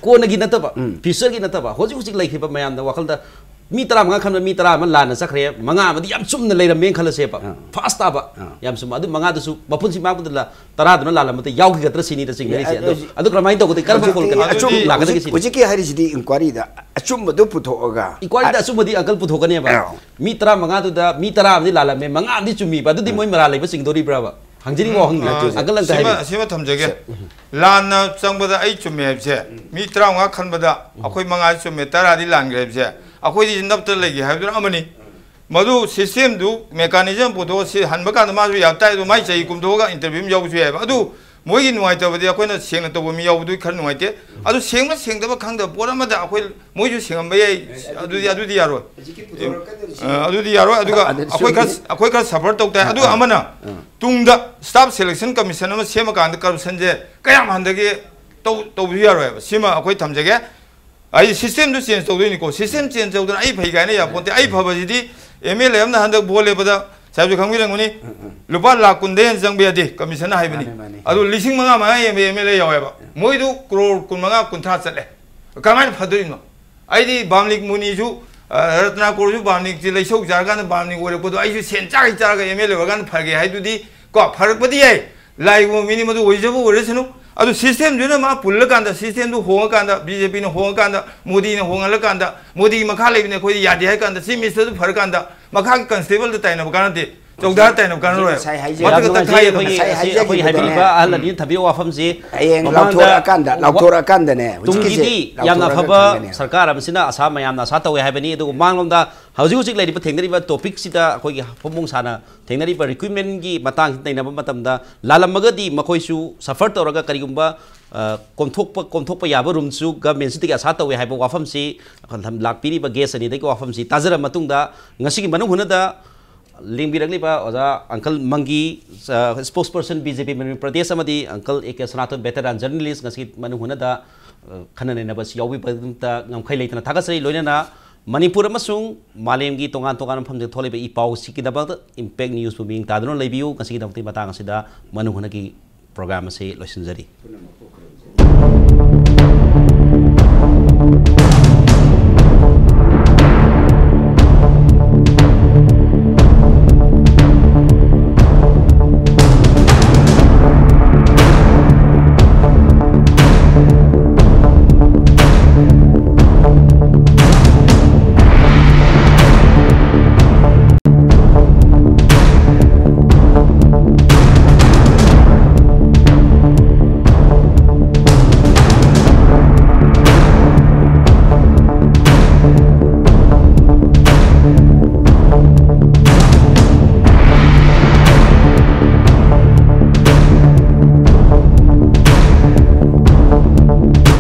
ꯀꯣꯟꯅꯒꯤ ꯅꯠꯇꯕ, ꯎꯝ꯫ Future ꯒꯤ ꯅꯠꯇꯕ, ꯍꯧꯖꯤꯛ ꯍꯧꯖꯤꯛ ꯂꯩꯈꯤꯕ ꯃꯌꯥꯝꯗ ꯋꯥꯈꯜꯗ ꯃꯤ ꯇꯔꯥꯃꯉꯥ ꯈꯟꯕ ꯃꯤ ꯇꯔꯥ ꯑꯃ ꯂꯥꯟꯅ ꯆꯠꯈ꯭ꯔꯦ, ꯃꯉꯥ ꯑꯃꯗꯤ ꯌꯥꯝ ꯆꯨꯝꯅ ꯂꯩꯔꯝꯃꯦꯅ ꯈꯜꯂꯁꯦꯕ꯫ ꯑꯥ꯫ First ꯇꯥꯕ, ꯑꯥ꯫ ꯌꯥꯝ ꯆꯨꯝꯕ꯫ ꯑꯗꯨ ꯃꯉꯥꯗꯨꯁꯨ ꯃꯄꯨꯟꯁꯤ ꯃꯥꯡꯕꯗ ꯂꯥ-, ꯇꯔꯥꯗꯨꯅ ꯂꯥꯜꯂꯝꯕꯗ ꯌꯥꯎꯈꯤꯒꯗ꯭ꯔꯥ ꯁꯤꯅꯤꯗ ꯆꯤꯡꯅꯔꯤꯁꯦ꯫ ꯑꯦ, ꯑꯗꯣ, ꯑꯗꯨ ꯑꯗꯨ ꯀꯔꯝꯍꯥꯏꯅ ꯇꯧꯒꯗꯒꯦ? ꯀꯔꯝꯕ ꯍꯧꯖꯤꯛꯇꯤ ꯐꯣꯜ ꯀꯔꯝꯍꯥꯏꯅ ꯑꯆꯨꯝ-, ꯂꯥꯛꯀꯗꯒꯦ ꯍꯧꯖꯤꯛ-, ꯁꯤꯅꯤ? ꯍꯧꯖꯤꯛꯀꯤ ꯍꯥꯏꯔꯤꯁꯤꯗꯤ inquiry ꯗ ꯑꯆꯨꯝꯕꯗꯨ ꯄꯨꯊꯣꯛꯑꯒ, Inquiry ꯗ ꯑꯆꯨꯝꯕꯗꯤ uncle ꯄꯨꯊꯣꯛꯀꯅꯦꯕ꯫ ꯑꯥ꯫ ꯃꯤ ꯇꯔꯥꯃꯉꯥꯗꯨꯗ ꯃꯤ ꯇꯔꯥ ꯑꯃꯗꯤ ꯂꯥꯜꯂꯝꯃꯦ, ꯃꯉꯥ ꯑꯃꯗꯤ ꯆꯨꯝꯃꯤꯕ, ꯑꯗꯨꯗꯤ ꯎꯝ꯫ ꯃꯣꯏ ꯃꯔꯥꯜ ꯂꯩꯕ ꯆꯤꯡꯗꯣꯔꯤꯕ꯭ꯔꯕ? ꯍꯪꯖꯅꯤꯡꯕ ꯋꯥꯍꯪꯅꯤ꯫ ꯑꯥ, uncle ꯑꯝꯇ ꯁꯤꯃ, ꯍꯥꯏꯕꯤꯌꯨ꯫ ꯁꯤꯃ ꯊꯝꯖꯒꯦ꯫ ꯁꯦ, ꯎꯝ꯫ ꯂꯥꯟꯅ ꯆꯪꯕꯗ ꯑꯩ ꯆꯨꯝꯃꯦ ꯍꯥꯏꯕꯁꯦ, ꯎꯝ꯫ ꯃꯤ ꯇꯔꯥꯃꯉꯥ ꯈꯟꯕꯗ ꯎꯝ꯫ ꯑꯩꯈꯣꯏ ꯃꯉꯥ ꯆꯨꯝꯃꯦ, ꯇꯔꯥꯗꯤ ꯂꯥꯟꯈ꯭ꯔꯦ ꯍꯥꯏꯕꯁꯦ, ꯑꯩꯈꯣꯏꯗꯤ ꯅꯞꯇ ꯂꯩꯒꯦ ꯍꯥꯏꯕꯗꯨꯅ ꯑꯃꯅꯤ꯫ ꯃꯗꯨ system ꯗꯨ mechanism ꯄꯨꯊꯣꯛꯑ ꯁꯤ ꯍꯟꯕ ꯀꯥꯟꯗ ꯃꯥꯁꯨ ꯌꯥꯕ ꯇꯥꯏ, ꯑꯗꯨ ꯃꯥꯏ ꯆꯍꯤ ꯀꯨꯝꯊꯣꯛꯑꯒ interview ꯑꯃ ꯌꯥꯎꯕꯁꯨ ꯌꯥꯏꯕ꯫ ꯑꯗꯨ ꯃꯣꯏꯒꯤ ꯅꯨꯡꯉꯥꯏꯇꯕꯗꯤ ꯑꯩꯈꯣꯏꯅ ꯁꯦꯡꯅ ꯇꯧꯕ ꯃꯤ ꯌꯥꯎꯕꯗꯨꯒꯤ ꯈꯔ ꯅꯨꯡꯉꯥꯏꯇꯦ꯫ ꯑꯗꯨ ꯁꯦꯡꯕ ꯁꯦꯡꯗꯕ ꯈꯪꯗꯕ ꯄꯣꯠ ꯑꯃꯗ ꯑꯩꯈꯣꯏ ꯃꯣꯏꯁꯨ ꯁꯦꯡꯉꯝꯕ ꯌꯥꯏ꯫ ꯑꯗꯨꯗꯤ, ꯑꯗꯨꯗꯤ ꯌꯥꯔꯣꯏ꯫ ꯍꯧꯖꯤꯛꯀꯤ ꯄꯨꯊꯣꯔꯛꯀꯗꯧꯔꯤꯁꯤ ꯑ, ꯑꯗꯨꯗꯤ ꯌꯥꯔꯣꯏ꯫ ꯑꯗꯨꯒ ꯑꯗꯨꯗꯤ ꯑꯩꯈꯣꯏ ꯈꯔ, ꯁꯨꯝ ꯑꯩꯈꯣꯏ ꯈꯔ suffer ꯇꯧ ꯇꯥꯏ꯫ ꯑꯗꯨꯒ ꯑꯥ, ꯑꯃꯅ ꯑꯥ꯫ ꯇꯨꯡꯗ staff selection commission ꯑꯃ ꯁꯦꯝꯃꯀꯥꯟꯗ corruption ꯁꯦ ꯀꯌꯥꯝ ꯍꯟꯊꯒꯦ ꯇꯧ-, ꯇꯧꯕꯁꯨ ꯌꯥꯔꯣꯏꯕ꯫ ꯁꯤꯃ ꯑꯩꯈꯣꯏ ꯊꯝꯖꯒꯦ꯫ ꯑꯩ system ꯗꯨ change ꯇꯧꯗꯣꯏꯅꯤꯀꯣ꯫ System change ꯇꯧꯗꯅ ꯑꯩ ꯐꯩ ꯀꯥꯏꯅ ꯌꯥꯄꯣꯟꯇꯦ꯫ ꯑꯩ ꯐꯕꯁꯤꯗꯤ M L A ꯑꯃꯅ ꯍꯟꯗꯛ vote ꯂꯦꯞꯄꯗ ꯇꯥꯏꯞꯁꯨ ꯈꯪꯕꯤꯔꯝꯒꯅꯤ꯫ ꯂꯨꯄꯥ ꯂꯥꯈ ꯀꯨꯟꯗ ꯍꯦꯟꯅ ꯆꯪꯕ ꯌꯥꯗꯦ ꯀꯃꯤꯁꯟꯅ ꯍꯥꯏꯕꯅꯤ꯫ ꯃꯥꯅꯦ, ꯃꯥꯅꯦ꯫ ꯑꯗꯨ ꯂꯤꯁꯤꯡ ꯃꯉꯥ ꯃꯉꯥ ꯌꯦꯟꯕ ꯑꯦꯝ ꯑꯦꯜ ꯑꯦ ꯌꯥꯎꯋꯦꯕ꯫ ꯃꯣꯏꯗꯨ ꯀ꯭ꯔꯣꯔ ꯀꯨꯟ ꯃꯉꯥ ꯀꯨꯟꯊ꯭ꯔꯥ ꯆꯠꯂꯦ꯫ ꯀꯃꯥꯏꯅ ꯐꯗꯣꯔꯤꯅꯣ? ꯑꯩꯗꯤ ꯕꯥꯝꯂꯤꯛ ꯃꯨꯅꯤꯁꯨ, ꯑ, ꯔꯇꯅꯥꯀꯣꯔꯁꯨ ꯕꯥꯝꯂꯤꯛꯁꯤ ꯂꯩꯁꯧ ꯆꯥꯔꯀꯥꯟꯗ ꯕꯥꯝꯂꯤꯛ ꯑꯣꯏꯔꯛꯄꯗꯣ ꯑꯩꯁꯨ ꯁꯦꯟ ꯆꯥꯒꯩ ꯆꯥꯔꯒ ꯑꯦꯝ ꯑꯦꯜ ꯑꯦ ꯑꯣꯏꯔꯀꯥꯟꯗ ꯐꯒꯦ ꯍꯥꯏꯗꯨꯗꯤ ꯀꯣ, ꯐꯔꯛꯄꯗꯤ ꯌꯥꯏ꯫ ꯂꯥꯏꯒꯨꯝꯕ ꯃꯤꯅꯤ ꯃꯗꯨ ꯑꯣꯏꯖꯕ ꯑꯣꯏꯔꯁꯅꯨ꯫ ꯑꯗꯨ ꯁꯤꯁꯇꯦꯝꯗꯨꯅ ꯃꯥ ꯄꯨꯜꯂꯀꯥꯟꯗ, ꯁꯤꯁꯇꯦꯝꯗꯨ ꯍꯣꯡꯉꯀꯥꯟꯗ, ꯕꯤ ꯖꯦ ꯄꯤꯅ ꯍꯣꯡꯉꯀꯥꯟꯗ, ꯃꯣꯗꯤꯅ ꯍꯣꯡꯍꯜꯂꯀꯥꯟꯗ, ꯃꯣꯗꯤꯒꯤ ꯃꯈꯥ ꯂꯩꯕꯅꯤ ꯑꯩꯈꯣꯏꯗꯤ ꯌꯥꯗꯦ ꯍꯥꯏ ꯀꯥꯟꯗ, ꯆꯤꯐ ꯃꯤꯅꯤꯁꯇꯔꯗꯨ ꯐꯔꯀꯥꯟꯗ, ꯃꯈꯥꯒꯤ ꯀꯟꯁꯇꯦꯕꯜꯗ ꯇꯥꯏꯅꯕ ꯀꯥꯟꯅꯗꯦ, ꯆꯧꯗꯥ ꯇꯥꯏꯅꯕ ꯀꯥꯟꯅꯔꯣꯏ꯫ ꯉꯁꯥꯏ ꯍꯥꯏꯖ-, ꯃꯊꯛꯇ ꯌꯥꯝ ꯇꯛꯈꯥꯏ ꯅꯨꯡꯉꯥꯏꯖꯩ꯫ ꯑꯗꯨꯝ꯫ ꯑꯩꯈꯣꯏꯒꯤ, ꯉꯁꯥꯏ ꯑꯁꯤ ꯑꯩꯈꯣꯏ ꯍꯥꯏꯖꯈꯤꯕꯗꯅꯦ꯫ ꯍꯥꯏꯕꯤꯔꯤꯕ ꯑꯍꯜ ꯑꯅꯤꯅ ꯊꯝꯕꯤꯕ ꯋꯥꯐꯝꯁꯤ ꯍꯌꯦꯡ ꯃꯃꯥꯡꯗ ꯂꯥꯎꯊꯣꯔꯛꯑꯀꯥꯟꯗ, ꯂꯥꯎꯊꯣꯔꯛꯑꯀꯥꯟꯗꯅꯦ, ꯍꯧꯖꯤꯛꯀꯤꯁꯦ ꯇꯨꯡꯒꯤꯗꯤ ꯌꯥꯝꯅ ꯂꯥꯎꯊꯣꯔꯛꯑꯒ ꯑꯐꯕ ꯈꯪꯒꯅꯤ꯫ ꯁꯔꯀꯥꯔ ꯑꯃꯁꯤꯅ ꯑꯁꯥ ꯃꯌꯥꯝꯅ ꯑꯁꯥ ꯇꯧꯋꯦ ꯍꯥꯏꯕꯅꯤ꯫ ꯑꯗꯨꯒ ꯃꯥꯡꯂꯣꯝꯗ ꯍꯧꯖꯤꯛ ꯍꯧꯖꯤꯛ ꯂꯩꯔꯤꯕ, ꯊꯦꯡꯅꯔꯤꯕ ꯇꯣꯄꯤꯛꯁꯤꯗ ꯑꯩꯈꯣꯏꯒꯤ ꯃꯐꯝ ꯁꯥꯅ ꯊꯦꯡꯅꯔꯤꯕ ꯔꯤꯀ꯭ꯔꯨꯏꯠꯃꯦꯟꯒꯤ ꯃꯇꯥꯡꯁꯤ ꯅꯩꯅꯕ ꯃꯇꯝꯗ ꯂꯥꯜꯂꯝꯃꯒꯗꯤ ꯃꯈꯣꯏꯁꯨ ꯁꯐꯔ ꯇꯧꯔꯒ ꯀꯔꯤꯒꯨꯝꯕ, ꯑ, ꯀꯣꯝꯊꯣꯛꯄ, ꯀꯣꯝꯊꯣꯛꯄ ꯌꯥꯕ ꯔꯨꯝꯁꯨ ꯒꯚꯔꯟꯃꯦꯟꯁꯤꯗꯒꯤ ꯑꯁꯥ ꯇꯧꯋꯦ ꯍꯥꯏꯕ ꯋꯥꯐꯝꯁꯤ ꯂꯥꯛꯄꯤꯔꯤꯕ ꯒꯦꯁ ꯑꯅꯤꯗꯒꯤ ꯋꯥꯐꯝꯁꯤ ꯇꯥꯖꯔꯕ ꯃꯇꯨꯡꯗ ꯉꯁꯤꯒꯤ ꯃꯅꯨꯡ ꯍꯨꯠꯅꯗ ꯂꯦꯡꯕꯤꯔꯛꯂꯤꯕ ꯑꯣꯖꯥ ꯑꯪꯀꯜ ꯃꯪꯒꯤ, ꯑ, ꯁ꯭ꯄꯣꯛꯁ ꯄꯔꯁꯟ ꯕꯤ ꯖꯦ ꯄꯤ ꯃꯅꯤꯄꯨꯔ ꯄ꯭ꯔꯗꯦꯁ ꯑꯃꯗꯤ ꯑꯪꯀꯜ A K Sanaton veteran journalist ꯉꯁꯤ ꯃꯅꯨꯡ ꯍꯨꯠꯅꯗ, ꯑ, ꯈꯟꯅ ꯅꯩꯅꯕꯁꯤ ꯌꯥꯎꯕꯤꯕꯒꯤꯗꯃꯛꯇ ꯉꯝꯈꯩ ꯂꯩꯇꯅ ꯊꯥꯒꯠꯆꯔꯤ꯫ ꯂꯣꯏꯅꯅ ꯃꯅꯤꯄꯨꯔ ꯑꯃꯁꯨꯡ ꯃꯥꯂꯦꯝꯒꯤ ꯇꯣꯉꯥꯟ ꯇꯣꯉꯥꯟꯕ ꯃꯐꯝꯁꯤꯡꯗ ꯊꯣꯛꯂꯤꯕ ꯏ ꯄꯥꯎꯁꯤꯒꯤꯗꯃꯛꯇ ꯏꯝꯄꯦꯛ ꯅ꯭ꯌꯨꯁꯄꯨ ꯃꯤꯠꯌꯦꯡ ꯇꯥꯗꯨꯅ ꯂꯩꯕꯤꯌꯨ꯫ ꯉꯁꯤꯒꯤꯗꯃꯛꯇꯤ ꯃꯇꯥꯡ ꯑꯁꯤꯗ ꯃꯅꯨꯡ ꯍꯨꯠꯅꯒꯤ ꯄ꯭ꯔꯣꯒ꯭ꯔꯥꯝ ꯑꯁꯤ ꯂꯣꯏꯁꯤꯟꯖꯔꯤ꯫ ꯄꯨꯝꯅꯃꯛꯄꯨ ꯈꯨꯔꯨꯝꯖꯔꯤ꯫